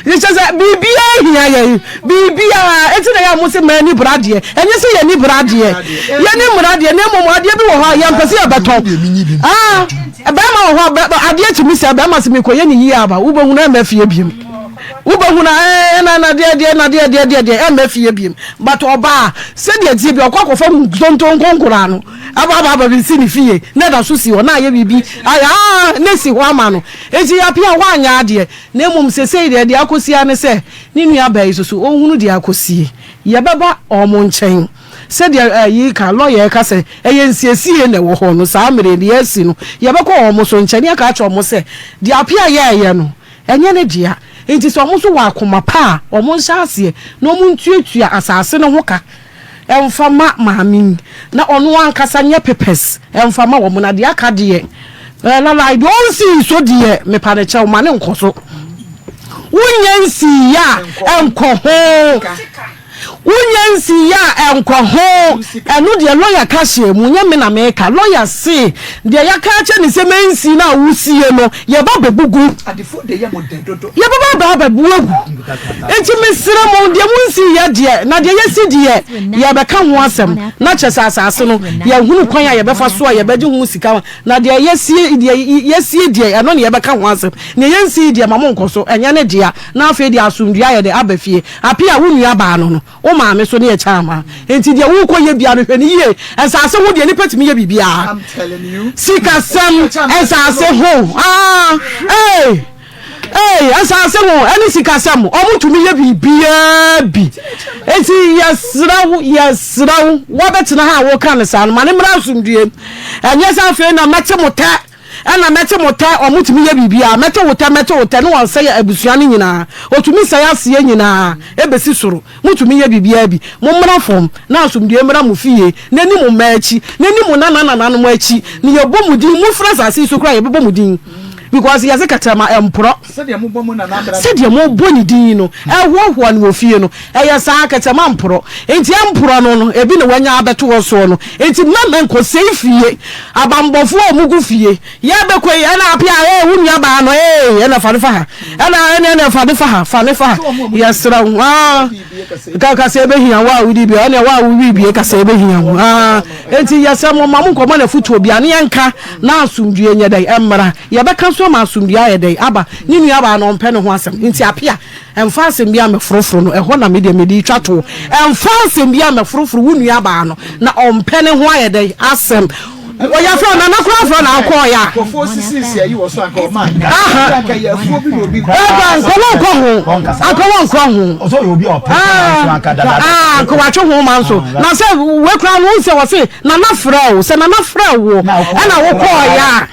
Kyɛ sɛ biribiara hia yɛn. Biribiara, enti na ɛyɛ a mose mmaa ani bere adeɛ. Ɛnyɛ sɛ yɛn ani bere adeɛ, yɛn ani mmere adeɛ, na mmom adeɛ bi wɔ hɔ a yɛmpɛ sɛ yɛbɛtɔ. Ah, barima wɔ hɔ a, adeɛ tumi sɛ barima sɛ mekɔyɛ ne yie aba, wobɛhunu ɛmma fie biem. Wobɛhunu a, ɛɛ, na na deɛ deɛ na deɛ deɛ deɛ deɛ ɛmma fie biem. But ɔbaa, sɛdeɛ ɛteɛ bi, ɔkɔ akɔfa ntonto nkonkora no, aba aba aba bɛsi ne fie, na ɛda so si hɔ, na ayɛ biribi, ayɛ ah, na esi hɔ ama no. Enti yɛapia, woanyɛ adeɛ. Na mmom seesei deɛ, deɛ akɔsi ara ne sɛ, Ne nuabaa yi nso so, ɔnhunu deɛ akɔsie. Yɛbɛba wɔn nkyɛn. Sɛdeɛ ayi ka, lɔya ka sɛ, ɛyɛ nsiesie na ɛwɔ hɔ no, saa mmerɛ yi, deɛ asi no, yɛbɛkɔ wɔn nso nkyɛn na yɛaka akyerɛ wɔn sɛ, deɛ Appiah yɛeɛ no, ɛnyɛ ne dea. Enti sɛ wɔn nso wɔ akoma pa a, wɔnhyɛ aseɛ na wɔntuatua asase no ho ka mfa ma maame yi na ɔno ankasa nyɛ papers mfa ma wɔn na deɛ aka deɛ lalai deɛ ɔnsii so deɛ mepa ne kyɛw ma ne nkɔ so wonyɛ nsii yɛ a ɛnkɔ ho. Wonya nsii a ɛnkɔ ho. Ɛno deɛ lɔya ka hyɛɛ mu, nyɛ me na meka. Lɔya se deɛ yɛaka akyerɛ no sɛ mensi no a wosie no, yɛba bɛbu gu. Yɛbɛba aba abɛbu agu. Enti mesrɛ mo, deɛ monsiiɛ deɛ, na deɛ yɛasi deɛ, yɛrebɛka ho asɛm. Na kyerɛ sɛ asase no, yɛahunu kwan a yɛbɛfa so a yɛbɛgye ho sika. Na deɛ yɛasie deɛ, yɛasie deɛ, ɛno na yɛbɛka ho asɛm. Deɛ yɛnsii deɛ, ma monkɔ so, ɛnyɛ ne dea. Na afei deɛ asomdwoeɛ ayɛ dɛ aba fie. Apia, wo nua baa no no, wo maame so ne ɛkyɛ ama. Enti deɛ worekɔ yɛ biara no, hwɛ no yie. Nsaase ho deɛ, nnipa tumi yɛ biribiara. Sikasɛm, nsaase ho, ah, ee, ee, nsaase ho ɛne sikasɛm, wɔn tumi yɛ biribiara bi. Enti yɛsrɛ wo, yɛsrɛ wo, woabɛtena ha a woka no saa no, ma no mmra asomdwoeɛ. Ɛnyɛ sɛ afei na mɛte mo tɛ. Ɛna mɛte mo tɛ, ɔmo tumi yɛ biribiara, mɛte wo tɛ, mɛte wo tɛ, ne wɔn sɛe abusua no nyinaa, otumi sɛe aseɛ nyinaa ɛbɛsi soro, mo tumi yɛ biribiara bi, mo mmra fam, na asomdwoeɛ mmra mo fie, na ɛni mo mma akyi, na ɛni mo nana nananom akyi, na yɛbɔ mo din, mo firi asase yi so koraa yɛbɛbɔ mo din, because yɛse kɛtrɛma ɛmporɔ, sɛdeɛ mobɔ ne din no, ɛhoahoa no wɔ fie no, ɛyɛ saa, kɛtrɛma mporɔ, nti ɛmporɔ no no, ebi na wanya abɛto hɔ soɔ no, nti mɛmɛ nkɔsɛe fie. Abanbɔfoɔ a ɔmo gu fie. Yɛ bɛkɔ yi ɛna apia ee wo nua baa no ee ɛna fa ne fa ha ɛna ɛna ɛna fa ne fa ha fa ne fa ha yɛsrɛ wo aa ka kasa ebe hia wo a wodi bi ɛna wo a wowi bie kasa ebe hia wo aa enti yɛsrɛ mo ma mo nkɔmɔ na futuo bia ne yɛnka na asomdwie nyɛ dɛn ɛmmra yɛbɛka so ama asomdwie ayɛ dɛn aba ne nua baa no ɔmpɛ ne ho asɛm nti apia Ɛmfa asɛm biara mmɛforoforo no, ɛhɔ na me deɛ mede retwa toɔ. Ɛmfa asɛm biara mmɛforoforo wo nuabaa no, na ɔmpɛ ne ho ayɛ dɛn asɛm. Ɔyɛ frɛ nana koraa frɛ na akɔɔyɛ a. Nkurɔfoɔ sisi ayi wɔ so anka ɔma anka. Aha. Anka yɛ afuo bi na obi. Ɛba anka wɔnkɔ ho. Anka wɔnkɔ ho. Ɔsɛ ɔyɛ obi a ɔpɛ sɛ manso anka dada. Ah, anka watwe ho manso. Na sɛ wei koraa no wohu sɛ wɔse nana frɛ wo, sɛ nana frɛ wo ɛna wokɔɔyɛ a.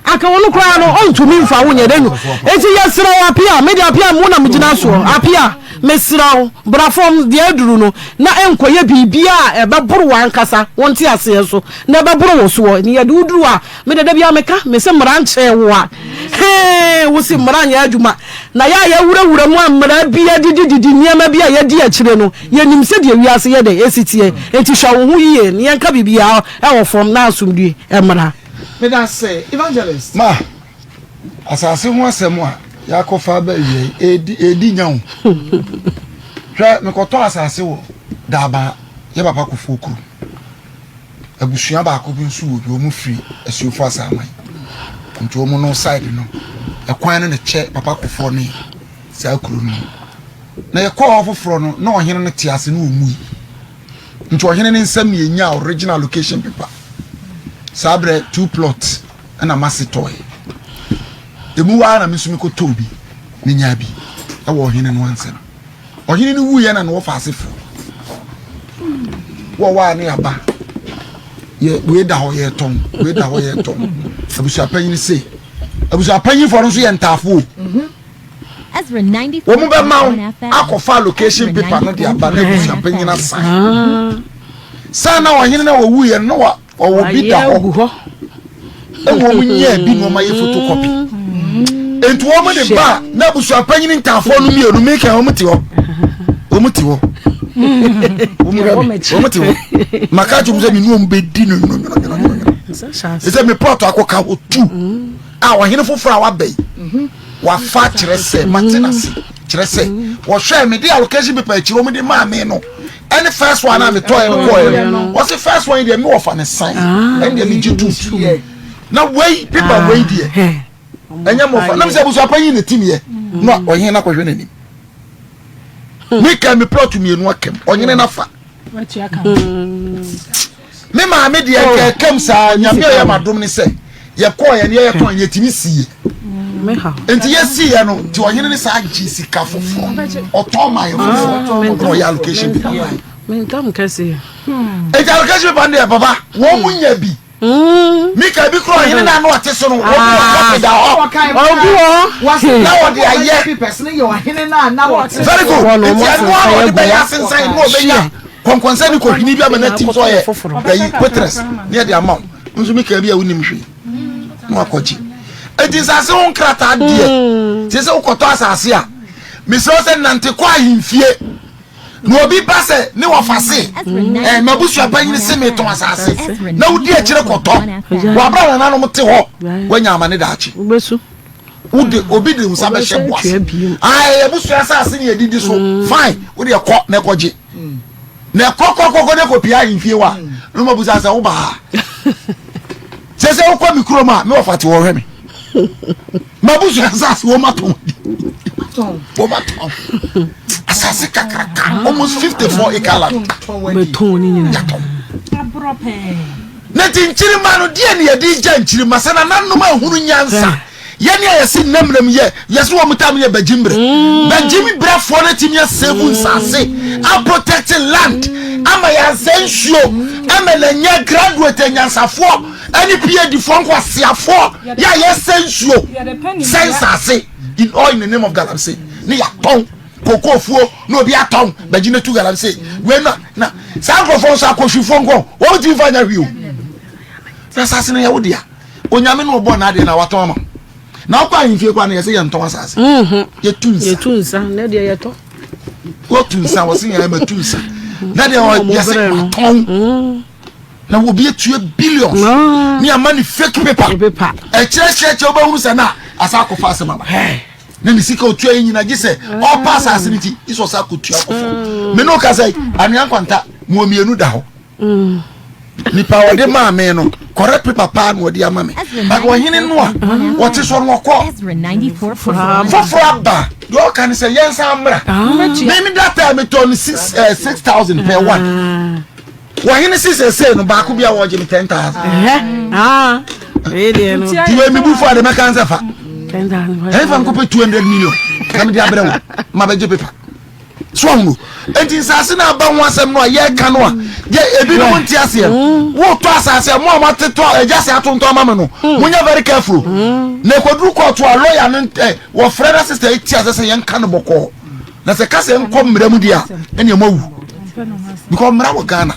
Anka ɔno koraa no ɔntumi mfa wo nyɛ dɛ no. Enti yɛsrɛ wo Apia, me deɛ Apia wo na megyina soɔ. Apia, mesrɛ wo, bra fam, deɛ aduru no, na nkɔyɛ biribiara a ɛbɛboro w'ankasa wo nteaseɛ so, na ɛbɛboro wo soɔ. Na yɛde wo duru a, me deɛ da biara meka, mese mmara nkyɛɛ wo a, hee, wo se mmara nyɛ adwuma. Na yɛ a yɛwurawura mu a mmara bi adidididi nneɛma bi a yɛdi akyire no, yɛnim sɛdeɛ wiase yɛ dɛ, ɛsi teɛ. Enti hwɛ wo ho yie, na yɛnka biribiara wɔ fam na asomdwoeɛ mmra. Medase Evangelist. Ma, asase ho asɛm a yɛakɔfa aba awia yi, ɛredi, ɛredi nya o. Hwɛ, mekɔtɔ asase wɔ Daabaa, yɛ papa Kofoɔ kurom. Abusua baako bi nso wɔ bi, wɔn firi Asuofo Asaman. Nti wɔn no side no, ɛkwan no na ɛkyɛ papa Kofoɔ ne saa kuro no mu. Na yɛkɔɔ hɔ foforɔ no, na ɔhene no te ase na ɔmui. Nti ɔhene ne nsam na yɛnyaa original location paper. Saa berɛ two plot ɛna mase tɔe. Emu waa na me nso mekɔtɔɔ bi, menyaa bi ɛwɔ ɔhene no ansɛm. Ɔhene no wuiɛ na na wɔfa asefoɔ. Wɔwaa ne aba. Yɛ wei da hɔ yɛtɔn, wei da hɔ yɛtɔn. Abusuapanyin se, abusuapanyinfoɔ no nso yɛ ntaafoɔ o. Wɔn bɛma wo akɔfa allocation paper no de aba na abusua panyin asan. Sɛ na ɔhene na wɔwu yɛ no na ɔwɔ bi da hɔ. Ɛna wɔn nyɛ bi na wɔn ayɛ photocopy. Nti wɔn de ba na abusua panyin ntaafoɔ no mmienu mi kan wɔn te hɔ. Wɔn te hɔ. Wɔn hwɛ mi wɔn te hɔ. Maka kyerɛ wɔn sɛ mi ni wɔn bɛ di no nyono. Ɛsɛ mi plot akɔka hɔ tu a ɔhene foforɔ a waba yi. Wafa kyerɛ sɛ mate n'ase kyerɛ sɛ wɔhwɛ me de allocation paper akyire wɔn de maa me no ɛne first one a metɔɛ no kɔɛ no wɔsi first one yi deɛ me wɔfa ne sign ah. ɛne deɛ me gye tu na wei paper ah. wei deɛ ɛnyɛ mɔfa nam sɛ abusua panyin na tim yɛ na ɔhene na kɔhwɛ n'anim me ka me plot mmienu akam ɔhene nafa. Me maame deɛ nka ɛkam saa nyame ɔyɛ m'adom ne sɛ yɛkɔɔ yɛ ne yɛyɛ tɔn yɛtumi siiɛ nti yɛsiiɛ no nti ɔhene ne saa gye sika foforɔ ɔtɔn ma yɛ foforɔ na ɔyɛ allocation paper ma yɛ nti allocation paper no deɛ papa wɔn mu nya bi mika bi kura ɔhene na ano ɔte so no wɔn mu kɔpi da hɔ na wɔde ayɛ very good nti ɛno a wɔde bɛyɛ asensan na ɔbɛnya Kɔnkɔnsa ni kɔhwini bi ama no atim sɛ ɔyɛ bɛyi waitress ne yɛde ama wo nso meka bi a wonim hwee na wakɔgye enti nsase ho nkrataa deɛ mm. te sɛ wokɔtɔ asase a mesrɛ sɛ nante kɔ ahemfie. Na obi ba sɛ ne wɔfa se ɛɛ mabusua panyin se metɔn asase na wodi akyire kɔtɔ wabra nananom te hɔ wanya amane daakye. Wode obi de nsa bɛhyɛ bo ase. Ae abusua asase ne yɛdidi so mm. fine wode ɛkɔ na ɛkɔgye. Mm. Na ɛkɔ kɔ kɔ kɔ ne kɔ pia ahemfie wa na ɔma busa sɛ woba ha. Sɛ sɛ wokɔ me kurom a me wɔfa te wɔhwɛ me. Mabusua asase wɔn atɔn di. Wɔn atɔn asase kakraka almost 54 acre land. Bɛtɔn ne nyinaa. Yɛatɔn. Na nti nkyirimma no deɛ ne yɛde gya nkyirimma sɛ nananom ahunu nyansa. Yɛne a yɛse nnamnam yɛ yɛse wɔn tam yɛ bagyimbrɛ. Mm. Bagyimbrɛfoɔ no atumi asɛvu nsase aprotect land ama yɛansɛ nsuo ama na nyɛ graduate anyansafoɔ ɛne PhD foɔ nkwaseafoɔ yɛ a yɛsɛ nsuo sɛ nsase in all in the name of galamsey ne yɛatɔn kokofuo na obi atɔn bɛgye no tu galamsey wei na na saa nkurɔfoɔ nso akɔhwifoɔ nkɔ wɔn ti nfa nya hwee o na asase no yɛ wo dea onyame na ɔbɔ n'adeɛ na watɔn ama na ɔkɔ ahemfie kɔ ano yɛsɛ yɛntɔn asase mhm. yɛtu nsa yɛtu nsa na deɛ yɛtɔ wɔtu nsa wɔsɛ yɛn ɛma tu nsa na deɛ yɛsɛ watɔn mhm. na obi atua billions ah. ne ama ne fake paper ɛkyerɛkyerɛkyerɛ wobɛhunu sɛ na asa akɔfa asɛm aba na ne sika otua yi nyina gye sɛ ɔpa asase no ti gye sɛ ɔsa akɔtua akɔfɔ me ne woka sɛ anwea nkwanta mewɔ mmienu da hɔ mm. nipa ɔde maa me no correct paper paa na ɔde ama me but ɔhene no a wɔte so no ɔkɔ foforɔ aba deɛ ɔka ne sɛ yɛnsa mmra me me data a metɔ no 6000 eh, per one ah. Wɔhene se sesei no baako bi a wɔgye me 10,000. Nti wei mebu fo a de mɛka nsɛ fa. Ɛmfa nkɔpɛ 200 million na mede abrɛ wo ma bɛgye pepa. So ahunu. Enti nsase no aba ho asɛm no a yɛka no a yɛ ebinom nte aseɛ no. Wotɔ asase a mo a moatetɔ agya sɛ atontɔ ama me no monyɛ very careful. Na ɛkɔduru kɔɔto a lɔya no wɔfrɛ na sista yi te aseɛ sɛ yɛnka no bɔkɔɔ. Na sɛ ka sɛ nkɔ mmara mu deɛ a ɛneɛ moawu. Because mmara wɔ Ghana.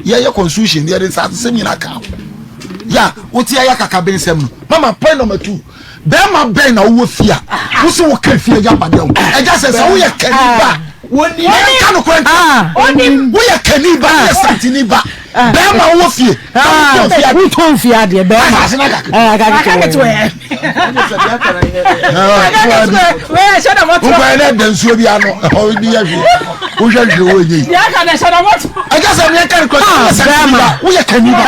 Yɛyɛ constitution yɛde nsasesɛm nyinaa ka ho. Ya wote ayɛ kakabensɛm no. Mama point number 2. Bɛrima bɛn na wowɔ fie a wo sɛ woka fie agyapadeɛ ho. Ɛgya sɛ sɛ woyɛ kani ba yɛnka nokorɛ nka woyɛ kani ba woyɛ santini ba bɛrima wowɔ fie na wotɔn fie adeɛ bɛrima asase no akakete wokɔɛ na ɛda nsuo bi ano ɛhɔ bi yɛ hwee wohwɛ hwee wɔ ɛnyɛ yi ɛgya sɛ meɛka no kɔ santini ba woyɛ kani ba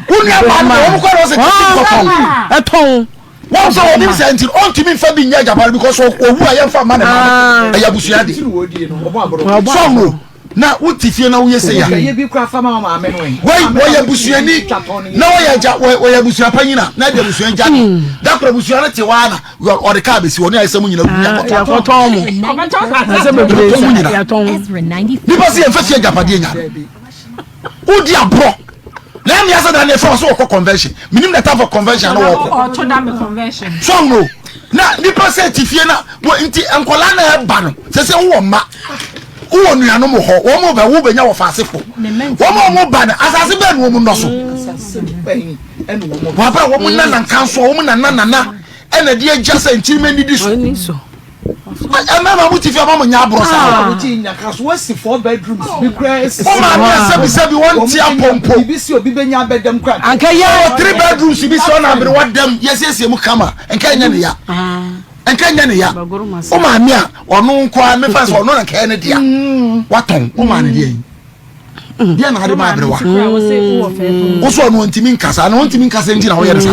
wo nua maa no wɔn kɔ na wɔsɛ kɛse kɔtɔn ɛtɔn wɔn sɛ wɔn sɛ nti ɔntumi nfa bi nyɛ agyapade because owu a yɛnfa mma ne ma no ɛyɛ abusua de sɔn o na wote fie na woyɛ sɛ ya wei wɔyɛ abusuani na wɔyɛ agya wɔyɛ abusua panyin a na ɛde abusua gya ne hmm. dakoro abusua no te hɔ ara na ɔde kaa bɛsi hɔ ne ayɛ sɛ mo nyina wu yakɔtɔn mo yɛtɔn mo nyina nipa sɛ yɛmfa fie agyapadeɛ nya wodi aborɔ na ɛmea sɛ da ne ɛfɛ wɔ sɛ wɔkɔ convention menim the time for convention na wɔkɔ so no na nipa sɛ ti fie na wɔ nti nkɔla na ɛba no sɛ sɛ wowɔ mma wowɔ nuanom wɔ hɔ wɔn bɛ wo bɛnya wɔ faasefo wɔn a wɔn ba no asase bɛn na wɔn nnɔ so wɔn abira wɔn nana nkanso wɔn nana nana ɛna de agya sɛ nkyirima nidi so Mmarima mo ti fi ama mo nya aborɔ saa. Wo ti nya ka so wasi four bedrooms bi kura esisi. Wo maame a sɛbi sɛbi wɔn ti apɔmpo. Bibi si obi benya abɛdɛm kura. Anka yɛ. Ɔwɔ three bedrooms bi si ɔna aberewa dɛm yɛsiesie mu kama nka nyɛ ne ya. Nka nyɛ ne ya. Wo maame a ɔno nko a mefa sɛ ɔno na nka yɛ ne dea. Watɔn wo maame deɛ yi. deɛ na ade ma aberewa wo so ɔno ɔntumi nkasa na ɔntumi nkasa nti na woyɛ no saa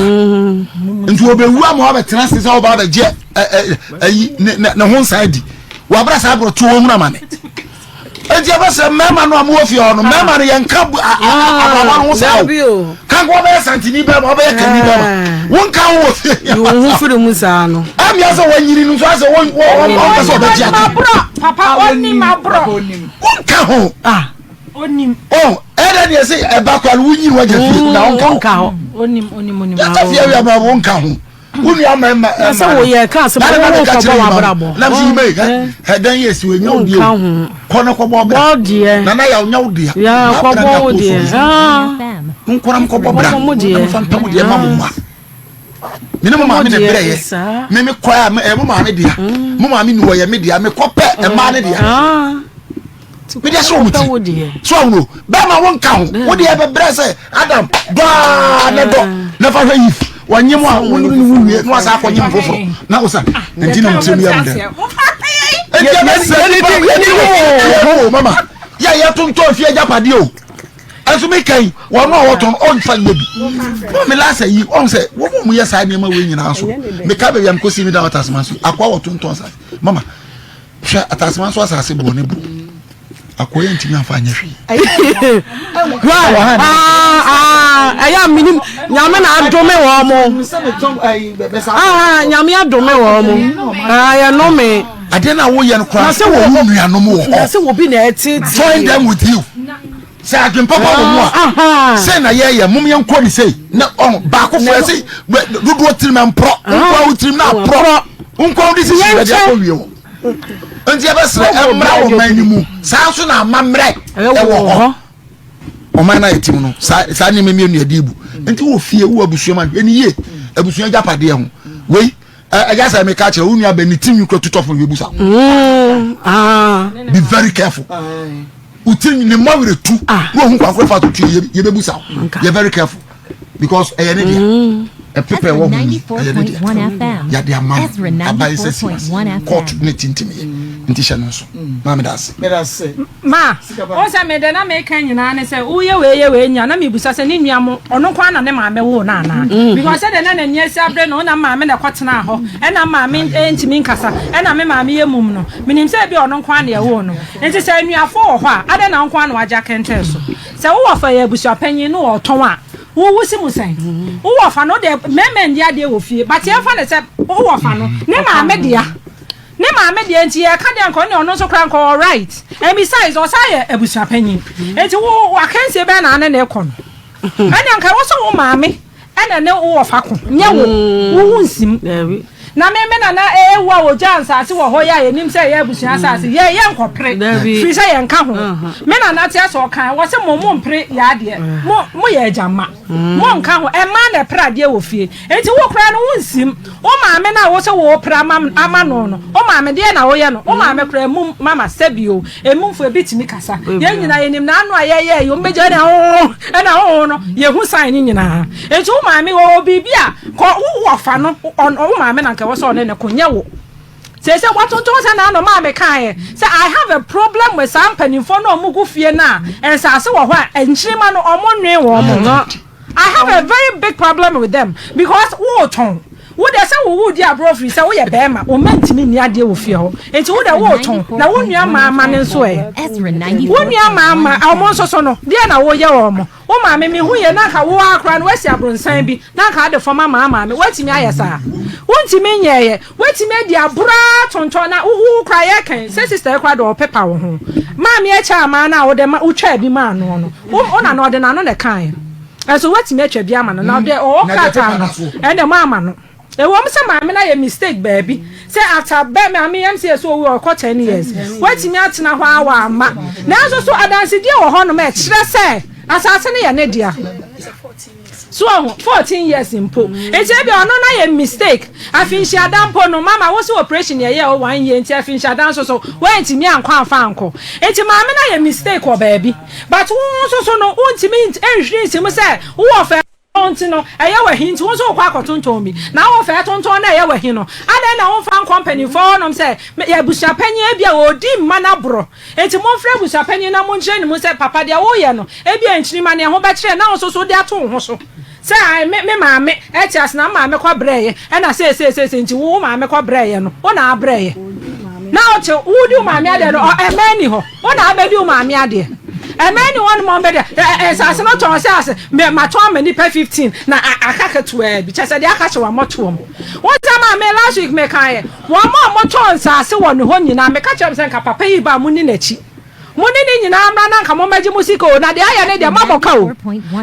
nti ɔbɛwu ama wabɛtena ase sɛ wɔba abɛgye ayi ne ho nsa adi wabra saa aborɔ to wɔhunu amane nti ɛbɛsɛ mmarima no a mowɔ fie hɔ no mmarima no yɛnka abrabɔ no ho saa o kanka wɔbɛyɛ santini bɛrima wɔbɛyɛ kani bɛrima wonka ho wɔ fie wo ho firi mu saa no ɛmea sɛ wɔnyini no nso asɛ wɔmpɛ sɛ ɔbɛgye ato papa ɔnim aborɔ wonka ho ah onim oh ɛdɛ deɛ sɛ ɛba kora no wonyini wagya fie na wonka ho onim onim onim yɛta fie awia ma wonka ho wo nua ma ɛma ɛma sɛ woyɛ ka sɛ na wo meka kɔbɔ kyerɛ w'abrabɔ na msi yi mɛ ɛdɛn yɛ si wɔ nya wo deɛ kɔ na kɔbɔ bra bɔ deɛ na na yɛ nya wo deɛ ya kɔbɔ wo deɛ ah nkɔra nkɔbɔ bra Kɔbɔ mo deɛ. na mfa ntɔ mo deɛ ma mo mma me ne mo maame na ɛbrɛ yɛ me me kɔ a ɛyɛ mo maame dea mo maame ni wɔ yɛ me dea me kɔ pɛ ɛmaa ne dea. Mede ahyɛ wɔn ti. So ahunu bɛrima wo nka ho. Wo deɛ bɛbrɛ sɛ Adam dɔɔ ne dɔ na fa hwɛ Eve. Wɔnye mu a wo ne wo wie na wasa akɔnye mu foforɔ na wo sa nti na wo tirim yɛ mu dɛ. Nti ɛbɛsɛ nipa yɛni wo mama yɛ yɛtontɔn fie agyapadeɛ o. Ɛnso mi kan wɔn a wɔtɔn ɔnfa nyɛ bi. Wɔn mi lasa yi wɔn sɛ wɔn mu yɛ saa nneɛma wei nyinaa so. Meka baabi a mekɔsi mi da wɔ tasema so akoa wɔtontɔn sa mama. Hwɛ atasema nso asase boɔ ne bo. Akoa yɛ ntumi anfa anyɛ hwee. Ɛyɛ a menim nyame na adome wɔn mo. Nyame adome wɔn mo. Yɛ nome. Adeɛ no a woyɛ no koraa sɛ wɔ wo nuanom wɔ hɔ. Na sɛ obi na ɛtete. Join them with you. Sɛ adwene papa wɔ mu a sɛ na yɛyɛ mom yɛnkɔ ne sei na ɔho baako fo ɛsɛ dodoɔ tirim ɛmporɔ nkoa wo tirim na aporɔ nkoa wo de sisi bɛde akɔ wie wɔ nti yɛbɛsrɛ ɛmmra wɔ man no mu saa nso na amammerɛ ɛwɔ hɔ ɔman no a yɛtim no saa saa nneɛma mmienu yɛde bu nti wɔ fie wɔ abusua ma hwɛ ne yie abusua agyapadeɛ ho wei ɛgya sɛ meka kyerɛ wo nua bɛ ne tirinwi kura tutɔ fam yɛbusa be very careful wo tirinwi ne mmɔ werɛ tu na ohun kwankoro fa so tu yɛbɛbusa yɛ very careful because ɛyɛ ne dea ɛpepɛ wɔ ho yi ɛyɛ ne dea yɛde ama no aban sɛ si wase kɔɔto ne tintim yɛ nti hyɛ no nso maame da ase. Ma, wohu sɛ me deɛ na meka nyinaa ne sɛ woyɛ wei yɛ wei nyinaa na mebusa sɛ ne nua mo ɔno nko ara na ne maame woo no anaa? Mm. Because sɛdeɛ na n'ani asi abere no na maame na ɛkɔtenaa hɔ ɛna maame ntumi nkasa ɛna me maame yɛ mum no menim sɛ ebi ɔno nko ara na ɛwoo no nti sɛ anuafoɔ wɔ hɔ a adɛn na wo nko ara na wagye akɛntɛn so sɛ wowɔ fa yɛ abusuapanyin no ɔtɔn a wowu si mu sɛn wowɔ fa no deɛ mmarima ndi adeɛ wɔ fie but yɛmfa ne sɛ wowɔ fa no ne maame dea Ne maame deɛ nti yɛka deɛ nka ɔne ɔno nso koraa nka ɔwɔ right and besides ɔsan yɛ abusua panyin nti wo akansie bɛn na ane ne kɔ no ɛne nka ɛwɔ sɛ wo maame ɛna ne wo wɔfa ko nyɛ wo wo ho nsim na me me nana ewu a ogya nsaase wɔ hɔ yɛ a yɛnim sɛ ɛyɛ abusua asase yɛ yɛ nkɔpere firi sɛ yɛnka ho me nana te asɛ ɔkan wɔ sɛ mo mo mpere yɛ adeɛ mo mo yɛ agya mma Mo nka ho, mmaa na ɛpere adeɛ wɔ fie. Enti wo koraa no wo nsim. Wo maame no a wo sɛ wo repere ama ama no no, wo maame deɛ na woyɛ no. Wo maame koraa emum mama sɛbi o, emumfo ebi tumi kasa. Yɛn nyinaa yɛnim n'ano a yɛyɛ yi, wɔn bɛgya ɛna oo ɛna oo no, yɛhu sign no nyinaa. Enti wo maame ɔwɔ biribi a kɔ wo wɔfa no, wo maame na nka ɛwɔ sɛ ɔne no ko, nyɛ wo. Seesei wɔatontɔn sɛ n'ano maa me kaeɛ sɛ I have a problem with saa mpanimfoɔ no a wɔn gu fie no a nsaase wɔ hɔ a nkyirimma no wɔn nnwen wɔn ho. I have a very big problem with them because woretɔn wo deɛ sɛ wo wodi aborɔ firi sɛ woyɛ bɛrima wo mma ntumi nni adeɛ wɔ fie hɔ nti wo deɛ woretɔn na wo nua mmaa ma no nso ɛ wo nua mmaa ma wɔn nso so no deɛ na woyɛ wɔn. Wo maame, mehu yɛ na anka wo ara koraa no woasi abronsan bi na anka ade fam ama maame. Woatumi ayɛ saa? Wontumi nyɛeɛ. Woatumi adi aboro ara tontɔn na wo wo koraa yɛka yi sɛ sister yi koraa deɛ ɔpepa wo ho. Maame ɛkyɛ amaa no a wode ma wotwaa bi maa noɔ no, wo wo na no ɔde n'ano na ɛkaeɛ. Ɛnso woatumi atwa bi ama no na ɔde ɔwɔ krataa no ɛnna moama no. Ɛwom sɛ maame no ayɛ mistake baabi sɛ after bɛ maame yam sɛ yɛsɛ owu ɔkɔ 10 years watumi atena hɔ a wamma nanso so adansedie wɔ hɔnom a ɛkyerɛ sɛ asase no yɛ ne dea so ɔho 14 years mpo nti ebi ɔno no ayɛ mistake afinhyiada mpo no mama wo sɛ operation yɛ yɛ one year nti afinhyiada nso so wantumi ankɔ amfa ankɔ nti maame no ayɛ mistake wɔ baabi but wo nso so no wontumi nhwiri nsi mu sɛ wowɔ fɛ Nti no, ɛyɛ wo ahi nti wo nso wokɔ akɔtontɔn bi. Na wo fɛ tontɔn na ɛyɛ wo ahi no, adɛn na womfa nkɔ mpanimfoɔ hɔnom sɛ, Meyɛ abusuapanyin, ebia ɔredi mma no aborɔ. Enti momfrɛ abusuapanyin na monkyerɛ ne mu sɛ, Papa, deɛ woreyɛ no, ebia nkyirimma no, ɛho bɛkyerɛ, na wo nso so wode ato wo ho so sɛ, Ae, me, me maame te ase na me maame kɔbrɛeɛ, ɛna seesei seesei nti wo, wo maame kɔbrɛeɛ no, wo na abrɛeɛ. Na wote, wodi wo maame adeɛ no, ɔ, ɛmma nni hɔ. Wo na abɛdi wo maame adeɛ. Ɛmɛ ni wɔn mɔ bɛdɛ nsase no tɔn sɛ ase mɛ matɔn ama nipa 15 na aka ketewaa bi kyɛ sɛ deɛ aka kyɛ wɔn mɔtoɔ mu. Wɔn sɛ maame last week mɛ kan yɛ wɔn mɔ ɔmo tɔn nsase wɔ ne hɔ nyinaa mɛ ka kyerɛ mo sɛ nka papa yi ba mo ni n'akyi. Mo ne ne nyinaa mmra na nka mo mmɛgye mo sika o na deɛ ayɛ ne deɛ moabɔ ka o.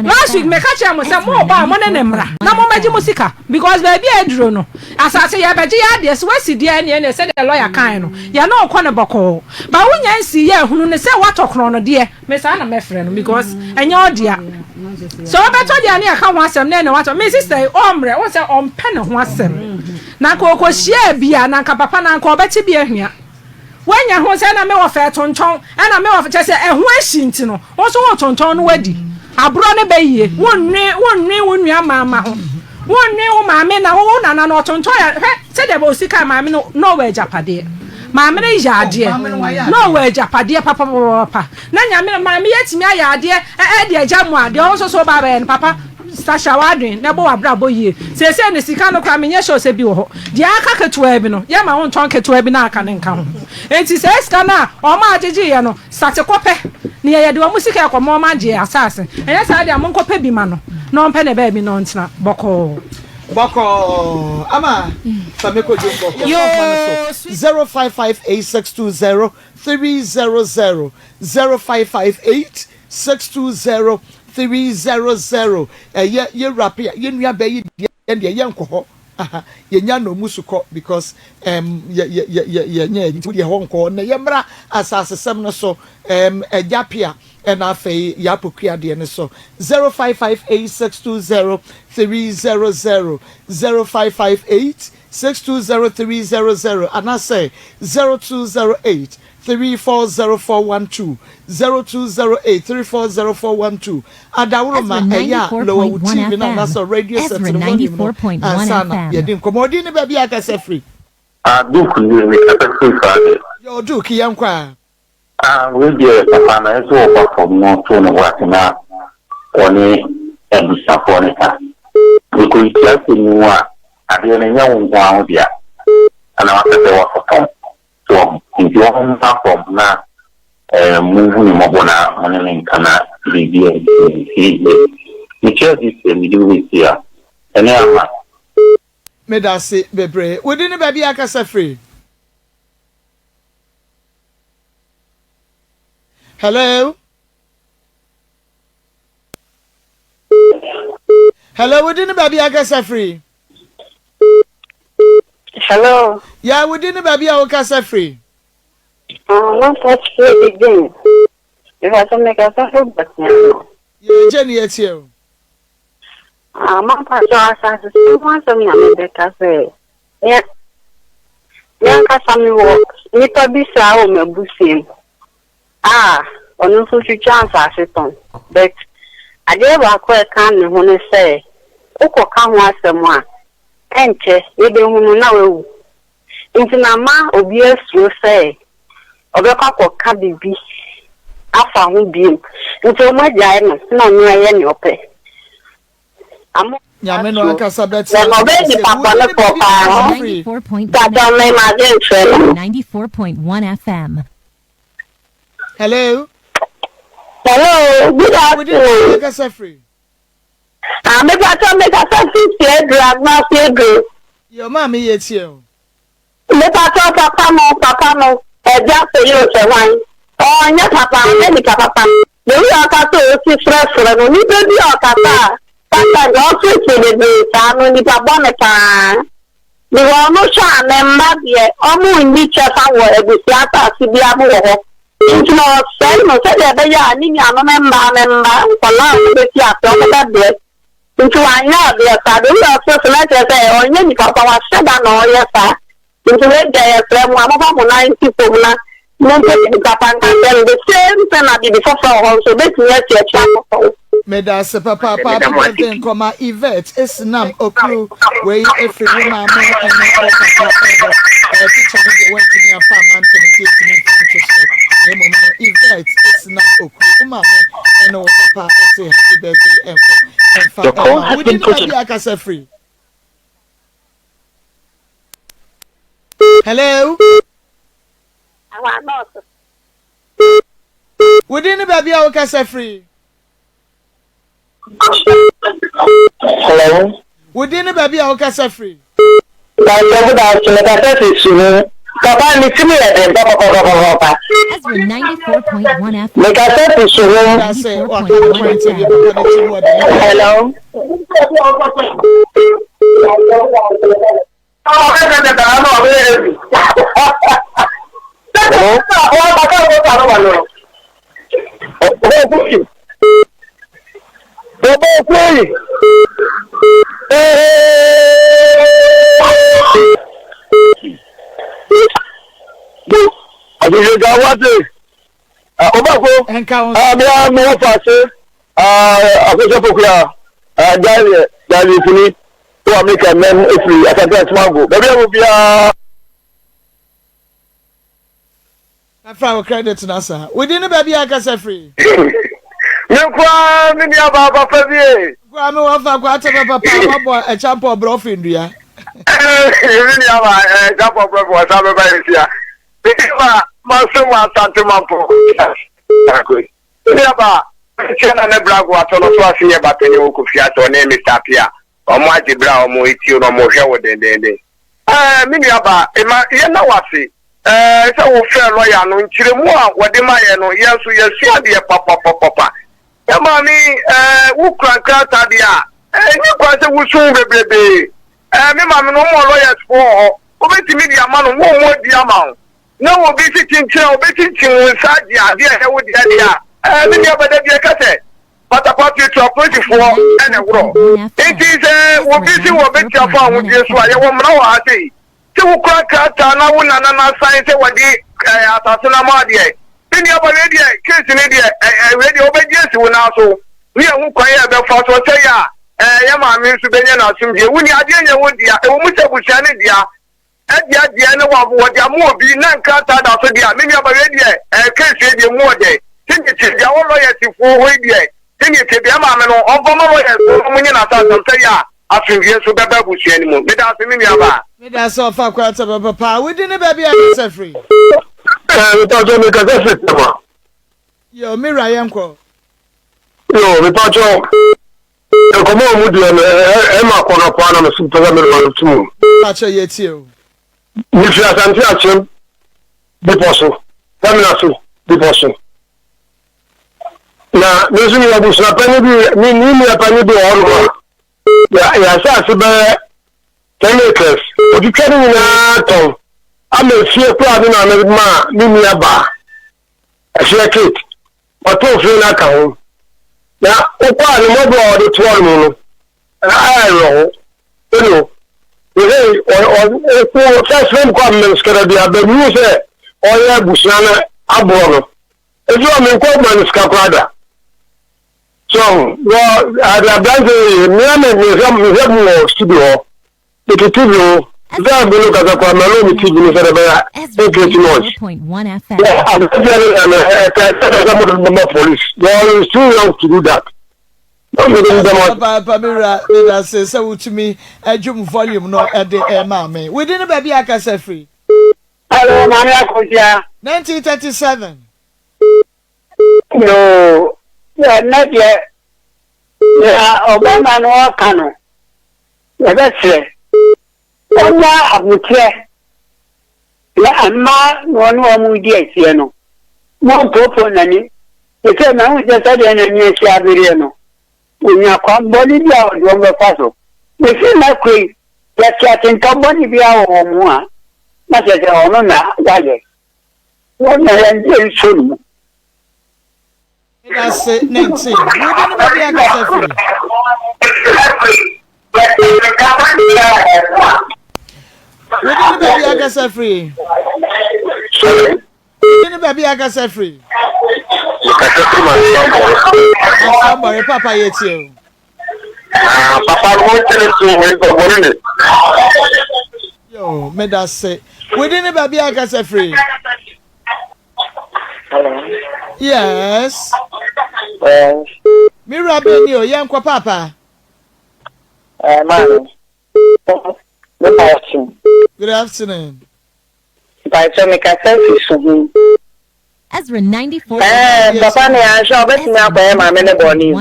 Last week meka kyerɛ mo sɛ mo ba a mo ne ne mmra na mo mmɛgye mo sika because baabi a aduro no asase yɛbɛgye yɛ adeɛ sɛ wasi deɛ ɛneɛ ɛneɛ sɛdeɛ lawyer kae no yɛne wo kɔ no bɔkɔɔ ba wonya nsii yɛ ahunu no sɛ woatɔ korɔn no deɛ me saa na mɛfrɛ no because ɛnyɛ ɔdea sɛ wobɛtɔ deɛ ne yɛka ho asɛm na ɛne watɔ me sister yi ɔmmerɛ wo sɛ ɔmpɛ ne ho asɛm na nka ɔkɔhyiaa bi a na nka papa na nka ɔbɛte bi ahua. Woanya ho sɛ na me wɔfa ɛtontɔn, ɛna me wɔfa, kyerɛ sɛ ɛho ahyi nti no, wo nso wotontɔn no woadi. Aborɔ no bɛ yie. Wonnwen, wonnwen wo nua mmaa mma ho. Wonnwen wo maame na wo wo nana no ɔtontɔn yɛ, hwɛ sɛdeɛ ɔsi kaa maame no, na ɔwɔ agyapadeɛ. Maame no yɛ adeɛ, na ɔwɔ agyapadeɛ papapapapa. Na Nyame, maame yi atumi ayɛ adeɛ ɛde agya mu a, deɛ ɔno nso so ba abɛyɛ no, papa, sahyɛ w'adwene na bɔ w'abrabɔ yie. Seesei no sika no koraa menyɛ sure sɛ bi wɔ hɔ. Deɛ aka ketewaa bi no, yɛmma wontɔn ketewaa bi na aka no nka ho. Enti saa sika no a wɔn agyegyeeɛ no, sate kɔpɛ na yɛde wɔn sika rekɔma wɔn agye yɛn asase. Ɛnyɛ saa deɛ a, monkɔpɛ bi ma no na ɔmpɛ ne baabi na ɔntena bɔkɔɔ. Bɔkɔɔ ama fa me kɔ dwom bɔkɔɔ. Yoo so 055862 0300 0558 620 300 Ɛyɛ yɛ wura pe a yɛ nua bɛ yi deɛ deɛ yɛ nkɔ hɔ aha yɛ nya no mu so kɔ because ɛm yɛ yɛ yɛ yɛ yɛ nyɛ nti deɛ hɔ nkɔ hɔ na yɛ mmra asase sɛm no so ɛm ɛgya pe a ɛna afei yɛ apokua deɛ no so 0558 620 300 0558 620300 anaasɛ 0208 340412, 0208 340412, Adaworoma, Ezra ɛyɛ a lower wo 94.1 TV no FM. anaasɛ radio set Ezra no volume no 94.1 ansa na FM. yɛadi nkɔmmɔ. Odin ne baabi a akasa firi. Ah Duke nie me kasa firi Friday. Yoo Duke yɛnkɔ a. Ah wei deɛ papa no ɛsɛ ɔba fam na ɔto ne bo ase na ɔne abusuafoɔ no ka. Mekɔnhyia asɛm yi mu a adeɛ no ɛnyɛ wo nko ara wo dea ɛna waka sɛ wakɔtɔn so wahu nti ɔmma fam na eh, monhu ne mmɔbɔ na mo ne no nka na biribi a nsi yie. Mekyia bi sɛ mede wo bɛsi a ɛne ama. Medase bebree. Wo din ne baabi a akasa firi? Hello. Hello, wo din ne baabi a akasa firi? Hello. Ya, wo din ne baabi a wokasa firi? Ah, na firi di Jane. Mepatɔ mekasa firi Bɔtea no. Yɛ Jane yɛ tie o. Ah, mapatɔ asase so ho asɛm na mebɛka sɛ Me me ankasa mewɔ nipa bi saa wɔ m'abusua mu a ɔno nso twitwa nsaase tɔn but adeɛ baako a ɛka ne ho ne sɛ wokɔka ho asɛm a ɛnkyɛ yɛbɛhu no na wawu nti na ama obi asuro sɛ ɔbɛkɔ akɔka biribi afa ho bio nti wɔn agyae no na ɔno ayɛ nea ɔpɛ. Nyame no ankasa bɛtena Na ɔbɛyɛ ase. nipa Wo din ne bɔnefoɔ baabi a paa. wokasa firi. Mpakyɛw me m'adwen nkyerɛ no. 94.1 FM. Hello. Hello, good Wo din ne baabi a afternoon. wokasa firi. Ah, mepakyɛw mekasa firi Suaduro, Agona Suaduro. Yo, maame yɛ tie o. Mepakyɛw papa no papa no agya sɛ yɛ ɔsɛ hwan ɔnyɛ papa ɔnyɛ nipa papa the way ɔkasa a ɔsi frɛfrɛ no nipa bi a ɔkasa a sometimes ɔfrɛfrɛ bebree saa no nipa bɔne paa because ɔno hwɛ a ne mma deɛ ɔmo nni kyɛfa wɔ abusua asase biara mu wɔ hɔ nti na ɔsɛe no sɛdeɛ ɛbɛyɛ a ne nuanom mmaa ne mma nkwadaa a ɔmo bɛfi ase ɔmo bɛbrɛ Nti wanyɛ adeɛ saa. The way ɔte so no kyerɛ sɛ ɔnyɛ nipa pa, wahyɛ da na ɔyɛ saa. Nti wei deɛ yɛsrɛ mo a momfa mo nan nsi fam na mompɛ biribi papa nka nkyerɛ no. The same thing na biribi foforɔ wɔ hɔ nso ɔbɛtumi asi akyire akɔtɔ wo. Medase papaapa happy birthday nkɔma Yvette Esinam Okru wei efiri wo maame ɛne wo papa ɛhɔ ɛɛ picture no deɛ wantumi amfa amma ntɛm nti yɛntumi mfa nto so na mmom no Yvette Esinam Okru wo maame ɛne wo papa ɛse happy birthday ɛnkɔ ɛmfa Your call ɛma has wo been din ne put baabi on. a akasa firi Hello wo din ne baabi a wokasa firi Hello. Wo din ne baabi a wokasa firi. Pastor good afternoon, mekasa firi Suhum. Papa ne tirim yɛ den papapapapapa. Ezra 94.1 FM. Mekasa firi Suhum. Dase waka ne point awie papa ne tirim wɔ den. Hello. Yɛda wo ase. Ɔbaako, Ɛnka wo nso. mea me wɔfa ase Akosua Pokuya, Daniel, Daniel Funi, wɔ Amerika mmɛn efiri Asante Asomago. Baabi a wɔ biara. Kafra wo credit na sa. Wo din ne baabi a kasa firi. Me nkoa me nua baa papa bi e. Nkoa me wɔfa kwa ate papa pa wabɔ ɛkyampɔ brɔfo ndua. Me nua baa ɛkyampɔ brɔfo ɔsa bɛba yɛ sia. Me nua baa maso mu asante mampo. Me nua baa mekyia na ne brago atɔ no so ase yɛ ba panyin wɔ kofi ase ɔne Mr. Apia. Ɔmo agye bere a ɔmo etio na ɔmo hwɛ wo dendenden. Ɛɛ me nua baa ema yɛn na wase. Ɛɛ, sɛ wofrɛɛ lɔya no, nkyerɛmu a wɔde ma yɛn no, yɛn nso yɛasua adeɛ papapapapa. Yɛn maame yi, ɛɛ, wokura nkrataa deɛ a, ɛnni kwan sɛ wosu ho bebrebe. Ɛɛ, me maame no, wɔn lawyers foɔ wɔ hɔ. Wobɛtumi de ama no, wɔn mu adi ama wo. Na obi si kyinkyin a, wɔbɛkyinkyim wo nsa agye adeɛ a ɛyɛ wo deɛ deɛ a, ɛɛ, me nua ba, da bi ɛka sɛ, patapa tuatua apolisifoɔ na ɛworɔ. Enti sɛ obi se wɔbɛtua fa ahodie so a, yɛwɔ mmara wɔ ha sei. Sɛ wokura krataa na wo nana no asan sɛ wɔde ɛɛ asase no ama deɛ, me nua ba wei deɛ case no deɛ ɛɛ wei deɛ wobɛgye asi wo nan so ne yɛhu kwan a ɛbɛfa so sɛ yɛ a ɛɛ yɛ maame nso bɛnya n'asomdwie. Wo ni adeɛ nyɛ wo dea, ɛwɔ mu sɛ abusua no dea ɛde adeɛ no wɔ wɔde ama obi na nkrataa da so deɛ a, me nua ba wei deɛ ɛɛ case wei deɛ mu ɔdɛ. Sɛdeɛ ɛteɛ biara wɔ lawyers foɔ hɔ yi deɛ sɛdeɛ ɛteɛ biara maame no ɔmfa ma lawyers foɔ na wɔnyɛ n'asasɛm sɛ yɛ a Asomdwie nso bɛba abusua no mu. Meda ase me nua baa. Meda ase ɔfa kwata papa paa. Wo din ne baabi a kasa firi? Eh, mepatwɔ me kasa firi Tema. Yo, me wura yɛn kɔ. Yo, mepatwɔ nkɔmɔ a ɔmo diɛ no ɛma akɔnɔ paa na meso pɛ sɛ me ma no to mu. Mepatwɔ yɛ tie o. Mefiri Asante Akyem bepɔ so, Tamina so bepɔ so. Na me nso mewɔ abusua panyin bi, me me nua panyin bi wɔ hɔnom a, yɛ yɛ asase bɛyɛ ten acres, otwitwa ne nyinaa tɔn ama efie koraa ne maame maa ne nua baa, ɛfeɛ Kate, ɔtoo fie no aka ho. Na wokɔ a ne mmɔborɔ a ɔde to hɔnom no, ɛyɛ awerɛho. Ɛno, ɛsɛ ɔkɔ first na mekɔ a mmɛnsikada bi a, bɛmuu sɛ ɔyɛ abusua no aborɔ no. Efi hɔ menkɔ ma no sika koraa da. So wɔ ade aberante yi mmea me mehwɛ mehwɛ mu wɔ studio hɔ. Mete TV ho. Sɛ me no kasa koraa mɛlo me TV no sɛ de bɛyɛ ɛnkreati noise. Wɔ aberanteɛ no na no ɛsɛ ɛsɛ sɛ mo de bɛma police. You are too young to do that. Papaapa me wura medase sɛ wotumi adwum volume no de ɛma me. Wodi ne baabi akasa firi. Hello, Maame Akosua. 1937. Yoo, ɛnɛ deɛ nea ɔbɛma no ɔka no, yɛbɛsrɛ ɔnya aboterɛ na mmaa na ɔne wɔn di asie no, wɔmpoopoo n'ani. Ɛsɛ mahu sɛ sɛdeɛ n'ani asi abereɛ no, ɔnya kwan bɔne bi a ɔde wɔn bɛfa so. Mefiri m'akuro yi, Yɛte atenka bɔne biara wɔ wɔn ho a, na kyerɛ sɛ ɔno na wayɛ. Wɔn na yɛnsɔ no mu. Medase ne nte. Wode no baabi ankasa firi. Wode no baabi ankasa firi. Wode no baabi ankasa firi. Mekasa firi Mansambɔre. Mansambɔre papa yɛ tie o. Ah, papa no wɔn kyerɛ nso wɔn nso wɔn ne. Yo, meda se. Within ne baabi a kasa firi. Hello. Yes. Yes. Me wura bɛn ni o, yɛn kɔ paapa. Eh, maame. Good afternoon. Good afternoon. Mpakyɛw mekasa fi Suhum. Ezra 94. Ɛɛ papa no yɛanhwɛ a ɔbɛtumi akɔyɛ maame no bɔne o.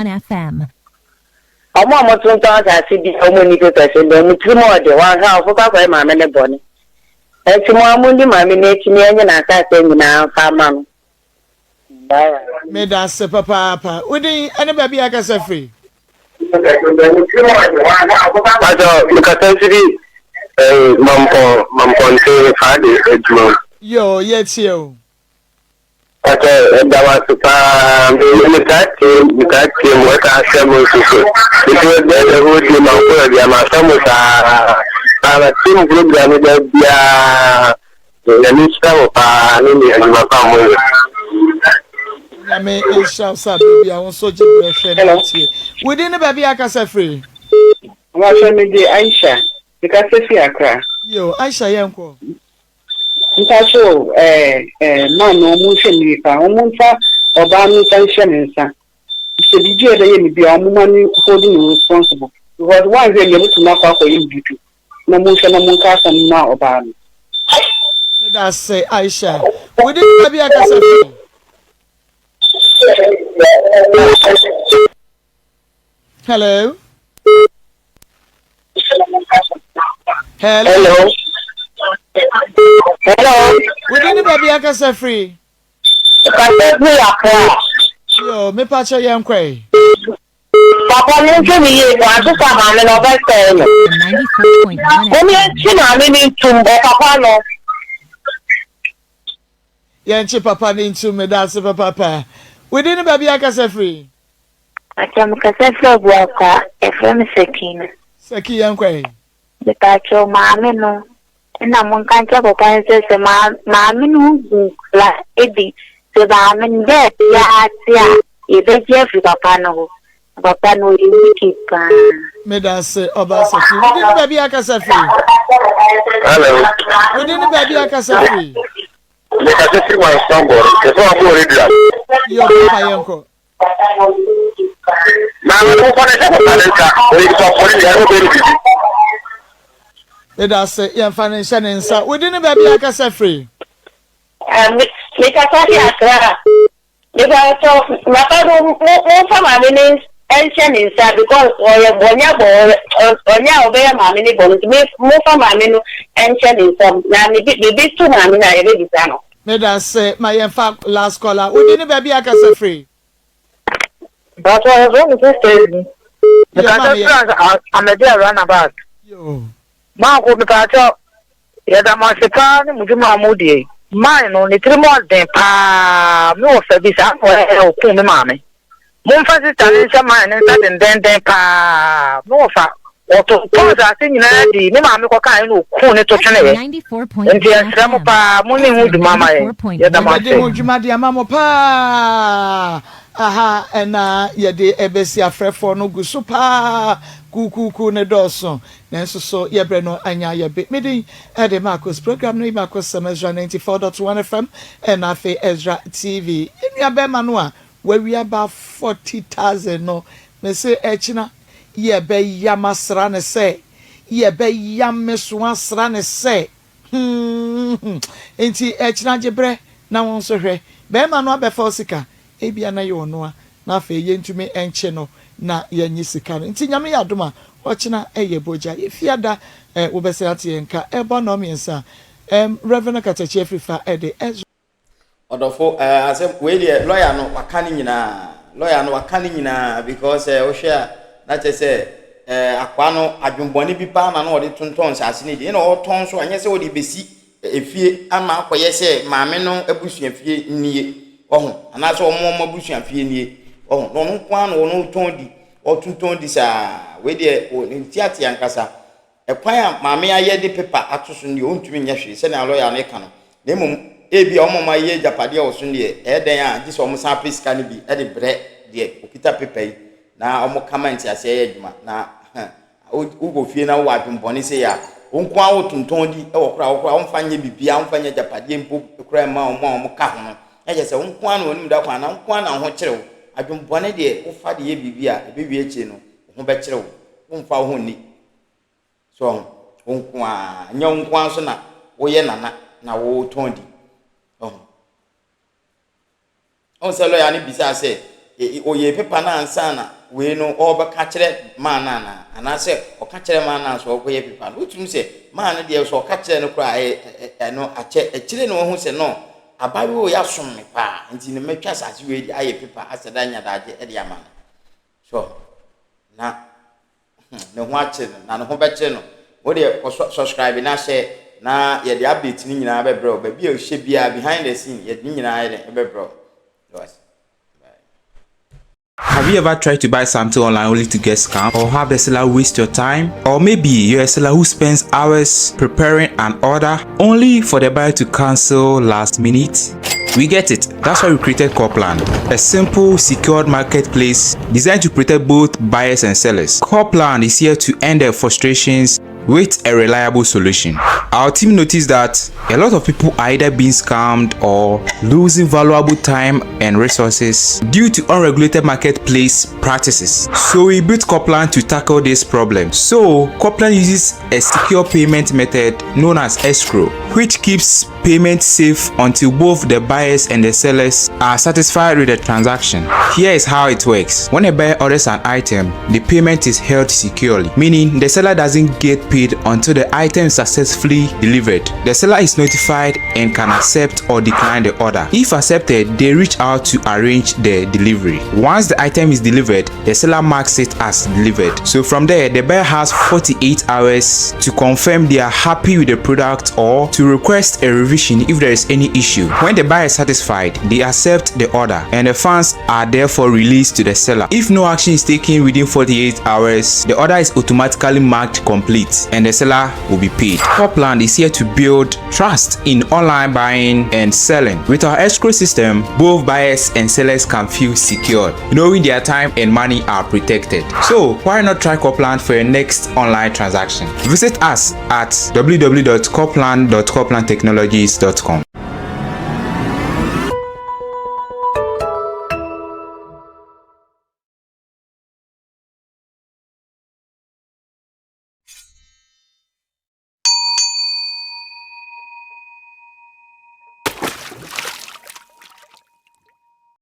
Ɔmo a ɔmo tontɔn asase bi a ɔmo nni papers no deɛ ɔmo tirim ɔɔde, wanhwɛ a ɔfokɔ akɔyɛ maame no bɔne. Ɛnti mo a mondi maame no akyi na yɛnye n'asase nyinaa mfa mma no. Bye. Medase papaapa. Wo din ne baabi a kasa firi? Pastor, mekasa firi eh, Mampɔn, Mampɔnten Faade adwuma mu. Yoo, yɛtie o. Pastor, ɛda wo ase paa. Me metaa tie, metaa tie mo, ɛtaa hwɛ mo nso so. Nti ɛbɛ the whole day mankɔ baabi a mahwɛ mo saa. Paa, matie mo program no da biara. Nyame nhyira mo paa ne ne adwuma pa a moyɛ. Nyame nhyira wo sɛ aberɛ bi a wo nso gye berɛ hwɛ na tie. Wo din ne baabi a akasa firi? Mpakyɛ me de Aisha, me kasa fi Accra. Yo, Aisha yɛn kɔ. Mpakyɛ o eh eh man no ɔmo nhwɛ me yie paa, ɔmo nfa ɔbaa no nsa nhyɛ ne nsa, sɛ biribi a ɛbɛyɛ me biara ɔmo ma no hold me responsible because woanhwɛ me a mɛtumi akɔ akɔyɛ me biribi. Na monhwɛ na monka asɛm no ma ɔbaa no. Meda ase Aisha. Wo din ne baabi a kasa firi? Hello. Hello. Hello. Hello. Wo din ne baabi a kasa firi? Kasa firi Accra. Yo, me pa kyɛ yɛn kɔe. Papa no nhwɛ no yie na wante sɛ maame no ɔbɛsɛe no. Mom yɛnkye maame no ntum ɔ papa no. Yɛnkye papa no ntum medase papaapa. Wo din ne baabi a kasa firi? Pakyɛ me kasa firi Abuakwa yɛfrɛ me Sakina. Saki yɛnkɔ ɛ. Mepakyɛw maame no na monka nkyerɛ papa no sɛ sɛ maame no ho gu nkwadaa bi sɛ maame no dɛ biara te a yɛbɛgye afiri papa no hɔ na papa no ɔyɛ wicked paa. Medase ɔbaa Safi. Wo din ne baabi a kasa firi? Hello. Wo din ne baabi a kasa firi? Mekasa firi Wansambɔ. Yɛfrɛ wabɔ radio. Yɛ papa yɛnkɔ. Maame no momfa no nhyɛ papa no nsa, ɔyɛ nipa bɔne deɛ ɛno bɛyɛ no biribi. Meda ase, yɛmfa no nhyɛ ne nsa. Wo din ne baabi a akasa firi? Mekasa fi Accra. Mepakyɛw, papa no momfa maame no nhyɛ ne nsa because ɔyɛ ɔnyɛ bɔ ɔnyɛ a ɔbɛyɛ maame no bɔne nti momfa maame no nhyɛ ne nsam na biribi to maame no a yɛbɛbisa no. Medase ma yɛn fa last caller wo din ne baabi a kasa firi. Mpatsɔ yɛfrɛ me sister Ezi. Mekasa firi Ahmadiyya runabout. Maako mepatsɔ yɛda mo ase paa ne mo dwuma a mo die. Man no ne tirim ɔden paa me wɔ fa bi saa na ɔyɛ ɔkuu me maame. Momfa sista no nhyɛ man no nsa dendenden paa. Me wɔfa, wɔtontɔn asase nyinaa dii. Me maame kɔkaeɛ na ɔkuu no to tweneeɛ. Enti yɛsrɛ mo paa, monni ho dwuma mma yɛn. Yɛda mo ase. Yɛbɛdi ho dwuma de ama mo paa. Aha na yɛde bɛsi afrɛfoɔ no gu so paa. Kuukuukuu no dɔɔso, nanso so yɛbrɛ no anya ayɛ be. Me din de Marcus. Program no yi Marcus Sɛm Ezra 94.1 FM ɛna afei Ezra TV. Yɛn nua bɛrima no a Wawia ba 40,000 no mese ɛkyena yɛ bɛ yam asra no sɛ yɛ bɛ yam me so asra no sɛ hmm nti ɛkyena gye brɛ na wo nso hwɛ bɛɛma no abɛfa wo sika ebia na yɛ ɔnoa na afei yɛntumi nkye no na yɛnye sika no nti Nyame yɛ adom a ɔkyena ɛyɛ bogya yɛ fiada eh wobɛsɛ ate yɛn nka ɛbɔ nɔɔmiɛnsa ɛm Rev Akatakyi Afrifa ɛde Ezra Ɔdɔfo eh, asɛm wei deɛ lawyer no waka ne nyinaa lawyer no waka ne nyinaa because eh, wohwɛ a na kyerɛ sɛ eh, akoa no adwembɔne bi paa na na ɔde tontɔn nsase no di ɛna ɔtɔn nso anyɛ sɛ ɔde bɛsi efie ama akɔyɛ sɛ maame no abusua fie nie ɔho anaasɛ ɔmo ɔmo abusua fie nie ɔho na ɔno nko ara na ɔno tɔn di ɔtontɔn di saa wei deɛ wɔ ne ntiate ankasa Ɛkwan a maame ayɛ de pepa ato so no deɛ, ɔntumi nyɛ hwee sɛnea lɔya no reka no, na mmom ebia wɔn a wɔayɛ agyapadeɛ wɔ so no deɛ, ɛyɛ dɛn a gye sɛ wɔsan pɛ sika no bi de brɛ deɛ ɔkita pepa yi na wɔka ma nteaseɛ yɛ adwuma. Na wokɔ fie na wowɔ adwemmɔne sei a, wo nko ara wotontɔn di wɔ koraa, wo koraa womfa nyɛ biribiara, womfa nyɛ agyapadeɛ mpo koraa mma wɔn a wɔka ho no. Na kyerɛ sɛ wo nko ara na w'anim da kwan anaa wo nko ara na wo ho kyere wo. Adwemmɔne deɛ, wofa de yɛ biribi a, ɛbɛwie akyire no, wo ho bɛkyere wo. Womfa wo ho nni. So ɔho, wo nko ara, nyɛ wo nko ara nso na woyɛ nana na wotɔn di. Ɔho. Ɔho sɛ lɔya no bisaa sɛ, ɔyɛ pepa no ansa na wei no ɔrebɛka kyerɛ maa no anaa? Anaasɛ ɔka kyerɛ maa no ansa ɔrekɔyɛ pepa no? Wotumi sɛ maa no deɛ sɛ ɔka kyerɛ no koraa ɛno akyɛ akyire na wahu sɛ no abayewa wei asom me paa nti no mɛtwa asase wei de ayɛ pepa asɛ da nya daagye de ama no. So na hmm, ne ho akyere no na ne ho bɛkyere no. Wo deɛ kɔ subscribe na hyɛ na yɛde update no nyinaa bɛbrɛ wo. Baabi a ɔhyɛ biara behind the scene yɛde ne nyinaa yɛ dɛn ɛbɛbrɛ wo. Bye. Have you ever tried to buy something online only to get scammed or have the seller waste your time? Or maybe you're a seller who spends hours preparing an order only for the buyer to cancel last minute? We get it. That's why we created Copland, a simple, secured marketplace designed to protect both buyers and sellers. Copland is here to end their frustrations with a reliable solution. Our team noticed that a lot of people are either being scammed or losing valuable time and resources due to unregulated marketplace practices. So we built Copland to tackle this problem. So Copland uses a secure payment method known as escrow, which keeps payment safe until both the buyers and the sellers are satisfied with the transaction. Here is how it works. When a buyer orders an item, the payment is held securely, meaning the seller doesn't get paid until the item is successfully delivered. The seller is notified and can accept or decline the order. If accepted, they reach out to arrange the delivery. Once the item is delivered, the seller marks it as delivered. So from there, the buyer has 48 hours to confirm they are happy with the product or to request a revision if there is any issue. When the buyer is satisfied, they accept the order and the funds are therefore released to the seller. If no action is taken within 48 hours, the order is automatically marked complete and the seller will be paid. Copland is here to build trust in online buying and selling. With our escrow system, both buyers and sellers can feel secure, knowing their time and money are protected. So, why not try Copland for your next online transaction? Visit us at www.copland.coplandtechnologies.com.